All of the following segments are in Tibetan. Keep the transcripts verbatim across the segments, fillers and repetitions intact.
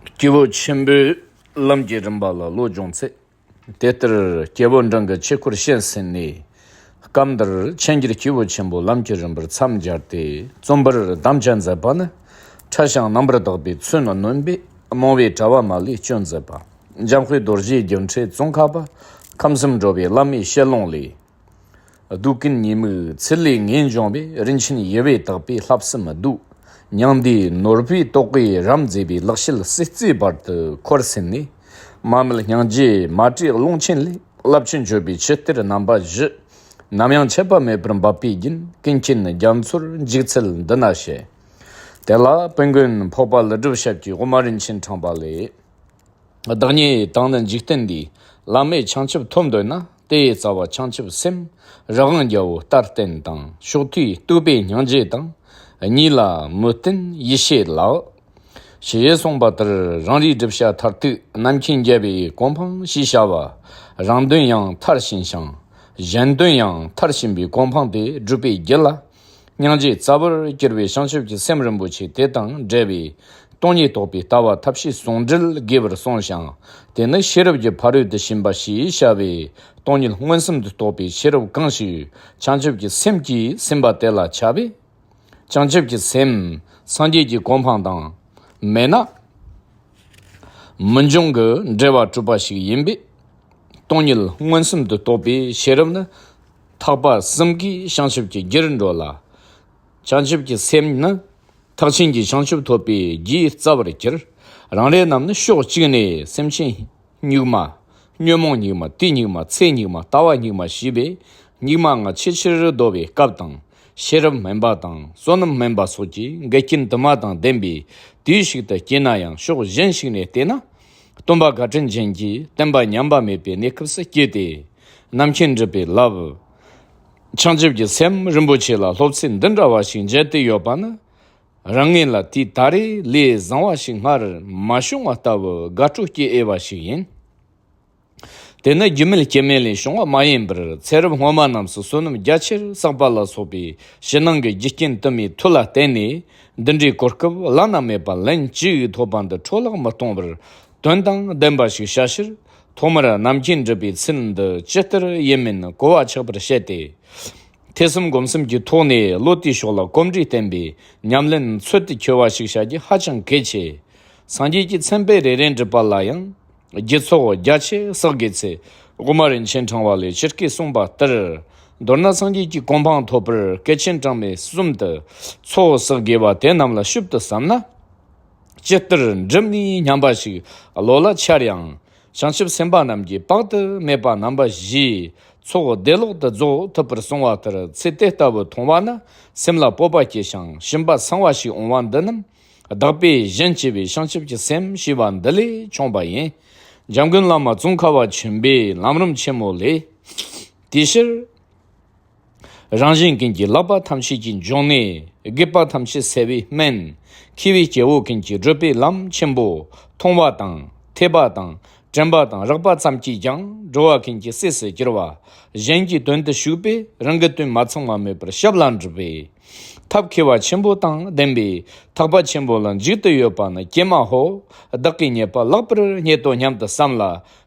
སྐྱེས་བུ་ཆེན་པོའི་ལམ་གྱི་རིམ་པ་ལ་བློ་སྦྱོང་ཚེ། དེ་ལྟར་སྐྱེས་བུ་འབྲིང་གི་ཆོས་སྐོར་བཤད་ཟིན་ནས། སྐབས་འདིར་ཆོས་འགྱུར་སྐྱེས་བུ་ཆེན་པོའི་ལམ་གྱི་རིམ་པར་མཚམས་སྦྱར་ཏེ་རྩོམ་པར་དམ་བཅའ་མཛད་པ་ནི། ཕྲ་ཞིང་རྣམ་པར་དག་པའི་མཚོན་རྣོན་པོས། རྨོངས་པའི་དྲ་བ་མ་ལུས་སྐྱོབ་མཛད་པ། འཇམ་དཔལ་རྡོ་རྗེ་སྒྱུ་འཕྲུལ་ཙོང་ཁ་པ། ཁམས་གསུམ་འགྲོ་བའི་བླ་མའི་ཞལ་ལུང་ལས། གདུགས་ཀུན་ཉེས་དམིགས་ཚུལ་ལས་ངེས་འབྱུང་བའི། རིན་ཆེན་ཡུ་བའི་དག་པའི་བསླབ་གསུམ་བསྡུས། མྱང་འདས་ནོར་བུའི་ཏོག་གིས་རབ་མཛེས་པའི། ལེགས་བཤད་སྲིད་རྩེའི་བར་དུ་འཁོར་ཟིན་ནས། མ་སྨད་སྙིང་རྗེ་མ་བྲལ་ཀློང་ཆེན་ལས། རླབས་ཆེན་བརྗོད་པའི་ཆུ་གཏེར་རྣམ་པ་བཞི། ནམ་ཡང་ཆད་པ་མེད་པར་འབབ་པའི་རྒྱུན། ཀུན་མཁྱེན་རྒྱ་མཚོར་འཇུག་ཚུལ་འདི་ན་བཤད། དེ་ལ་དཔལ་མགོན་འཕགས་པ་ཀླུ་སྒྲུབ་ཞབས་ཀྱི་དབུ་མ་རིན་ཆེན་ཕྲེང་བ་ལས། བདག་ཉིད་དང་ནི་འཇིག་རྟེན་འདིའི། བླ་མེད་བྱང་ཆུབ་ཐོབ་འདོད་ན། དེ་ཡི་རྩ་བ་བྱང་ཆུབ་སེམས། རི་དབང་རྒྱལ་པོ་ལྟར་བརྟན་དང་། ཕྱོགས་དུས་རྟོགས་པའི་སྙིང་རྗེ་དང་། གཉིས་ལ་མོས་བརྟན་ཡིད་ཤེས་ལགས། ཞེས་གསུངས་པ་ལྟར། རང་རེའི་སྒྲུབ་བྱ་མཐར་ཐུག་རྣམ་མཁྱེན་རྒྱལ་པོའི་གོ་འཕང་ཞེས་བྱ་བ། རང་དོན་ཡང་མཐར་ཕྱིན་ཞིང་། གཞན་དོན་ཡང་མཐར་ཕྱིན་པའི་གོ་འཕང་དེ་བསྒྲུབ་པའི་རྒྱུ་ལ། སྙིང་རྗེ་རྩ་བར་གྱུར་པའི་བྱང་ཆུབ་ཀྱི་སེམས་རིན་པོ་ཆེ་དེ་དང་འབྲེལ་བའི་སྟོང་ཉིད་རྟོགས་པའི་ལྟ་བ་ཐབས་ཤེས་ཟུང་འབྲེལ་དགོས་པར་གསུངས་ཤིང་། དེ་ནི་ཤེས་རབ་ཀྱི་ཕ་རོལ་ཏུ་ཕྱིན་པ་ཞེས་བྱ་བའི་སྟོང་ཉིད་མངོན་སུམ་དུ་རྟོགས་པའི་ཤེས་རབ་གང་ཞིག་བྱང་ཆུབ་ཀྱི་སེམས་ཀྱིས་ཟིན་པ་དེ་ལ་ཁྱབ་པས། བྱང་ཆུབ་ཀྱི་སེམས་སངས་རྒྱས་ཀྱི་གོ་འཕང་དང་མེད་ན། མི་འབྱུང་གི་འབྲེལ་བ་གྲུབ་པ་ཞིག་ཡིན་པས། སྟོང་ཉིད་མངོན་སུམ་དུ་རྟོགས་པའི་ཤེས་རབ་ནི། ཐེག་པ་གསུམ་གའི་བྱང་ཆུབ་ཀྱི་རྒྱུར་འགྲོ་ལ། བྱང་ཆུབ་ཀྱི་སེམས་ནི། ཐེག་ཆེན་གྱི་བྱང་ཆུབ་ཐོབ་པའི་རྒྱུའི་རྩ་བར་གྱུར། རང་རེ་རྣམས་ནི་ཕྱོགས་གཅིག་ནས་སེམས་ཅན་སྙིགས་མ། ཉོན་མོངས་སྙིགས་མ། དུས་སྙིགས་མ། ཚེ་སྙིགས་མ། ལྟ་བ་སྙིགས་མ་ཞེས་པའི་སྙིགས་མ་ལྔ་ཆེས་ཆེར་བདོ་བའི་སྐབས་དང་། ཤེས་རབ་དམན་པ་དང་བསོད་ནམས་དམན་པ་སོགས་ཀྱི་འགལ་རྐྱེན་དུ་མ་དང་ལྡན་པའི་དུས་ཤིག་ཏུ་སྐྱེས་ན་ཡང་ཕྱོགས་གཞན་ཞིག་ནས་བལྟས་ན། སྟོན་པ་བཀའ་དྲིན་ཅན་གྱི་བསྟན་པ་ཉམས་པ་མེད་པའི་གནས་སྐབས་སུ་སྐྱེས་ཏེ། རྣམ་མཁྱེན་སྒྲུབ་པའི་ལམ། བྱང་ཆུབ་ཀྱི་སེམས་རིན་པོ་ཆེ་ལ་སློབ་ཚན་འདི་འདྲ་བ་ཞིག་མཇལ་ཏེ་ཡོད་པ་ནི། རང་ངོས་ལ་དུས་ད་རེས་ལས་བཟང་བ་ཞིག་སྔར་མ་བྱུང་བ་ལྟ་བུ་དགའ་སྤྲོ་སྐྱེ་འོས་པ་ཞིག་ཡིན། དེ་ནི་རྒྱུ་མེད་རྐྱེན་མེད་ལས་བྱུང་བ་མ་ཡིན་པར། ཚེ་རབས་སྔོན་མ་རྣམས་སུ་བསོད་ནམས་རྒྱ་ཆེར་བསགས་པ་ལ་སོགས་པའི་ཕྱི་ནང་གི་རྒྱུ་རྐྱེན་དུ་མའི་མཐུ་ལ་བརྟེན་ནས། འདི་འདྲའི་གོ་སྐབས་བླ་ན་མེད་པ་ལན་གཅིག་ཐོབ་པ་འདི་འཕྲོ་བརླག་མི་གཏོང་བར། དོན་དང་ལྡན་པ་ཞིག་བྱ་ཕྱིར། ཐོག་མར་རྣམ་མཁྱེན་སྒྲུབ་པའི་ཚུལ་འདི་ཇི་ལྟར་ཡིན་མིན་གོ་བ་ཆགས་པར་བྱས་ཏེ། ཐོས་བསམ་སྒོམ་གསུམ་གྱི་ཐོག་ནས་བློ་དེའི་ཕྱོགས་ལ་གོམས་འདྲིས་བསྟེན་པའི་ཉམས་ལེན་ཚུལ་དུ་འཁྱོལ་བ་ཞིག་བྱ་རྒྱུ་ཧ་ཅང་གལ་ཆེ། སངས་རྒྱས་ཀྱི་མཚན་དཔེ་རེ་རེ་འབྲི་པ་ལ་ཡང་རྒྱུ་ཚོགས་རྒྱ་ཆེ་བསགས་དགོས་ཚེ། དབུ་མ་རིན་ཆེན་ཕྲེང་བ་ལས་ཇི་སྐད་གསུངས་པ་ལྟར། མདོར་ན་སངས་རྒྱས་ཀྱི་གོ་འཕང་ཐོབ་པར་བསྐལ་ཆེན་གྲངས་མེད་གསུམ་དུ་ཚོགས་བསགས་དགོས་པ་དེ་རྣམས་ལ་ཞིབ་ཏུ་བསམ་ན། ཇི་ལྟར་འགྲུབ་ནས་སྙམ་པ་ཞིག་བློ་ལ་འཆར་ཡང་། བྱང་ཆུབ་སེམས་དཔའ་རྣམས་ཀྱིས་དཔག་ཏུ་མེད་པ་རྣམ་པ་བཞིའི་ཚོགས་བདེ་ལོག་ཏུ་རྫོགས་ཐུབ་པར་གསུངས་པ་ལྟར། ཚེ་དེ་ལྟ་བུ་མཐོང་བ་ན་སེམས་ལ་སྤོབས་པ་སྐྱེ་ཞིང་སྦྱིན་པ་གསང་བ་ཞིག་འོང་བ་འདི་རྣམས། བདག་པོས་གཞན་གཅེས་པའི་བྱང་ཆུབ་ཀྱི་སེམས་ཞེས་པ་འདི་ལས་བྱུང་བ་ཡིན། འཇམ་མགོན་བླ་མ་ཙོང་ཁ་པ་ཆེན་པོའི་ལམ་རིམ་ཆེན་མོ་ལས། དེའི་ཕྱིར། རང་གཞན་ཀུན་གྱི་ལག་པ་ཐམས་ཅད་ཀྱི་འབྱུང་གནས། སྒེག་པ་ཐམས་ཅད་སེལ་བའི་སྨན། མཁས་པའི་སྐྱེ་བོ་ཀུན་གྱི་སྒྲུབ་པའི་ལམ་ཆེན་པོ། མཐོང་བ་དང་ཐོས་པ་དང་དྲན་པ་དང་རེག་པ་ཙམ་གྱིས་ཀྱང་འགྲོ་བ་ཀུན་གྱི་སྲས་སུ་གྱུར་པ། གཞན་གྱི་དོན་དུ་ཞུགས་པས་རང་གི་དོན་མ་ཚང་བ་མེད་པར་ཞབས་ལ་འགྲུབ་པའི་ཐབས་མཁས་པ་ཆེན་པོ་དང་ལྡན་པའི་ཐེག་པ་ཆེན་པོ་ལ་འཇུག་ཏུ་ཡོད་པ་ནི། ཀྱེ་མ་ཧོ། བདག་གིས་རྙེད་པ་ལེགས་པར་རྙེད་དོ་སྙམ་དུ་བསམ་ལ།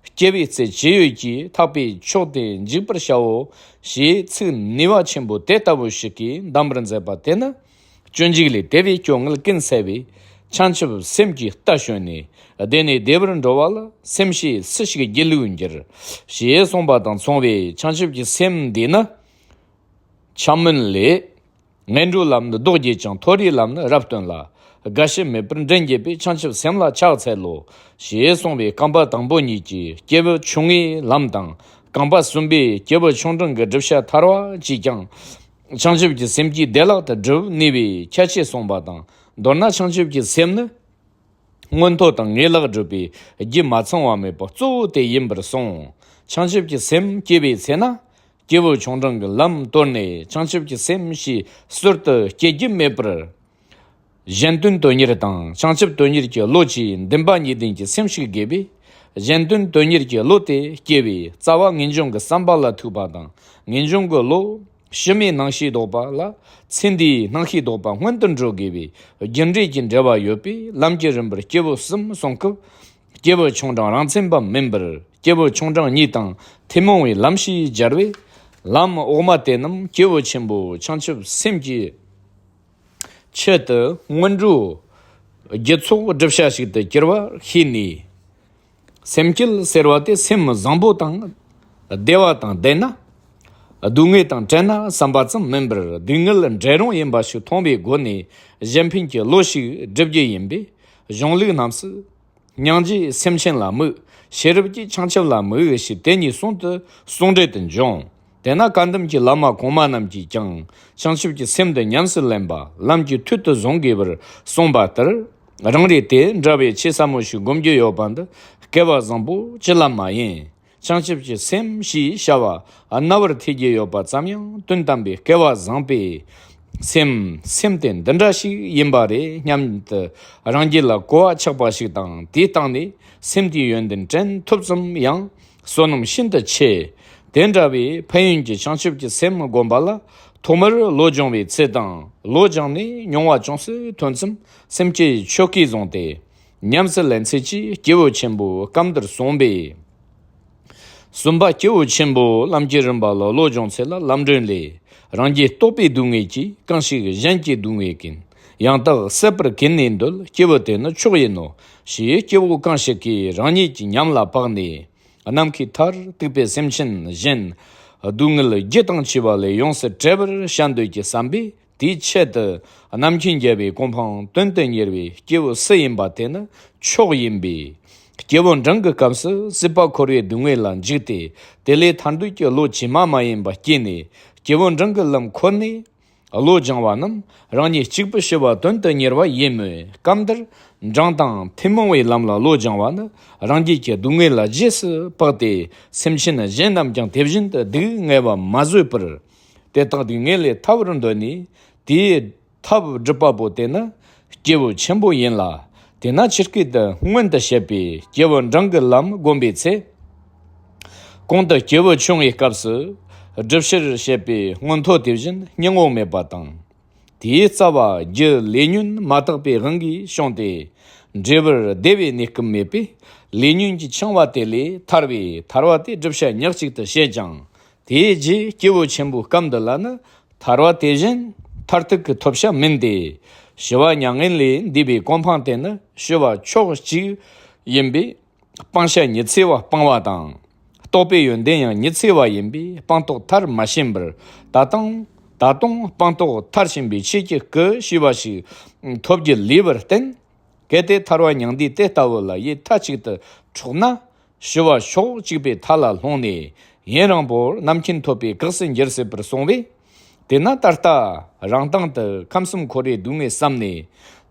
སྐྱེ་བའི་ཚེ་ཅི་ཡོད་ཀྱི་ཐེག་པའི་མཆོག་དེ་འཇུག་པར་བྱའོ། ཞེས་ཚིག་ནུས་པ་ཆེན་པོ་དེ་ལྟ་བུ་ཞིག་གིས་གདམས་པར་མཛད་པ་དེ་ནི། སྤྱོད་འཇུག་ལས་དེ་བས་སྐྱོ་ངལ་ཀུན་སེལ་བའི་བྱང་ཆུབ་སེམས་ཀྱི་རྟ་ཞོན་ནས། བདེ་ནས་བདེ་བར་འགྲོ་བ་ལ། སེམས་ཤེས་སུ་ཞིག་སྒྱིད་ལུག་འགྱུར། ཞེས་གསུངས་པ་དང་མཚུངས་པའི་བྱང་ཆུབ་ཀྱི་སེམས་འདི་ནི། ཆ་མིན་ལས། ངན་འགྲོའི་ལམ་ནི་བཟློག་བགྱིད་ཅིང་། མཐོ་རིས་ལམ་ནི་རབ་སྟོན་ལ། རྒ་ཤི་མེད་པར་འདྲེན་བགྱིད་པའི། བྱང་ཆུབ་སེམས་ལ་ཕྱག་འཚལ་ལོ། ཞེས་གསུངས་པའི་རྐང་པ་དང་པོ་གཉིས་ཀྱིས་སྐྱེས་བུ་ཆུང་ངུའི་ལམ་དང་། རྐང་པ་གསུམ་པས་སྐྱེས་བུ་ཆུང་འབྲིང་གི་བསྒྲུབ་བྱ་ཐར་བ་གཅིག་ཀྱང་། བྱང་ཆུབ་ཀྱི་སེམས་ཀྱིས་བདེ་བླག་ཏུ་སྒྲུབ་ནུས་པའི་ཁྱད་ཆོས་གསུངས་པ་དང་། མདོར་ན་བྱང་ཆུབ་ཀྱི་སེམས་ནི། མངོན་མཐོ་དང་ངེས་ལེགས་སྒྲུབ་པའི་རྒྱུ་མ་ཚང་བ་མེད་པ་གཙོ་བོ་དེ་ཡིན་པར་གསུངས། བྱང་ཆུབ་ཀྱི་སེམས་སྐྱེ་བའི་ཚེ་ན། སྐྱེས་བུ་ཆུང་འབྲིང་གི་ལམ་དོར་ནས་བྱང་ཆུབ་ཀྱི་སེམས་ཞེས་ཟུར་དུ་སྐྱེ་རྒྱུ་མེད་པར། གཞན་དོན་དོན་གཉེར་དང་བྱང་ཆུབ་དོན་གཉེར་གྱི་བློ་བཅས་འདུན་པ་གཉིས་ལྡན་གྱི་སེམས་ཤིག་དགོས་པས། གཞན་དོན་དོན་གཉེར་གྱི་བློ་དེ་སྐྱེ་བའི་རྩ་བ་ངེས་འབྱུང་གི་བསམ་པ་ལ་ཐུག་པ་དང་། ངེས་འབྱུང་གི་བློ་ ཕྱི་མའི་སྣང་ཤས་ལྡོག་པ་ལ་ཚེ་འདིའི་སྣང་ཤས་ལྡོག་པ་སྔོན་དུ་འགྲོ་དགོས་པའི་རྒྱུ་འབྲས་ཀྱི་འབྲེལ་བ་ཡོད་པས། ལམ་གྱི་རིམ་པར་སྐྱེས་བུ་གསུམ་གསུངས་སྐབས། སྐྱེས་བུ་ཆུང་འབྲིང་རང་མཚན་པ་མིན་པར། སྐྱེས་བུ་ཆུང་འབྲིང་གཉིས་དང་ཐུན་མོང་བའི་ལམ་ཞེས་སྦྱར་བས། ལམ་འོག་མ་དེ་རྣམས་སྐྱེས་བུ་ཆེན་པོ་བྱང་ཆུབ་སེམས་ཀྱི་ཆེད་དུ་སྔོན་འགྲོའི་རྒྱུ་ཚོགས་བསྒྲུབ་བྱ་ཞིག་ཏུ་གྱུར་པར་ཤེས་ནས། སེམས་བསྐྱེད་ཟེར་བ་དེ་སེམས་བཟང་པོ་དང་བདེ་བ་དང་ལྡན་ན། སྡུག་བསྔལ་དང་བྲལ་ན་བསམ་པ་ཙམ་མིན་པར། སྡུག་བསྔལ་འབྲལ་རུང་ཡིན་པ་ཞིག་མཐོང་བའི་སྒོ་ནས་གཞན་ཕན་གྱི་བློ་ཞིག་སྒྲུབ་རྒྱུ་ཡིན་པས། གཞུང་ལུགས་རྣམས་སུ། སྙིང་རྗེས་སེམས་ཅན་ལ་དམིགས། ཤེས་རབ་ཀྱིས་བྱང་ཆུབ་ལ་དམིགས་ཞེས་དེ་གཉིས་ཟུང་དུ་ཟུང་འབྲེལ་དུ་འབྱུང་། དེས་ན་བཀའ་གདམས་ཀྱི་བླ་མ་གོང་མ་རྣམས་ཀྱིས་ཀྱང་བྱང་ཆུབ་ཀྱི་སེམས་དེ་ཉམས་སུ་ལེན་པ་ལམ་གྱི་མཐུ་དུ་བཟུང་དགོས་པར་གསུངས་པ་ལྟར། རང་རེས་དེ་འདྲ་བའི་ཆོས་ཟབ་མོ་ཞིག་སྒོམ་རྒྱུ་ཡོད་པ་འདི་སྐལ་བ་བཟང་པོ་ཅི་ལ་མ་ཡིན། བྱང་ཆུབ་ཀྱི་སེམས་ཞེས་བྱ་བ་རྣ་བར་ཐོས་རྒྱུ་ཡོད་པ་ཙམ་ཡང་དོན་དམ་པའི་སྐལ་བ་བཟང་པོའི་སེམས། སེམས་དེ་འདི་འདྲ་ཞིག་ཡིན་པ་རེད་སྙམ་དུ་རང་རྒྱུད་ལ་གོ་བ་ཆགས་པ་ཞིག་དང་། དེའི་སྟེང་ནས་སེམས་དེའི་ཡོན་ཏན་དྲན་ཐུབ་ཙམ་ཡང་བསོད་ནམས་ཤིན་ཏུ་ཆེ། དེ་འདྲ་བའི་ཕན་ཡོན་གྱི་བྱང་ཆུབ་ཀྱི་སེམས་བསྒོམ་པ་ལ་ཐོག་མར་བློ་སྦྱོང་བའི་ཚུལ་དང་། བློ་སྦྱངས་ནས་མྱོང་བ་ཅུང་ཟད་ཐོན་ཙམ་སེམས་བསྐྱེད་ཆོ་གས་བཟུང་སྟེ་ཉམས་སུ་ལེན་ཚུལ་གྱིས་སྐྱེས་བུ་ཆེན་པོའི་སྐབས་འདིར་གསུངས་པས། གསུམ་པ། སྐྱེས་བུ་ཆེན་པོ་ལམ་གྱི་རིམ་པ་ལ་བློ་སྦྱོང་ཚུལ་ལ། ལམ་སྒྲོན་ལས། རང་རྒྱུད་རྟོག་པའི་སྡུག་བསྔལ་གྱིས། གང་ཞིག་གཞན་གྱི་སྡུག་བསྔལ་ཀུན། ཡང་དག་སེལ་བར་གུས་ནས་འདོད། སྐྱེས་བུ་དེ་ནི་མཆོག་ཡིན་ནོ། ཞེས་སྐྱེ་བོ་གང་ཞིག་གིས་རང་ཉིད་ཀྱི་ཉམས་ལ་དཔགས་ནས། ནམ་མཁའི་མཐར་ཐུག་པའི་སེམས་ཅན་གཞན། སྡུག་བསྔལ་རྒྱུ་དང་བཅས་པ་ལས་ཡོངས་སུ་བྲལ་བར་བྱ་འདོད་ཀྱི་བསམ་པས། དེའི་ཆེད་དུ་རྣམ་མཁྱེན་རྒྱལ་བའི་གོ་འཕང་དོན་དུ་གཉེར་བའི་སྐྱེས་བུ་སུ་ཡིན་པ་དེ་ནི་མཆོག་ཡིན་པས། སྐྱེས་བུ་འབྲིང་གི་སྐབས་སུ་སྲིད་པ་འཁོར་བའི་སྡུག་བསྔལ་ལ་འཇིགས་ཏེ། དེ་ལས་ཐར་འདོད་ཀྱི་བློ་ཇི་མ་མ་ཡིན་པ་སྐྱེས་ནས། སྐྱེས་བུ་འབྲིང་གི་ལམ་འཁོར་ནས་བློ་སྦྱང་བ་རྣམས་རང་ཉིད་གཅིག་པུ་ཞི་བ་དོན་དུ་གཉེར་བ་ཡིན་མོད། སྐབས་འདིར་འབྲིང་དང་ཐུན་མོང་བའི་ལམ་ལ་བློ་སྦྱང་བ་ནི་རང་རྒྱུད་ཀྱི་སྡུག་བསྔལ་ལ་རྗེས་སུ་དཔག་སྟེ། སེམས་ཅན་གཞན་རྣམས་ཀྱང་དེ་བཞིན་དུ་སྡུག་བསྔལ་བ་མ་བཟོད་པར། དེ་དག་སྡུག་བསྔལ་ལས་ཐར་བར་འདོད་ནས། དེའི་ཐབས་སྒྲུབ་པ་པོ་དེ་ནི་སྐྱེས་བུ་ཆེན་པོ་ཡིན་ལ། དེས་ན་ཇི་སྐད་དུ་སྔོན་དུ་བཤད་པའི་སྐྱེས་བུ་འབྲིང་གི་ལམ་བསྒོམ་པའི་ཚེ། གོང་དུ་སྐྱེས་བུ་ཆུང་བའི་སྐབས་སུ་སྒྲུབ་ཕྱིར་བཤད་པའི་མངོན་མཐོ་དེ་བཞིན་སྙིང་པོ་མེད་པ་དང་། དེའི་རྩ་བ་རྒྱུ་ལས་ཉོན་མ་དག་པའི་དབང་གིས་བྱུང་སྟེ། འབྲས་བུར་བདེ་བའི་གནས་སྐབས་མེད་པས། ལས་ཉོན་གྱིས་འཆིང་བ་དེ་ལས་ཐར་བའི་ཐར་བ་དེ་བསྒྲུབ་བྱ་ཉག་གཅིག་ཏུ་བཤད་ཀྱང་། དེའི་རྗེས་སྐྱེས་བུ་ཆེན་པོའི་སྐབས་འདི་ལ་ནི། ཐར་བ་དེ་བཞིན་མཐར་ཐུག་གི་ཐོབ་བྱ་མིན་ཏེ། ཞི་བ་མྱ་ངན་ལས་འདས་པའི་གོ་འཕང་དེ་ནི་ཞི་བ་ཕྱོགས་གཅིག་ཡིན་པས། སྤང་བྱ་ཉི་ཚེ་བ་སྤང་བ་དང་། རྟོགས་པའི་ཡོན་ཏན་ཡང་ཉི་ཚེ་བ་ཡིན་པས། སྤངས་རྟོགས་མཐར་མ་ཕྱིན་པར། ད་དུང་ད་དུང་སྤངས་རྟོགས་མཐར་ཕྱིན་པའི་ཆོས་ཀྱི་སྐུ་ཞེས་པ་ཞིག་ཐོབ་རྒྱུ་ལས་པར་བརྟེན། གལ་ཏེ་ཐར་བ་མྱང་འདས་དེ་ལྟ་བུ་ལ་ཡིད་མཐའ་གཅིག་ཏུ་འཕྲོག་ན། ཞི་བ་ཕྱོགས་གཅིག་པའི་མཐའ་ལ་ལྷུང་ནས། ཡུན་རིང་པོར་རྣམ་མཁྱེན་ཐོབ་པའི་གེགས་སུ་འགྱུར་སྲིད་པར་གསུངས་པས། དེས་ན་ད་ལྟ་རང་སྟེང་དུ་ཁམས་གསུམ་འཁོར་བའི་སྡུག་བསྔལ་བསམ་ནས།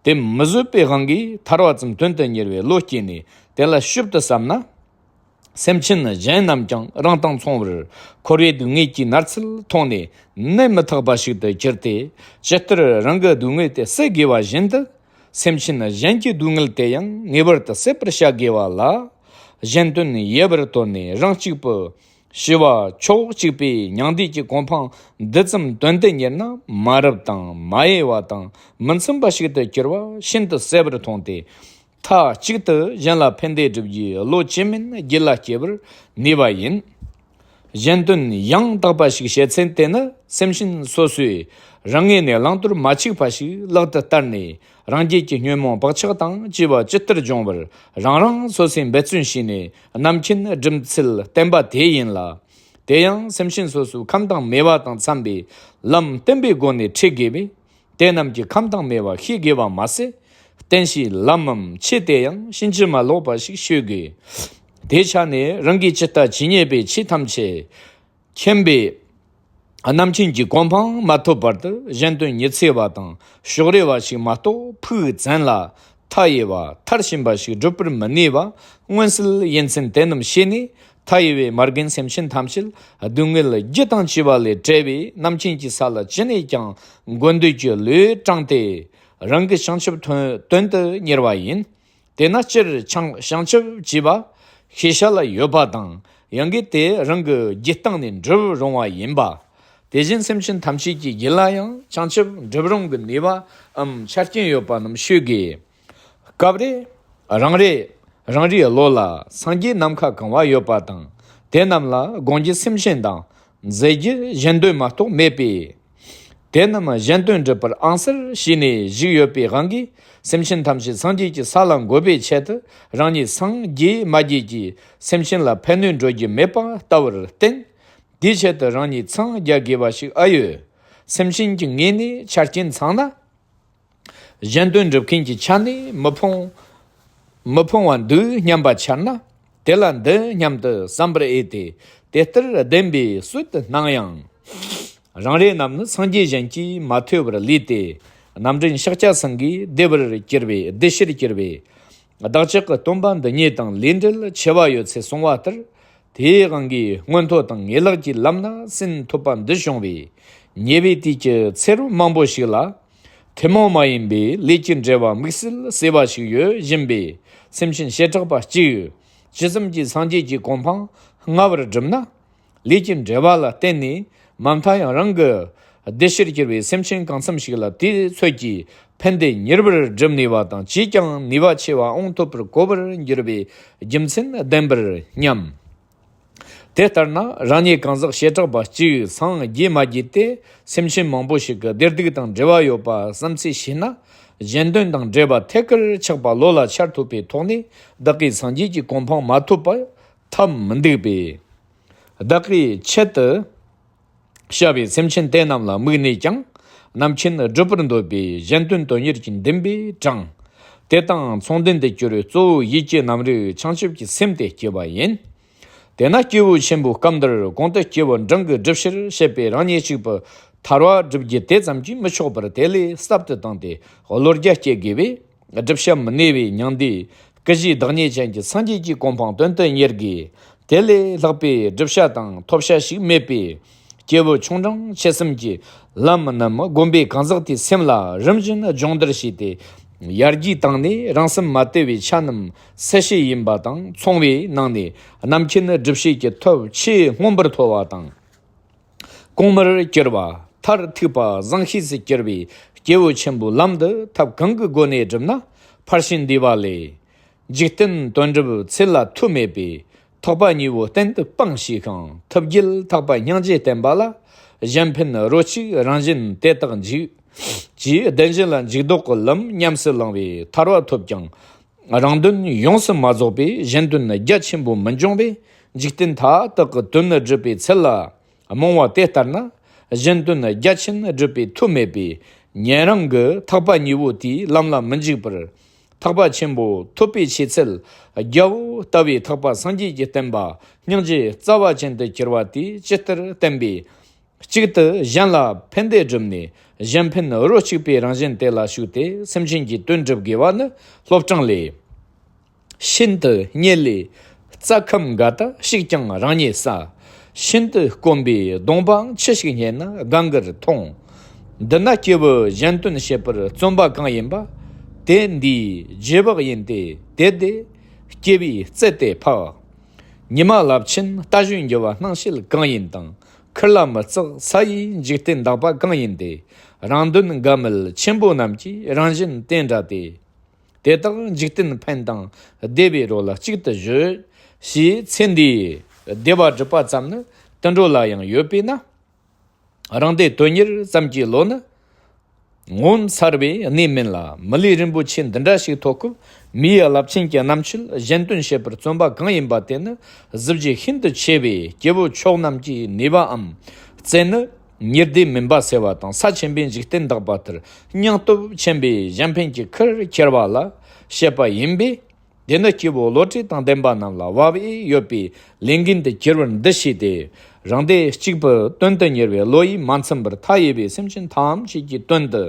དེ་མི་བཟོད་པའི་དབང་གིས་ཐར་བ་ཙམ་དོན་དུ་གཉེར་བའི་བློ་སྐྱེས་ནས། དེ་ལ་ཞིབ་ཏུ་བསམ་ན། སེམས་ཅན་གཞན་རྣམས་ཀྱང་རང་དང་མཚུངས་པར་འཁོར་བའི་སྡུག་བསྔལ་གྱི་མནར་ཚུལ་མཐོང་ནས་གནས་མི་ཐུབ་པ་ཞིག་ཏུ་གྱུར་ཏེ། ཇི་ལྟར་རང་གི་སྡུག་བསྔལ་དེ་སེལ་དགོས་པ་བཞིན་དུ། སེམས་ཅན་གཞན་གྱི་སྡུག་བསྔལ་དེ་ཡང་ངེས་པར་དུ་སེལ་བར་བྱ་དགོས་པ་ལ། གཞན་དོན་ཡལ་བར་དོར་ནས་རང་གཅིག་པུ། ཞི་བ་ཕྱོགས་གཅིག་པའི་མྱང་འདས་ཀྱི་གོ་འཕང་འདི་ཙམ་དོན་དུ་གཉེར་ན། མ་རབས་དང་མ་གཡེལ་བ་དང་མི་འཚམ་པ་ཞིག་ཏུ་གྱུར་པ་ཤིན་ཏུ་གསལ་བར་མཐོང་སྟེ། མཐའ་གཅིག་ཏུ་གཞན་ལ་ཕན་བདེ་སྒྲུབ་རྒྱུའི་བློ་ཅི་མིན་རྒྱུད་ལ་སྐྱེ་བར་ནུས་པ་ཡིན། གཞན་དོན་ཡང་དག་པ་ཞིག་བྱེད་ཚེ། དེ་ནི་སེམས་ཅན་སོ་སོས་རང་ངོས་ནས་བླང་དོར་མ་འཆུག་པ་ཞིག་ལག་ཏུ་བསྟར་ནས། རང་རྒྱལ་གྱི་ཉོན་མོངས་བག་ཆགས་དང་བཅས་པ་ཇི་ལྟར་སྦྱོང་བར་རང་རང་སོ་སོས་འབད་བརྩོན་བྱས་ནས། རྣམ་མཁྱེན་སྒྲུབ་ཚུལ་བསྟན་པ་དེ་ཡིན་ལ། དེ་ཡང་སེམས་ཅན་སོ་སོའི་ཁམས་དང་མོས་པ་དང་འཚམ་པའི་ལམ་བསྟན་པའི་སྒོ་ནས་ཁྲིད་དགོས་པས། དེ་རྣམས་ཀྱི་ཁམས་དང་མོས་པ་ཤེས་དགོས་པ་མ་ཟད། བསྟན་བྱའི་ལམ་མམ་ཆོས་དེ་ཡང་ཕྱིན་ཅི་མ་ལོག་པ་ཞིག་ཤོད་དགོས། དེའི་ཆ་ནས་རང་གིས་ཇི་ལྟ་ཇི་སྙེད་པའི་ཆོས་ཐམས་ཅད་མཁྱེན་པའི་རྣམ་མཁྱེན་གྱི་གོ་འཕང་མ་ཐོབ་བར་དུ་གཞན་དོན་ཉི་ཚེ་བ་དང་ཕྱོགས་རེ་བ་ཞིག་མ་གཏོགས་ཕུགས་བཙན་ལ། མཐའ་ཡས་པ་མཐར་ཕྱིན་པ་ཞིག་སྒྲུབ་པར་མི་ནུས་པ་མངོན་གསལ་ཡིན་ཚུལ་དེ་རྣམས་ཤེས་ནས། མཐའ་ཡས་པའི་མ་རྒན་སེམས་ཅན་ཐམས་ཅད་སྡུག་བསྔལ་རྒྱུ་དང་བཅས་པ་ལས་བྲལ་བའི་རྣམ་མཁྱེན་གྱི་ས་ལ་ཅི་ནས་ཀྱང་འགོད་འདོད་ཀྱི་བློས་དྲངས་ཏེ། རང་གི་བྱང་ཆུབ་དོན་དོན་དུ་གཉེར་བ་ཡིན། དེས་ན་སྤྱིར་བྱང་བྱང་ཆུབ་ཅེས་པ་ཤེས་བྱ་ལ་ཡོད་པ་དང་། ཡང་གི་དེ་རང་གི་རྒྱུད་སྟེང་ནས་འགྲུབ་རུང་བ་ཡིན་པ། དེ་བཞིན་སེམས་ཅན་ཐམས་ཅད་ཀྱི་རྒྱུད་ལ་ཡང་བྱང་ཆུབ་འགྲུབ་རུང་གི་ནུས་པའམ་ཆ་རྐྱེན་ཡོད་པ་རྣམས་ཤོད་དགོས། སྐབས་རེ་རང་རེ་རང་རེའི་བློ་ལ་སངས་རྒྱས་ནམ་མཁའ་གང་བ་ཡོད་པ་དང་། དེ་རྣམས་ལ་དགོངས་རྒྱུ་སེམས་ཅན་དང་མཛད་རྒྱུ་གཞན་དོན་མ་གཏོགས་མེད་པས། དེ་རྣམས་གཞན་དོན་སྒྲུབ་པར་ཨང་གསར་བྱས་ནས་བཞུགས་ཡོད་པའི་དབང་གིས། སེམས་ཅན་ཐམས་ཅད་སངས་རྒྱས་ཀྱི་ས་ལ་འགོད་པའི་ཆེད་དུ། རང་ཉིད་སངས་རྒྱས་མ་རྒྱས་ཀྱི་སེམས་ཅན་ལ་ཕན་གནོད་འགྲོ་རྒྱུ་མེད་པ་ལྟ་བུར་བརྟེན། དེའི་ཆེད་དུ་རང་ཉིད་འཚང་རྒྱ་དགོས་པ་ཞིག་ཨ་ཡོད། སེམས་ཅན་གྱི་ངོས་ནས་ཆ་རྐྱེན་ཚང་ན། གཞན་དོན་སྒྲུབ་མཁན་གྱི་ཆ་ནས་མི་ཕོངས། མི་ཕོངས་པ་འདུག་སྙམ་པ་འཆར་ན། དེ་ལ་འདི་སྙམ་དུ་བསམ་པར་འོས་ཏེ། དེ་ལྟར་བདེན་པའི་བསོད་དུ་སྣང་ཡང་། རང་རེ་རྣམས་ནི་སངས་རྒྱས་གཞན་གྱིས་མ་ཐོས་པར་ལུས་ཏེ། རྣམ་འདྲེན་ཤཱཀྱ་སེང་གེས་བདེ་བར་གྱུར་པའི་བདེ་གཤེགས་གྱུར་པའི་བདག་ཅག་གི་སྟོན་པ་འདི་ཉིད་དང་ལས་འབྲེལ་ཆེ་བ་ཡོད་ཚུལ་གསུངས་པ་ལྟར། དེའི་དབང་གིས་མངོན་མཐོ་དང་ངེས་ལེགས་ཀྱི་ལམ་སྣ་ཟིན་ཐུབ་པ་འདི་བྱུང་བས། ཉེ་བའི་དུས་ཀྱི་ཚེ་རབས་མང་པོ་ཞིག་ལ། ཐུན་མོང་མ་ཡིན་པའི་ལས་ཀྱི་འབྲེལ་བ་དམིགས་བསལ་གསལ་བ་ཞིག་ཡོད་བཞིན་པས། སེམས་ཅན་བྱེ་བྲག་པ་གཅིག་ཇི་ཙམ་གྱིས་སངས་རྒྱས་ཀྱི་གོ་འཕང་མངའ་བར་བསྒྲུབས་ན། ལས་ཀྱི་འབྲེལ་བ་ལ་བརྟེན་ནས་མ་མཐའ་ཡང་རང་གི་བདེ་གཤེགས་གྱུར་པའི་སེམས་ཅན་གང་འཚམ་ཞིག་ལ་དུས་ཚོད་ཀྱིས་ཕན་བདེ་མྱུར་བར་སྒྲུབ་ནུས་པ་དང་། ཅིས་ཀྱང་ནུས་པ་ཆེ་བ་འོང་ཐུབ་པར་གོ་བར་འགྱུར་བའི་རྒྱུ་མཚན་ལྡན་པར་སྙམ། དེ་ལྟར་ན་རང་ཉིད་གང་ཟག་བྱེ་བྲག་པ་གཅིག་སངས་རྒྱས་མ་རྒྱས་ཏེ། སེམས་ཅན་མང་པོ་ཞིག་གི་བདེ་སྡུག་དང་འབྲེལ་བ་ཡོད་པ་བསམ་ཚུལ་བྱས་ན། གཞན་དོན་དང་འབྲེལ་བ་ཐད་ཀར་ཆགས་པ་བློ་ལ་འཆར་ཐུབ་པའི་ཐོག་ནས། བདག་གིས་སངས་རྒྱས་ཀྱི་གོ་འཕང་མ་ཐོབ་པར་ཐབས་མི་འདུག་པས། བདག་གིས་ཆེད་དུ་བཤད་པའི་སེམས་ཅན་དེ་རྣམས་ལ་དམིགས་ནས་ཀྱང་། རྣམ་མཁྱེན་སྒྲུབ་པར་འདོད་པའི་གཞན་དོན་དོན་གཉེར་གྱི་འདུན་པས་དྲངས། དེ་དང་མཚུངས་ལྡན་དུ་གྱུར་པའི་གཙོ་བོ་ཡིད་ཀྱི་རྣམ་རིག་བྱང་ཆུབ་ཀྱི་སེམས་དེ་སྐྱེ་བ་ཡིན། དེས་ན་སྐྱེས་བུ་ཆེན་པོའི་སྐབས་འདིར་གོང་དུ་སྐྱེས་བུ་འབྲིང་གི་སྒྲུབ་ཕྱིར་བཤད་པའི་རང་ཉིད་གཅིག་པུ་ཐར་པ་སྒྲུབ་རྒྱུ་དེ་ཙམ་གྱིས་མི་ཆོག་པར། དེ་ལས་ཟབ་ཏུ་བཏང་སྟེ་བློ་རྒྱ་བསྐྱེད་དགོས་པས། བསྒྲུབ་བྱ་མི་གནས་པའི་མྱང་འདས་སྐུ་བཞིའི་བདག་ཉིད་ཅན་གྱི་སངས་རྒྱས་ཀྱི་གོ་འཕང་དོན་དུ་གཉེར་དགོས། དེ་ལས་ལྷག་པའི་བསྒྲུབ་བྱ་དང་ཐོབ་བྱ་ཞིག་མེད་པས། སྐྱེས་བུ་ཆུང་འབྲིང་ཆེ་གསུམ་གྱི་ལམ་རྣམས་བསྒོམ་པས་གང་ཟག་དེའི་སེམས་ལ་རིམ་བཞིན་སྦྱོང་བརྡར་བྱས་ཏེ། ཡར་རྒྱས་བཏང་ནས་རང་སེམས་མ་དེ་བའི་ཆ་རྣམས་གསལ་བྱེད་ཡིན་པ་དང་མཚུངས་པའི་ནང་ནས། རྣམ་མཁྱེན་སྒྲུབ་བྱེད་ཀྱི་ཐབས་ཆེས་མངོན་པར་མཐོ་བ་དང་། གོང་མར་གྱུར་པ་མཐར་ཐུག་པ་བཟང་ཤེས་སུ་གྱུར་པའི་སྐྱེས་བུ་ཆེན་པོའི་ལམ་འདི་ཐབས་གང་གི་སྒོ་ནས་བསྒྲུབས་ན་ཕར་ཕྱིན་འདས་པ་ལས། འཇིག་རྟེན་དོན་སྒྲུབ་ཚུལ་ལ་ཐུག་མེད་པས། ཐེག་པ་གཉིས་པོ་གཏན་དུ་སྤངས་ཞེས་ཤིང་། ཐུབ་རྒྱལ་ཐེག་པ་སྙིང་རྗེ་བསྟན་པ་ལ། གཞན་ཕན་རོ་གཅིག་རང་བཞིན་དེ་དག་འཇིག་ཅེས་བདེན་བཞི་ལ་འཇུག་ལྡོག་གི་ལམ་ཉམས་སུ་བླངས་པས་ཐར་པ་ཐོབ་ཀྱང་། རང་དོན་ཡོངས་སུ་མ་རྫོགས་པས་གཞན་དོན་རྒྱ་ཆེན་པོ་མི་འབྱུང་བས། འཇིག་རྟེན་མཐའ་དག་གི་དོན་ནི་སྒྲུབ་པའི་ཚུལ་ལ་རྨོངས་པ་དེ་ལྟར་ན། གཞན་དོན་རྒྱ་ཆེན་སྒྲུབ་པའི་མཐུ་མེད་པས། ཉན་རང་གི་ཐེག་པ་གཉིས་པོ་དེའི་ལམ་ལ་མི་འཇུག་པར། ཐེག་པ་ཆེན་པོ་ཐོབ་པའི་ཆེད་ཚུལ་རྒྱལ་པོ་ལྟ་བུའི་ཐེག་པ་སངས་རྒྱས་ཀྱི་བསྟན་པ་སྙིང་རྗེ་རྩ་བ་ཅན་དུ་གྱུར་པ་དེ་ཇི་ལྟར་བསྟན་པའི། གཅིག་ཏུ་གཞན་ལ་ཕན་བདེ་བསྒྲུབས་ནས། གཞན་ཕན་རོ་གཅིག་པའི་རང་བཞིན་དེ་ལ་ཞུགས་ཏེ། སེམས་ཅན་གྱི་དོན་སྒྲུབ་དགོས་པ་ནི་སློབ་སྦྱོང་ལས། ཤིན་ཏུ་རྙེད་ལས་རྩྭ་ཁམ་འགའ་ལྟ། ཞིག་ཀྱང་རང་ཉིད་ཟ། ཤིན་ཏུ་དཀོན་པའི་གདོང་པའང་ཆུ་ཞིག་རྙེད་ན་གང་གིར་མཐོང་། འདི་ན་སྐྱེས་བུ་གཞན་དོན་བྱེད་པར་བརྩོན་པ་གང་ཡིན་པ། དེ་འདིའི་རྗེས་དཔག་ཡིན་ཏེ། དེ་དེ་སྐྱེ་བའི་རྩལ་དེ་འཕགས། ཉི་མ་རླབས་ཆེན་རྟ་བཞོན་རྒྱུ་བ་སྣང་བྱེད་གང་ཡིན་དང་། ཁུར་ལ་མི་བརྩེགས་ས་ཡི་འཇིག་རྟེན་དག་པ་གང་ཡིན་ཏེ། རང་དོན་འགའ་མེད་ཆེན་པོ་རྣམས་ཀྱི་རང་བཞིན་དེ་འདྲ་སྟེ། དེ་དག་འཇིག་རྟེན་ཕན་དང་བདེ་བའི་རོ་ལ་གཅིག་ཏུ་བརྗོད། ཞེས་ཚེ་འདིའི་བདེ་བ་སྒྲུབ་པ་ཙམ་ནི་དུད་འགྲོ་ལ་ཡང་ཡོད་པས་ན། རང་བདེ་དོན་གཉེར་ཙམ་གྱི་བློ་ནི་ངོ་མཚར་བའི་གནས་མིན་ལ། མི་ལུས་རིན་པོ་ཆེ་འདི་འདྲ་ཞིག་ཐོབ་སྐབས་མིའི་རླབས་ཆེན་གྱི་རྣམ་དཔྱོད་གཞན་དོན་བྱེད་པར་བརྩོན་པ་གང་ཡིན་པ་དེ་ནི་གཟི་བརྗིད་ཤིན་ཏུ་ཆེ་བས། སྐྱེ་བོ་མཆོག་རྣམས་ཀྱི་ནུས་པའམ་རྩལ་ནི། ཉི་ཟླའི་མུན་པ་སེལ་བ་དང་ས་ཆེན་པོའི་འཇིག་རྟེན་དག་པ་ལྟར། སྙིང་སྟོབས་ཆེན་པོས་གཞན་ཕན་གྱི་ཁུར་ཁྱེར་བ་ལ་བཤད་པ་ཡིན་པས། དེ་ནི་སྐྱེས་བུ་བློ་གྲོས་དང་ལྡན་པ་རྣམས་ལ་བབ་འོས་ཡོད་པའི་ལས་འགན་དུ་གྱུར་པར་འདུ་ཤེས་ཏེ། རང་བདེ་གཅིག་པུ་དོན་དུ་གཉེར་བའི་བློ་ཡིས་མ་ཚིམ་པར་མཐའ་ཡས་པའི་སེམས་ཅན་ཐམས་ཅད་ཀྱི་དོན་དུ།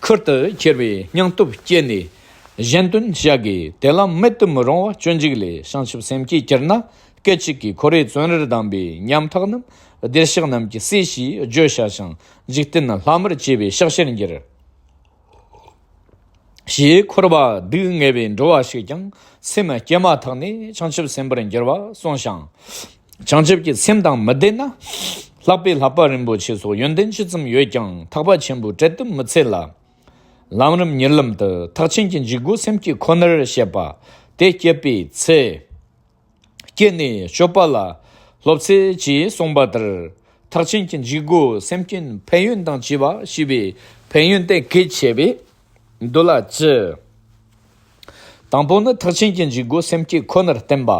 ཁུར་དུ་ཁྱེར་བའི་སྙིང་སྟོབས་བསྐྱེད་ནས་གཞན་དོན་བྱ་དགོས། དེ་ལ་མེད་དུ་མི་རུང་བ་སྤྱོད་འཇུག་ལས། བྱང་ཆུབ་སེམས་བསྐྱེད་གྱུར་ན་སྐད་ཅིག་གིས། འཁོར་བའི་བཙོན་རར་བསྡམས་པའི་ཉམ་ཐག་རྣམས། བདེ་གཤེགས་རྣམས་ཀྱི་སྲས་ཞེས་བརྗོད་བྱ་ཞིང་། འཇིག་རྟེན་ལྷ་མིར་བཅས་པའི་ཕྱག་ཕྱིར་འགྱུར། ཞེས་འཁོར་བ་སྡུག་བསྔལ་བས་འགྲོ་བ་ཞིག་ཀྱང་སེམས་བསྐྱེད་མ་ཐག་ནས་བྱང་ཆུབ་སེམས་དཔར་འགྱུར་བ་གསུངས་ཤིང་། བྱང་ཆུབ་ཀྱི་སེམས་དང་མི་ལྡན་ན། ལྷག་པའི་བསླབ་པ་རིན་པོ་ཆེ་སོགས་ཡོན་ཏན་ཇི་ཙམ་ཡོད་ཀྱང་ཐེག་པ་ཆེན་པོའི་གྲལ་དུ་མི་ཚུད་ལ། ལམ་རིམ་གཉིས་ལམ་དུ་ཐེག་ཆེན་གྱི་འཇུག་སྒོ་སེམས་བསྐྱེད་ཁོ་ནར་བཤད་པ། དེ་བསྐྱེད་པའི་ཚེ། བསྐྱེད་ནས་སྤྱོད་པ་ལ་སློབ་ཚེ་ཅེས་གསུངས་པ་ལྟར། ཐེག་ཆེན་གྱི་འཇུག་སྒོ་སེམས་བསྐྱེད་ཕན་ཡོན་དང་བཅས་པ་ཞེས་པའི་ཕན་ཡོན་དེ་གལ་ཆེ་བས་འདུལ་བ་བཅུ། དང་པོ་ནི་ཐེག་ཆེན་གྱི་འཇུག་སྒོ་སེམས་བསྐྱེད་ཁོ་ནར་བསྟན་པ།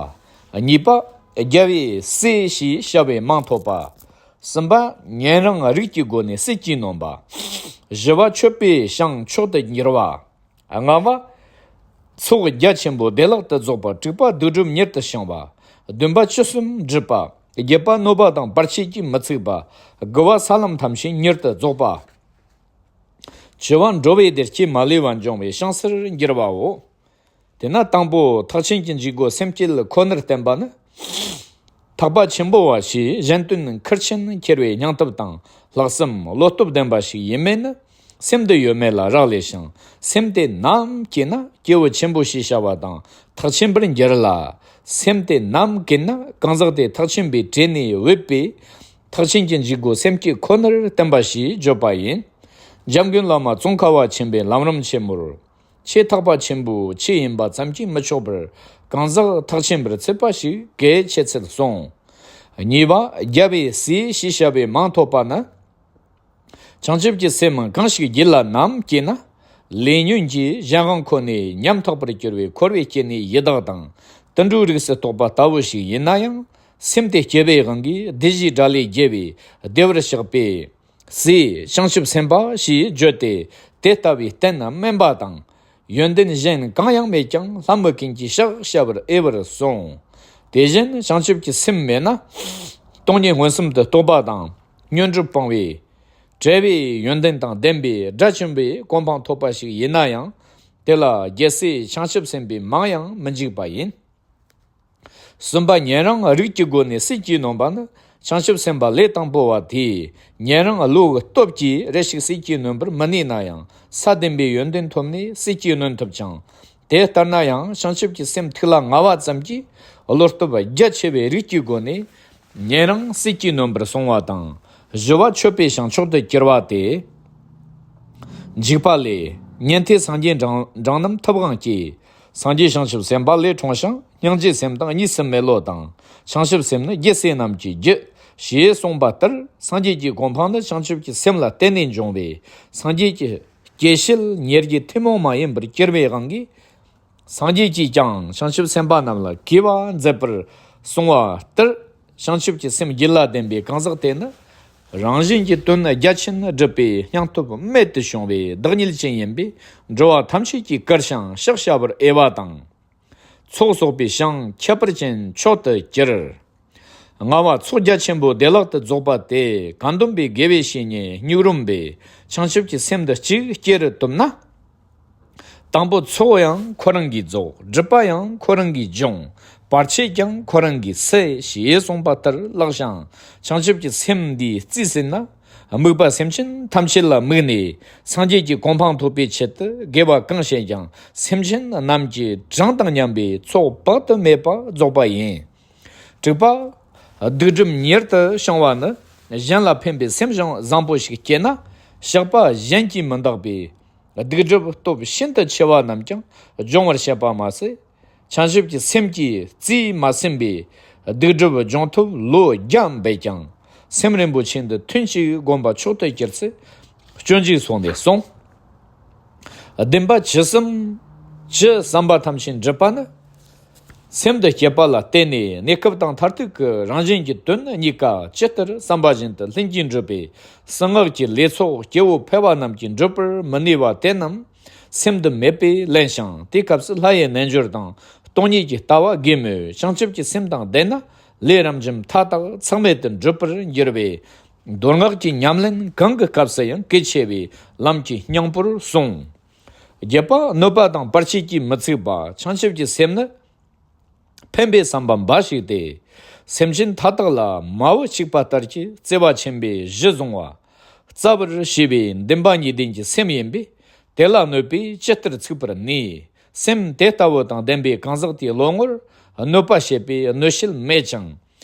གཉིས་པ། རྒྱལ་བའི་སྲས་ཞེས་བྱ་བའི་མིང་ཐོབ་པ། གསུམ་པ། ཉན་རང་རིགས་ཀྱི་སྒོ་ནས་སྲིད་ཀྱིས་ནོན་པ། བཞི་པ། མཆོད་པའི་བྱང་མཆོག་ཏུ་གྱུར་པ། ལྔ་པ། ཚོགས་རྒྱ་ཆེན་པོ་བདེ་བླག་ཏུ་རྫོགས་པ། དྲུག་པ། སྡིག་སྒྲིབ་མྱུར་དུ་བྱང་བ། བདུན་པ། བཅུ་གསུམ་སྒྲུབ་པ། བརྒྱད་པ། གནོད་པ་དང་བར་ཆད་ཀྱིས་མི་ཚིག་པ། དགུ་པ། ས་ལམ་ཐམས་ཅད་མྱུར་དུ་རྫོགས་པ། བཅུ་པ། འགྲོ་བའི་བདེ་སྐྱིད་མ་ལུས་པ་འབྱུང་བའི་བྱང་སར་འགྱུར་བའོ། དེས་ན་དང་པོ་ཐེག་ཆེན་གྱི་འཇུག་སྒོ་སེམས་བསྐྱེད་ཁོ་ནར་བསྟན་པ་ནི། ཐེག་པ་ཆེན་པོ་བ་ཞེས་གཞན་དོན་ཁུར་ཆེན་འཁྱེར་བའི་སྙིང་སྟོབས་དང་ལྷག་བསམ་བློ་སྟོབས་ལྡན་པ་ཞིག་ཡིན་མིན་ནི། སེམས་འདི་ཡོད་མེད་ལ་རག་ལས་ཤིང་། སེམས་དེ་ནམ་སྐྱེས་ན་སྐྱེས་བུ་ཆེན་པོ་ཞེས་བྱ་བ་དང་ཐེག་ཆེན་པར་འགྱུར་ལ། སེམས་དེ་ནམ་སྐྱེས་ན་གང་ཟག་དེ་ཐེག་ཆེན་པའི་གྲས་ནས་འོས་པའི་ཐེག་ཆེན་གྱི་འཇུག་སྒོ་སེམས་བསྐྱེད་ཁོ་ནར་བསྟན་པ་ཞེས་བརྗོད་པ་ཡིན། འཇམ་མགོན་བླ་མ་ཙོང་ཁ་པ་ཆེན་པོའི་ལམ་རིམ་ཆེན་མོར། ཆེས་ཐེག་པ་ཆེན་པོའི་ཆོས་ཡིན་པ་ཙམ་གྱིས་མི་ཆོག་པར་གང་ཟག་ཐེག་ཆེན་པར་ཚུད་པ་ཞིག་གལ་ཆེ་ཚུལ་གསུངས། གཉིས་པ། རྒྱལ་བའི་སྲས་ཞེས་བྱ་བའི་མིང་ཐོབ་པ་ནི། བྱང་ཆུབ་ཀྱི་སེམས་གང་ཞིག་རྒྱུད་ལ་ནམ་སྐྱེས་ན། ལས་ཉོན་གྱི་གཞན་དབང་ཁོ་ནས་ཉམ་ཐག་པར་གྱུར་པའི་འཁོར་བའི་སྐྱེ་གནས་ཡི་དྭགས་དང་དུད་འགྲོའི་རིགས་སུ་གཏོགས་པ་ལྟ་བུ་ཞིག་ཡིན་ན་ཡང་། སེམས་དེ་བསྐྱེད་པའི་དབང་གིས་སྡེ་བཞིའི་དགྲ་ལས་རྒྱལ་བའི་བདེ་བར་གཤེགས་པའི་སྲས་བྱང་ཆུབ་སེམས་དཔའ་ཞེས་བརྗོད་དེ། དེ་ལྟ་བུའི་རྟེན་དམན་པ་དང་། ཡོན་ཏན་གཞན་གང་ཡང་མེད་ཀྱང་ལྷ་མི་ཀུན་གྱིས་ཕྱག་བྱ་བར་འོས་པར་གསུངས། དེ་བཞིན་བྱང་ཆུབ་ཀྱི་སེམས་མེད་ན། སྟོང་ཉིད་མངོན་སུམ་དུ་རྟོགས་པ་དང་། བསྙོན་སྒྲུབ་སྤང་བའི་བྲལ་བའི་ཡོན་ཏན་དང་ལྡན་པའི་དགྲ་བཅོམ་པའི་གོ་འཕང་ཐོབ་པ་ཞིག་ཡིན་ན་ཡང་། དེ་ལ་རྒྱལ་སྲས་བྱང་ཆུབ་སེམས་དཔའི་མིང་ཡང་མི་འཇིགས་པ་ཡིན། གསུམ་པ། ཉན་རང་རིགས་ཀྱི་སྒོ་ནས་སྲིད་ཀྱིས་ནོན་པ་ནི། བྱང་ཆུབ་སེམས་དཔའ་ལས་དང་པོ་བ་དེས་ཉན་རང་བློའི་སྟོབས་ཀྱིས་རེ་ཞིག་སྲིད་ཀྱིས་ནོན་པར་མི་ནུས་ན་ཡང་ས་བདུན་པའི་ཡོན་ཏན་ཐོབ་ནས་སྲིད་ཀྱིས་ནོན་ཐུབ་ཅིང་། དེ་ལྟར་ན་ཡང་བྱང་ཆུབ་ཀྱི་སེམས་ཐིག་ལེ་ལྔ་པ་ཙམ་གྱིས་བློ་སྟོབས་རྒྱ་ཆེ་བའི་རིགས་ཀྱི་སྒོ་ནས་ཉན་རང་སྲིད་ཀྱིས་ནོན་པར་གསུངས་པ་དང་། བཞི་པ། མཆོད་པའི་བྱང་མཆོག་ཏུ་གྱུར་པ་སྟེ། འཇུག་པ་ལས། ཉན་ཐོས་སངས་རྒྱས་འབྲིང་འབྲིང་རྣམས་ཐུབ་དབང་སྐྱེས། སངས་རྒྱས་བྱང་ཆུབ་སེམས་དཔའ་ལས་འཁྲུངས་ཤིང་། སྙིང་རྗེའི་སེམས་དང་གཉིས་སུ་མེད་བློ་དང་། བྱང་ཆུབ་སེམས་ནི་རྒྱལ་སྲས་རྣམས་ཀྱི་རྒྱུ། ཞེས་གསུངས་པ་ལྟར་སངས་རྒྱས་ཀྱི་གོ་འཕང་ནི་བྱང་ཆུབ་ཀྱི་སེམས་ལ་བརྟེན་ནས་འབྱུང་བས། སངས་རྒྱས་ཀྱི་སྐྱེད་བྱེད་ཉེར་བརྒྱད་ཐུན་མོང་མ་ཡིན་པར་གྱུར་པའི་དབང་གིས། སངས་རྒྱས་ཀྱིས་ཀྱང་བྱང་ཆུབ་སེམས་དཔའ་རྣམས་ལ་གུས་པ་མཛད་པར་གསུངས་པ་ལྟར། བྱང་ཆུབ་ཀྱི་སེམས་རྒྱུད་ལ་ལྡན་པའི་གང་ཟག་དེ་ནི། རང་གཞན་གྱི་དོན་རྒྱ་ཆེན་སྒྲུབ་པའི་སྙིང་སྟོབས་རྨད་དུ་བྱུང་བའི་བདག་ཉིད་ཅན་ཡིན་པས། འགྲོ་བ་ཐམས་ཅད་ཀྱིས་བཀུར་ཞིང་ཕྱག་བྱ་བར་འོས་པ་དང་། ཚོགས་གསོག་པའི་བྱང་ཁྱད་པར་ཅན་མཆོག་ཏུ་གྱུར། ལྔ་པ། ཚོགས་རྒྱ་ཆེན་པོ་བདེ་བླག་ཏུ་རྫོགས་པ་སྟེ། གང་འདོམས་པའི་དགེ་བའི་བཤེས་གཉེན་སྙིང་རུས་པས་བྱང་ཆུབ་ཀྱི་སེམས་འདི་གཅིག་སྐྱེ་རུ་བཏུབ་ན། དང་པོ་ཚོགས་ཡང་ཁོ་རང་གིས་རྫོགས། སྒྲིབ་པ་ཡང་ཁོ་རང་གིས་སྦྱོང་། བར་ཆད་ཀྱང་ཁོ་རང་གིས་སེལ་ཞེས་གསུངས་པ་ལྟར་ལགས་ཤིང་། བྱང་ཆུབ་ཀྱི་སེམས་འདིས་རྩིས་ཟིན་ན། དམིགས་པ་སེམས་ཅན་ཐམས་ཅད་ལ་དམིགས་ནས། སངས་རྒྱས་ཀྱི་གོ་འཕང་ཐོབ་པའི་ཆེད་དུ་དགེ་བ་གང་བྱས་ཀྱང་། སེམས་ཅན་རྣམས་ཀྱི་གྲངས་དང་མཉམ་པའི་ཚོགས་དཔག་ཏུ་མེད་པ་རྫོགས་པ་ཡིན། དྲུག་པ། སྡིག་སྒྲིབ་མྱུར་དུ་བྱང་བ་ནི། གཞན་ལ་ཕན་པའི་སེམས་བཟང་བཟང་པོ་ཞིག་སྐྱེས་ན། བཤགས་པ་གཞན་གྱིས་མི་འདག་པའི་སྡིག་སྒྲིབ་སྟོབས་ཤིན་ཏུ་ཆེ་བ་རྣམས་ཀྱང་སྦྱོང་བར་བྱེད་པ་མ་ཟད། བྱང་ཆུབ་ཀྱི་སེམས་ཀྱིས་རྩིས་མ་ཟིན་པའི་སྡིག་སྒྲིབ་སྦྱོང་ཐུབ་ལོ་བརྒྱ་འབད་ཀྱང་། སེམས་རིན་པོ་ཆེ་འདི་ཐུན་གཅིག་བསྒོམ་པ་མཆོག་ཏུ་གྱུར་ཚེ། སྤྱོད་འཇུག་སོགས་ནས་གསུངས། བདེན་པ་ཇི་ཙམ་ཇི་བསམ་པ་ཐམས་ཅད་འགྲུབ་པ་ནི། སེམས་འདི་བསྐྱེད་པ་ལ་བརྟེན་ནས་གནས་སྐབས་དང་མཐར་ཐུག་གི་རང་གཞན་གྱི་དོན་གཉིས་ཀ་ཇི་ལྟར་བསམ་པ་བཞིན་དུ་ལྷུན་གྱིས་འགྲུབ་པའི་གསང་སྔགས་ཀྱི་ལས་ཚོགས་སྐྱེ་བོ་ཕལ་བ་རྣམས་ཀྱིས་འགྲུབ་པར་མི་ནུས་པ་དེ་རྣམས་སེམས་འདི་མེད་པས་ལན་ཞིང་། དེའི་སྐབས་སུ་ལྷ་ཡི་རྣལ་འབྱོར་དང་སྟོང་ཉིད་ཀྱི་ལྟ་བ་དགོས་མོད། བྱང་ཆུབ་ཀྱི་སེམས་དང་ལྡན་ན་ལས་རབ་འབྱམས་མཐའ་དག་ཚེགས་མེད་དུ་འགྲུབ་པར་འགྱུར་བས། མདོ་སྔགས་ཀྱི་ཉམས་ལེན་གང་གི་སྐབས་སུ་ཡང་གལ་ཆེ་བའི་ལམ་གྱི་སྙིང་པོར་གསུངས། བརྒྱད་པ། གནོད་པ་དང་བར་ཆད་ཀྱིས་མི་ཚིག་པ། བྱང་ཆུབ་ཀྱི་སེམས་ནི། ཕན་པའི་བསམ་པ་འབའ་ཞིག་སྟེ། སེམས་ཅན་མཐའ་དག་ལ་མ་བུ་གཅིག་པ་ལྟར་གྱི་བརྩེ་བ་ཆེན་པོས་གཞི་བཟུང་བ། བརྩེ་བར་བྱེད་པའི་འདུན་པ་གཉིས་ལྡན་གྱི་སེམས་ཡིན་པས། དེ་ལ་གནོད་པས་ཇི་ལྟར་ཚིག་པར་ནུས། སེམས་དེ་ལྟ་བུ་དང་ལྡན་པའི་གང་ཟག་དེའི་བློ་ངོར་གནོད་པ་བྱེད་པའི་གནོད་བྱེད་མེད་ཅིང་།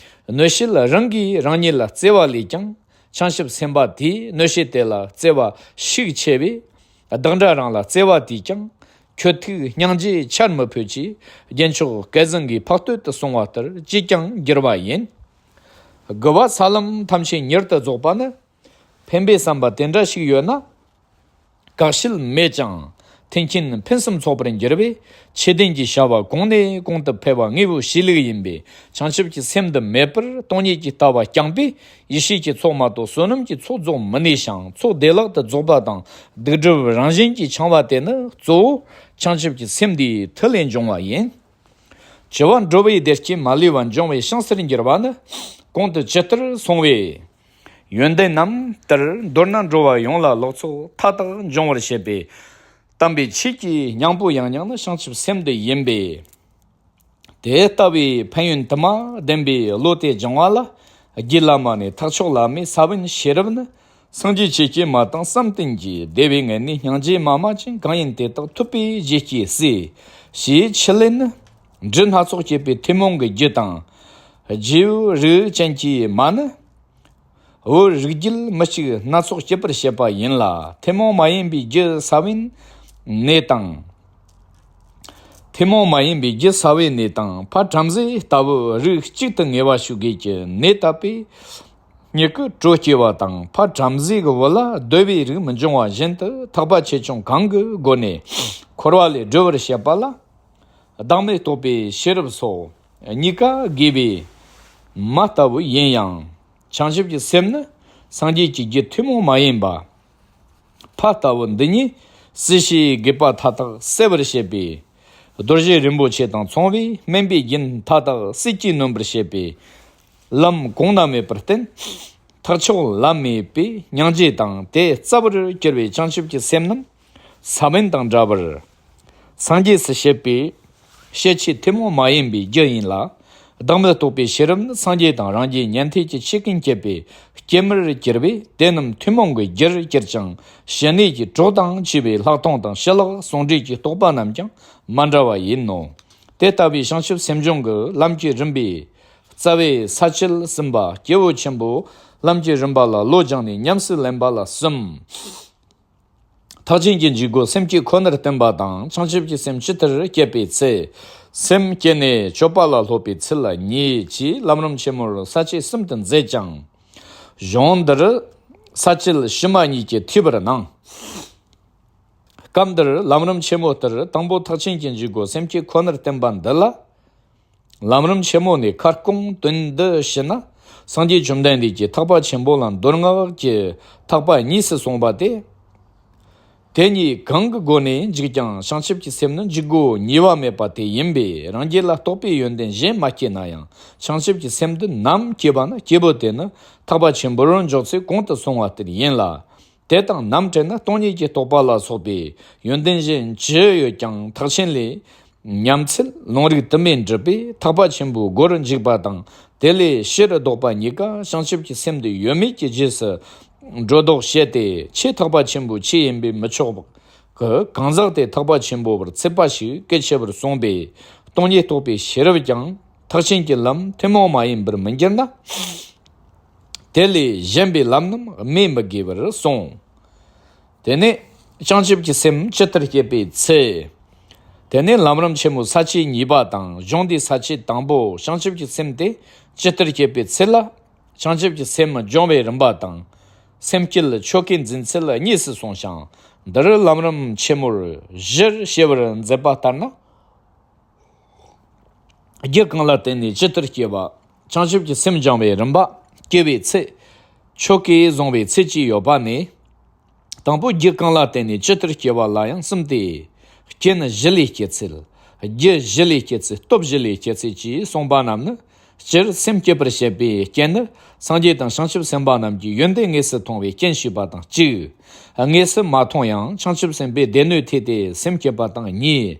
གནོད་བྱེད་རང་གིས་རང་ཉིད་ལ་བརྩེ་བ་ལས་ཀྱང་། བྱང་ཆུབ་སེམས་དཔའ་དེས་གནོད་བྱེད་དེ་ལ་བརྩེ་བ་ཤུགས་ཆེ་བས། བདག་འདྲ་རང་ལ་བརྩེ་བ་དེས་ཀྱང་། ཁྱོད་ཐུགས་སྙིང་རྗེ་ཆར་མི་ཕོད་ཅེས། རྒྱལ་མཆོག་སྐལ་བཟང་གིས་འཕགས་བསྟོད་དུ་གསུངས་པ་ལྟར་ཅིས་ཀྱང་འགྱུར་བ་ཡིན། དགུ་པ། ས་ལམ་ཐམས་ཅད་མྱུར་དུ་རྫོགས་པ་ནི། འཕེན་པའི་བསམ་པ་དེ་འདྲ་ཞིག་ཡོད་ན། བཀག་ཆོད་མེད་ཅིང་མཐུན་རྐྱེན་ཕུན་སུམ་ཚོགས་པར་འགྱུར་བས། ཆོས་ལྡན་གྱི་བྱ་བ་གོང་ནས་གོང་དུ་འཕེལ་བ་དངོས་པོའི་གཤིས་ལུགས་ཡིན་པས། བྱང་ཆུབ་ཀྱི་སེམས་འདི་མེད་པར་སྟོང་ཉིད་ཀྱི་ལྟ་བ་རྐྱང་པས། ཡེ་ཤེས་ཀྱི་ཚོགས་མ་གཏོགས་བསོད་ནམས་ཀྱི་ཚོགས་རྫོགས་མི་ནུས་ཤིང་། ཚོགས་བདེ་བླག་ཏུ་རྫོགས་པ་དང་སྡིག་སྒྲིབ་རང་བཞིན་གྱིས་འཆིང་བ་དེ་ནི་གཙོ་བོ་བྱང་ཆུབ་ཀྱི་སེམས་འདིའི་མཐུ་ལས་འབྱུང་བ་ཡིན། བཅུ་པ། འགྲོ་བའི་བདེ་སྐྱིད་མ་ལུས་པ་འབྱུང་བའི་ཤིང་སར་འགྱུར་བ་ནི། གོང་དུ་ཇི་ལྟར་གསུངས་པའི་ཡོན་ཏན་རྣམས་ལྟར། མདོར་ན་འགྲོ་བ་ཡོངས་ལ་ལོག་ཚོགས་མཐའ་དག་འབྱུང་བར་བྱེད་པའི་དམ་པའི་ཆོས་ཀྱི་སྙིང་པོ་ཡང་སྙིང་ནི་བྱང་ཆུབ་སེམས་འདི་ཡིན་པས། དེ་ལྟ་བུའི་ཕན་ཡོན་དུ་མ་ལྡན་པའི་བློ་དེ་སྦྱང་བ་ལ། རྒྱུད་བླ་མ་ནས་ཐེག་མཆོག་བླ་མའི་ས་བོན་ཤེས་རབ་ནི། སངས་རྒྱས་ཆོས་ཀྱི་མ་དང་བསམ་གཏན་གྱི། བདེ་བའི་མངལ་ནས་སྙིང་རྗེ་མ་སྨྲ་ཅིང་། གང་ཡིན་དེ་དག་ཐོབ་པའི་རྒྱུ་སྐྱེ་སྲིད། ཞེས་ཆུ་ལེན་ནི། འབྲུ་སྣ་ཚོགས་སྐྱེད་པའི་ཐུན་མོང་གི་རྒྱུ་དང་། རྗེའུ་རིགས་ཅན་གྱི་མ་ནི། བོད་རིགས་རྒྱུད་མི་གཅིག་སྣ་ཚོགས་སྐྱེད་པར་བྱེད་པ་ཡིན་ལ། ཐུན་མོང་མ་ཡིན་པའི་རྒྱུ་ས་བོན་ནས་དང་། ཐུན་མོང་མ་ཡིན་པའི་རྒྱུ་ས་བོན་ནས་དང་། ཕ་བྲམ་ཟེ་ལྟ་བུ་རིགས་གཅིག་ཏུ་ངེས་པ་ཞིག་དགོས་ཀྱི་ནད་དག་པས། མྱུ་གུ་དྲོད་སྐྱེ་བ་དང་། ཕ་བྲམ་ཟེ་གི་བུ་ལ་གདོལ་པའི་རིགས་མི་འབྱུང་བ་བཞིན་དུ། ཐེག་པ་ཆེ་ཆུང་གང་གི་སྒོ་ནས་འཁོར་བ་ལས་སྒྲོལ་བར་བྱེད་པ་ལ། བདག་མེད་རྟོགས་པའི་ཤེས་རབ་སོགས་གཉིས་ཀ་དགོས་པས་མ་ལྟ་བུ་ཡིན་ཡང་། བྱང་ཆུབ་ཀྱི་སེམས་ནི་སངས་རྒྱས་ཀྱི་རྒྱུ་ཐུན་མོང་མ་ཡིན་པ། ཕ་ལྟ་བུ་འདི་ཉིད་སྲིད་ཞིའི་སྒུག་པ་མཐའ་དག་སེལ་བར་བྱེད་པའི་རྡོ་རྗེ་རིན་པོ་ཆེ་དང་མཚུངས་པས། སྨན་པའི་རྒྱུན་མཐའ་དག་སྲིད་ཀྱིས་ནོན་པར་བྱེད་པའི་ལམ་གོང་ན་མེད་པར་བསྟན། ཐེག་མཆོག་བླ་མེད་པའི་སྙིང་རྗེ་དང་དེ་རྩ་བར་གྱུར་པའི་བྱང་ཆུབ་ཀྱི་སེམས་རྣམས་ས་བོན་དང་འདྲ་བར། སངས་རྒྱས་སུ་བྱེད་པའི་ཤེས་བྱེད་ཐུན་མོང་མ་ཡིན་པའི་རྒྱུ་ཡིན་ལ། བདག་མེད་རྟོགས་པའི་ཤེས་རབ་ནི་སངས་རྒྱས་དང་རང་རྒྱལ་ཉན་ཐོས་ཀྱི་ཆོས་ཀུན་སྐྱེད་པའི་སྐྱེད་མར་གྱུར་པས། དེ་རྣམས་ཐུན་མོང་གི་རྒྱུར་གྱུར་ཅིང་། ཞི་གནས་ཀྱི་གྲོགས་དང་བཅས་པའི་ལྷག་མཐོང་དང་ཞི་ལྷག་ཟུང་འབྲེལ་གྱི་རྟོགས་པ་རྣམས་ཀྱང་མ་འདྲ་བ་ཡིན་ནོ། དེ་ལྟ་བུའི་བྱང་ཆུབ་སེམས་སྦྱོང་གི་ལམ་གྱི་རིམ་པའི་རྩ་བའི་ས་བཅད་གསུམ་པ། སྐྱེས་བུ་ཆེན་པོ་ལམ་གྱི་རིམ་པ་ལ་བློ་སྦྱངས་ནས་ཉམས་སུ་ལེན་པ་ལ་གསུམ། ཐེག་ཆེན་གྱི་འཇུག་སྒོ་སེམས་བསྐྱེད་ཁོ་ནར་བསྟུན་པ་དང་། བྱང་ཆུབ་ཀྱི་སེམས་ཇི་ལྟར་བསྐྱེད་པའི་ཚུལ། སེམས་བསྐྱེད་ནས་སྤྱོད་པ་ལ་སློབ་པའི་ཚུལ་ལ་གཉིས་ཀྱིས་ལམ་རིམ་ཆེན་མོར་ས་བཅད་གསུམ་དུ་མཛད་ཅིང་། གཞུང་འདིར་ས་བཅད་ཕྱི་མ་གཉིས་ཀྱིས་འཐུས་པར་སྣང་། སྐབས་འདིར་ལམ་རིམ་ཆེན་མོ་ལྟར་དང་པོ་ཐེག་ཆེན་གྱི་འཇུག་སྒོ་སེམས་བསྐྱེད་ཁོ་ནར་བསྟུན་པ་འདི་ལ། ལམ་རིམ་ཆེན་མོ་ནས་ཁ་སྐོང་དོན་བསྡུ་ཞུས་ན། སངས་རྒྱས་བཅོམ་ལྡན་འདས་ཀྱིས་ཐེག་པ་ཆེན་པོ་ལ་མདོ་སྔགས་ཀྱི་ཐེག་པ་གཉིས་སུ་གསུངས་པ་སྟེ། དེ་གཉིས་གང་གི་སྒོ་ནས་འཇུག་ཀྱང་བྱང་ཆུབ་ཀྱི་སེམས་ནི་འཇུག་སྒོ་གཉིས་པ་མེད་པ་དེ་ཡིན་པས། རང་རྒྱུད་ལ་རྟོགས་པའི་ཡོན་ཏན་གཞན་མ་སྐྱེས་ན་ཡང་། བྱང་ཆུབ་ཀྱི་སེམས་འདི་ནམ་སྐྱེས་པ་ན། སྐྱེས་བུ་དེ་ནི་ཐེག་པ་ཆེན་པོར་འཇོག་ཚུལ་གོང་དུ་སོང་བ་ལྟར་ཡིན་ལ། དེ་དང་ནམ་བྲལ་ན་སྟོང་ཉིད་ཀྱི་རྟོགས་པ་ལ་སོགས་པའི་ཡོན་ཏན་གཞན་ཅི་ཡོད་ཀྱང་ཐེག་ཆེན་ལས་ཉམས་ཚུལ་ལུང་རིགས་དུ་མས་འགྲུབ་པས། ཐེག་པ་ཆེན་པོའི་སྒོར་འཇུག་པ་དང་། དེ་ལས་ཕྱིར་ལྡོག་པ་གཉིས་ཀ་བྱང་ཆུབ་ཀྱི་སེམས་འདི་ཡོད་མེད་ཀྱི་རྗེས་སུ་འགྲོ་ལྡོག་བྱེད་དེ། ཆོས་ཐེག་པ་ཆེན་པོའི་ཆོས་ཡིན་པས་མི་ཆོག་གི། གང་ཟག་དེ་ཐེག་པ་ཆེན་པོ་བར་ཚད་པ་ཞིག་གལ་ཆེ་བར་གསུངས་པས། སྟོང་ཉིད་རྟོགས་པའི་ཤེས་རབ་ཀྱང་ཐེག་ཆེན་གྱི་ལམ་ཐུན་མོང་མ་ཡིན་པར་མི་འགྱུར་ན། དེ་ལས་གཞན་པའི་ལམ་རྣམས་སྨོས་མི་དགོས་པར་གསུངས། དེ་ནས་བྱང་ཆུབ་ཀྱི་སེམས་ཇི་ལྟར་བསྐྱེད་པའི་ཚུལ། དེ་ནས་ལམ་རིམ་ཆེན་མོའི་ས་བཅད་གཉིས་པ་དང་། གཞུང་འདིའི་ས་བཅད་དང་པོ། བྱང་ཆུབ་ཀྱི་སེམས་དེ་ཇི་ལྟར་བསྐྱེད་པའི་ཚུལ་ལ། བྱང་ཆུབ་ཀྱི་སེམས་སྦྱོང་བའི་རིམ་པ་དང་། སེམས་བསྐྱེད་ཆོ་གའི་འཛིན་ཚུལ་གཉིས་སུ་གསུངས་ཤིང་། འདིར་ལམ་རིམ་ཆེན་མོར་བཞིར་ཕྱེ་བར་མཛད་པ་ལྟར་ན། རྒྱུ་གང་ལ་བརྟེན་ནས་ཇི་ལྟར་སྐྱེ་བ། བྱང་ཆུབ་ཀྱི་སེམས་སྦྱང་བའི་རིམ་པ། སྐྱེ་བའི་ཚེ། ཆོ་གས་བཟུང་བའི་ཚེ་བཅས་ཡོད་པ་ནས། དང་པོ་རྒྱུ་གང་ལ་བརྟེན་ནས་ཇི་ལྟར་སྐྱེ་བ་ལ་ཡང་གསུམ་སྟེ། རྐྱེན་བཞི་ལས་སྐྱེ་ཚུལ། རྒྱུ་བཞི་ལས་སྐྱེ་ཚུལ། སྟོབས་བཞི་ལས་སྐྱེ་ཚུལ་བཅས་གསུངས་པ་རྣམས་ནི། སྤྱིར་སེམས་བསྐྱེད་པར་བྱེད་པའི་རྐྱེན་ནི། སངས་རྒྱས་དང་བྱང་ཆུབ་སེམས་དཔའ་རྣམས་ཀྱི་ཡོན་ཏན་དངོས་སུ་མཐོང་བའི་རྐྱེན་ཞུས་པ་དང་གཅིག། དངོས་སུ་མ་མཐོང་ཡང་བྱང་ཆུབ་སེམས་དཔའི་སྡེ་སྣོད་ཐོས་ཏེ་སེམས་བསྐྱེད་པ་དང་གཉིས།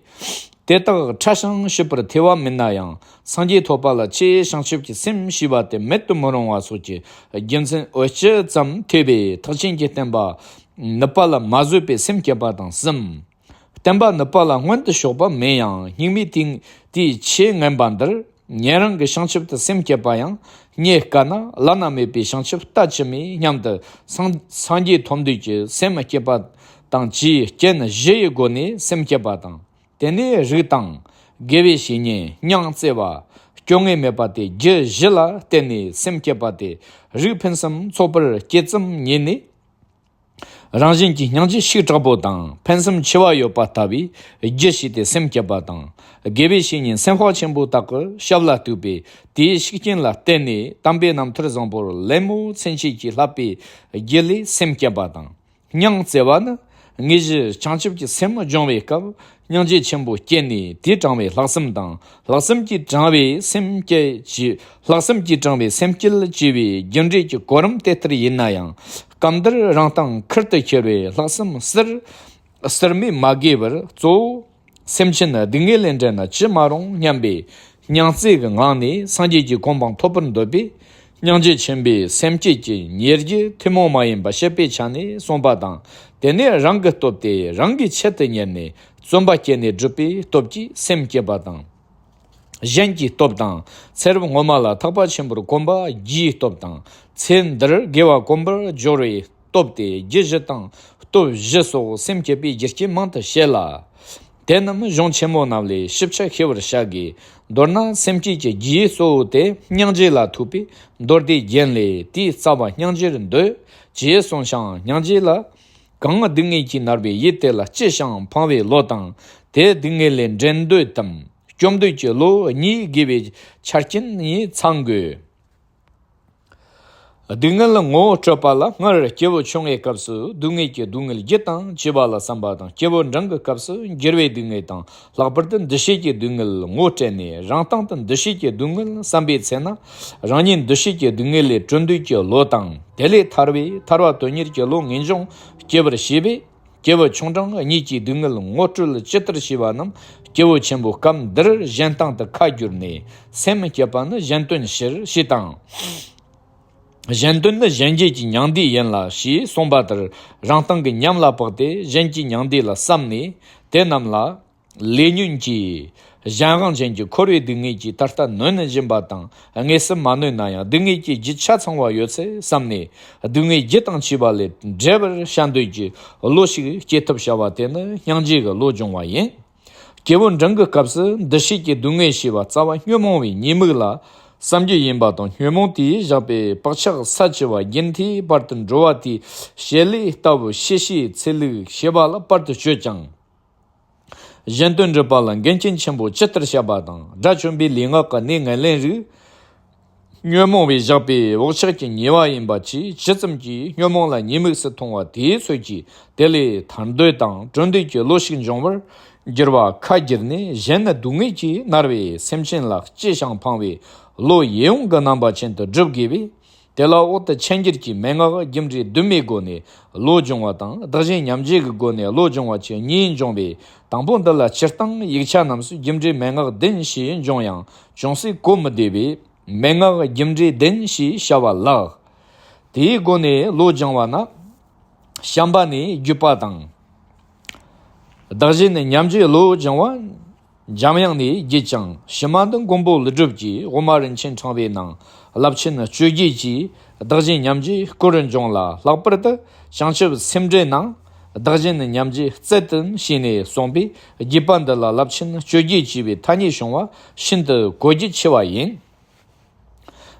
དེ་དག་ཕྲ་ཞིང་ཞིབ་པར་ཐོས་པ་མིན་ན་ཡང་། སངས་རྒྱས་ཐོབ་པ་ལ་ཆེས་བྱང་ཆུབ་ཀྱི་སེམས་ཞེས་པ་དེ་མེད་དུ་མི་རུང་བ་སོགས་ཀྱི་རྒྱུ་མཚན་འོལ་སྤྱི་ཙམ་ཐོས་པས། ཐེག་ཆེན་གྱི་བསྟན་པ་ནུབ་པ་ལ་མ་བཟོད་པའི་སེམས་བསྐྱེད་པ་དང་གསུམ། བསྟན་པ་ནུབ་པ་ལ་མངོན་དུ་ཕྱོགས་པ་མིན་ཡང་སྙིགས་མའི་དུས་དེའི་ཆོས་ངན་པ་འདིར། ཉན་རང་གི་བྱང་ཆུབ་ཏུ་སེམས་བསྐྱེད་པ་ཡང་རྙེད་དཀའ་ན། བླ་ན་མེད་པའི་བྱང་ཆུབ་ལྟ་ཅི་སྨོས་སྙམ་དུ་སངས་སངས་རྒྱས་ཐོབ་འདོད་ཀྱི་སེམས་བསྐྱེད་པ་དང་བཅས་རྐྱེན་བཞི་ཡི་སྒོ་ནས་སེམས་བསྐྱེད་པ་དང་། དེ་ནས་རིགས་དང་། དགེ་བའི་བཤེས་གཉེན། སྙིང་བརྩེ་བ། སྐྱོ་ངལ་མེད་པ་སྟེ་རྒྱུ་བཞི་ལ་བརྟེན་ནས་སེམས་བསྐྱེད་པ་སྟེ། རིགས་ཕུན་སུམ་ཚོགས་པར་བསྐྱེད་ཙམ་ཉིད་ནས། རང་བཞིན་གྱིས་སྙིང་རྗེ་ཤུགས་དྲག་པོ་དང་ཕུན་སུམ་ཆེ་བ་ཡོད་པ་ལྟ་བུའི་རྒྱུ་བྱས་ཏེ་སེམས་བསྐྱེད་པ་དང་། དགེ་བའི་བཤེས་གཉེན་སེམས་དཔའ་ཆེན་པོ་དག་གི་ཞབས་ལ་གཏུགས་པས། དེའི་ཤུགས་རྐྱེན་ལ་བརྟེན་ནས་དམ་པའི་རྣམ་ཐར་བཟང་པོར་ལད་མོ་ཚུན་ཆད་ཀྱིས་བསླབ་པའི་རྒྱུ་ལས་སེམས་བསྐྱེད་པ་དང་། སྙིང་བརྩེ་བ་ནི། དངོས་གཞི་བྱང་ཆུབ་ཀྱི་སེམས་སྦྱོང་བའི་སྐབས་སྙིང་རྗེ་ཆེན་པོ་སྐྱེས་ནས། དེས་དྲངས་པའི་ལྷག་བསམ་དང་། ལྷག་བསམ་གྱིས་དྲངས་པའི་སེམས་བསྐྱེད་ཀྱི། ལྷག་བསམ་གྱིས་དྲངས་པའི་སེམས་བསྐྱེད་ཅེས་པའི་རྒྱུ་འབྲས་ཀྱི་གོ་རིམ་དེ་ལྟར་ཡིན་ན་ཡང་། སྐབས་འདིར་རང་སྟེང་ཁུར་དུ་འཁྱེར་བའི་ལྷག་བསམ་ཟུར་ཟུར་མས་མ་དགོས་པར། གཙོ་བོ་སེམས་ཅན་སྡུག་བསྔལ་ལས་འདྲེན་ན་ཅི་མ་རུང་སྙམ་པའི་སྙིང་བརྩེ་གི་ངང་ནས་སངས་རྒྱས་ཀྱི་གོ་འཕང་ཐོབ་པར་འདོད་པས། སྙིང་རྗེ་ཆེན་པོའི་སེམས་བསྐྱེད་ཀྱི་ཉེར་བརྒྱད་ཐུན་མོང་མ་ཡིན་པ་བཤད་པའི་ཆ་ནས་གསུངས་པ་དང་། དེ་ནས་རང་གི་སྟོབས་དེ་རང་གིས་ཆེད་དུ་གཉེར་ནས་བརྩོན་པ་བསྐྱེད་ནས་བསྒྲུབས་པའི་སྟོབས་ཀྱིས་སེམས་བསྐྱེད་པ་དང་། གཞན་གྱི་སྟོབས་དང་། ཚེ་རབས་སྔོན་མ་ལ་ཐེག་པ་ཆེན་པོར་གོམས་པ་རྒྱུའི་སྟོབས་དང་། ཚེ་འདིར་དགེ་བ་གོམས་པར་སྦྱོར་བའི་སྟོབས་ཏེ་རྒྱུ་བཞི་དང་སྟོབས་བཞི་སོགས་སེམས་བསྐྱེད་པའི་རྒྱུ་རྐྱེན་མང་དུ་བཤད་ལ། དེ་རྣམས་གཞུང་ཆེན་མོ་རྣམས་ལས་ཞིབ་ཆ་ཤེས་པར་བྱ་དགོས། མདོར་ན་སེམས་བསྐྱེད་ཀྱི་རྒྱུའི་གཙོ་བོ་དེ་སྙིང་རྗེ་ལ་ཐུག་པས། མདོ་སྡེ་རྒྱན་ལས་དེའི་རྩ་བ་སྙིང་རྗེར་འདོད་ཅེས་གསུངས་ཤིང་། སྙིང་རྗེ་ལ་གང་སྡུག་བསྔལ་གྱིས་མནར་བའི་ཡུལ་དེ་ལ་སྐྱེས་ཤིང་ཕངས་པའི་བློ་དང་། དེ་སྡུག་བསྔལ་ལས་འདྲེན་འདོད་དམ་སྐྱོབ་འདོད་ཀྱི་བློ་གཉིས་དགོས་པའི་ཆ་རྐྱེན་ཡིན་ཚང་དགོས། སྡུག་བསྔལ་ངོ་བོ་སྤྲད་པ་ལ། སྔར་སྐྱེ་བོ་ཆུང་ངུའི་སྐབས་སུ་སྡུག་བསྔལ་གྱི་སྡུག་བསྔལ་རྒྱུད་དང་བཅས་པ་ལ་བསམ་པ་དང་། སྐྱེ་བོ་འབྲིང་གི་སྐབས་སུ་འགྱུར་བའི་སྡུག་བསྔལ་དང་། ལྷག་པར་དུ་འདུ་ཤེས་ཀྱི་སྡུག་བསྔལ་ངོ་སྤྲད་ནས། རང་སྟེང་དུ་འདུ་ཤེས་ཀྱི་སྡུག་བསྔལ་བསམ་པའི་ཚེ་ན། རང་ཉིད་འདུ་ཤེས་ཀྱི་སྡུག་བསྔལ་ལས་གྲོལ་འདོད་ཀྱི་བློ་དང་། དེ་ལས་ཐར་བའི་ཐར་བ་དོན་གཉེར་གྱི་བློ་ངེས་འབྱུང་སྐྱེ་བར་བྱེད་པས། སྐྱེ་བོ་ཆུང་འབྲིང་གཉིས་ཀྱི་སྡུག་བསྔལ་ངོ་སྤྲོད་ཇི་ལྟར་བྱས་པ་རྣམས། སྐྱེ་བོ་ཆེན་པོ་སྐབས་འདིར་གཞན་སྟེང་དུ་ཁ་བསྒྱུར་ནས། སེམས་བསྐྱེད་པ་ནི་གཞན་དོན་ཕྱིར་ཞེས་དང་། གཞན་དོན་ནི་གཞན་བརྒྱད་ཀྱི་མྱང་འདས་ཡིན་ལ་ཞེས་གསུངས་པ་ལྟར། རང་སྟེང་གི་ཉམས་ལ་དཔགས་ཏེ་གཞན་གྱི་མྱང་འདས་ལ་བསམ་ནས། དེ་རྣམས་ལ་ལས་ཉོན་གྱིས་གཞན་དབང་ཅན་གྱི་འཁོར་བའི་སྡུག་བསྔལ་གྱིས་ད་ལྟ་ནོན་བཞིན་པ་དང་། དངོས་སུ་མ་ནོན་ན་ཡང་སྡུག་བསྔལ་གྱི་རྒྱུ་ཆ་ཚང་བ་ཡོད་ཚད་བསམ་ནས། སྡུག་བསྔལ་རྒྱུ་དང་བཅས་པ་ལས་བསྒྲལ་བར་བྱ་འདོད་ཀྱི་བློ་ཞིག་སྐྱེ་ཐུབ་བྱ་བ་དེ་ནི་སྙིང་རྗེ་གི་བློ་སྦྱོང་བ་ཡིན། སྐྱེ་བོ་འབྲིང་གི་སྐབས་སུ་འདུ་ཤེས་ཀྱི་སྡུག་བསྔལ་ཞེས་པ་རྩ་བ་ཉོན་མོངས་པའི་ཉེས་དམིགས་ལ་བསམ་རྒྱུ་ཡིན་པ་དང་། ཉོན་མོངས་དེས་བཞག་པའི་བག་ཆགས་ས་བཅུ་པ་རྒྱུན་མཐའི་བར་དུ་འགྲོ་བ་དེའི་བྱེད་ལས་ལྟ་བུ་ཤེས་བྱའི་ཚེ་ལུགས་ཞེས་པ་ལ་བར་དུ་གཅོད་ཀྱང་། གཞན་དོན་སྒྲུབ་པ་ལ་འགན་རྐྱེན་ཆེན་པོ་ཇི་ལྟར་བྱ་བ་དང་། དགྲ་བཅོམ་པའི་ལུས་ངག་གི་གནས་ངན་ལེན་རིགས། ཉོན་མོངས་པས་བཞག་པའི་བག་ཆགས་ཀྱི་ཉེས་པ་ཡིན་པ་ཅིག་ཇི་ཙམ་གྱིས་ཉོན་མོངས་ལ་ཉེས་དམིགས་སུ་མཐོང་བ་དེའི་ཚོད་ཀྱིས། དེ་ལས་ཐར་འདོད་དང་གྲོལ་འདོད་ཀྱི་བློ་ཞིག་འབྱུང་བར་འགྱུར་བ་ཁ་བསྒྱུར་ནས། གཞན་ནི་སྡུག་བསྔལ་གྱིས་མནར་བའི་སེམས་ཅན་ལ་གཅེས་ཤིང་ཕངས་པའི་བློ་ཡིད་འོང་གི་རྣམ་པ་ཅན་དུ་སྒྲུབ་དགོས་པས། དེ་ལ་འོག་ཏུ་འཆད་འགྱུར་གྱི་མན་ངག་རྒྱུ་འབྲས་བདུན་མའི་སྒོ་ནས་བློ་སྦྱོང་བ་དང་། བདག་གཞན་མཉམ་བརྗེ་གི་སྒོ་ནས་བློ་སྦྱོང་བ་བཅས་གཉིས་འབྱུང་བས། དང་པོ་འདི་ལ་སྤྱིར་བཏང་ཡིག་ཆ་རྣམས་སུ་རྒྱུ་འབྲས་མན་ངག་བདུན་ཞེས་འབྱུང་ཡང་ཅུང་ཟད་གོ་མི་བདེ་བས། མན་ངག་རྒྱུ་འབྲས་བདུན་ཞེས་བྱ་བ་ལགས། དེའི་སྒོ་ནས་བློ་སྦྱང་བ་ན། བྱམས་པ་ནས་བརྒྱུད་པ་དང་། བདག་གཞན་མཉམ་བརྗེའི་བློ་སྦྱང་བ། འཇམ་དབྱངས་ནས་བརྒྱུད་ཅིང་། ཕྱི་མ་འདི་མགོན་པོ་ཀླུ་སྒྲུབ་ཀྱིས་དབུ་མ་རིན་ཆེན་ཕྲེང་བའི་ནང་རླབས་ཆེན་སྤྱོད་བརྒྱད་ཀྱི་བདག་གཞན་མཉམ་བརྗེའི་སྐོར་འབྱུང་ལ། ལྷག་པར་དུ་བྱང་ཆུབ་སེམས་འགྲེལ་ནང་བདག་གཞན་མཉམ་བརྗེ་རྩལ་དུ་བྱས་ནས་གསུངས་པས། བརྒྱུད་པ་འདི་ལ་རླབས་ཆེན་སྤྱོད་བརྒྱད་ཅེས་པའི་ཐ་སྙད་བྱུང་བ་ཤིན་ཏུ་གོ་རྒྱུ་ཆེ་བ་ཡིན།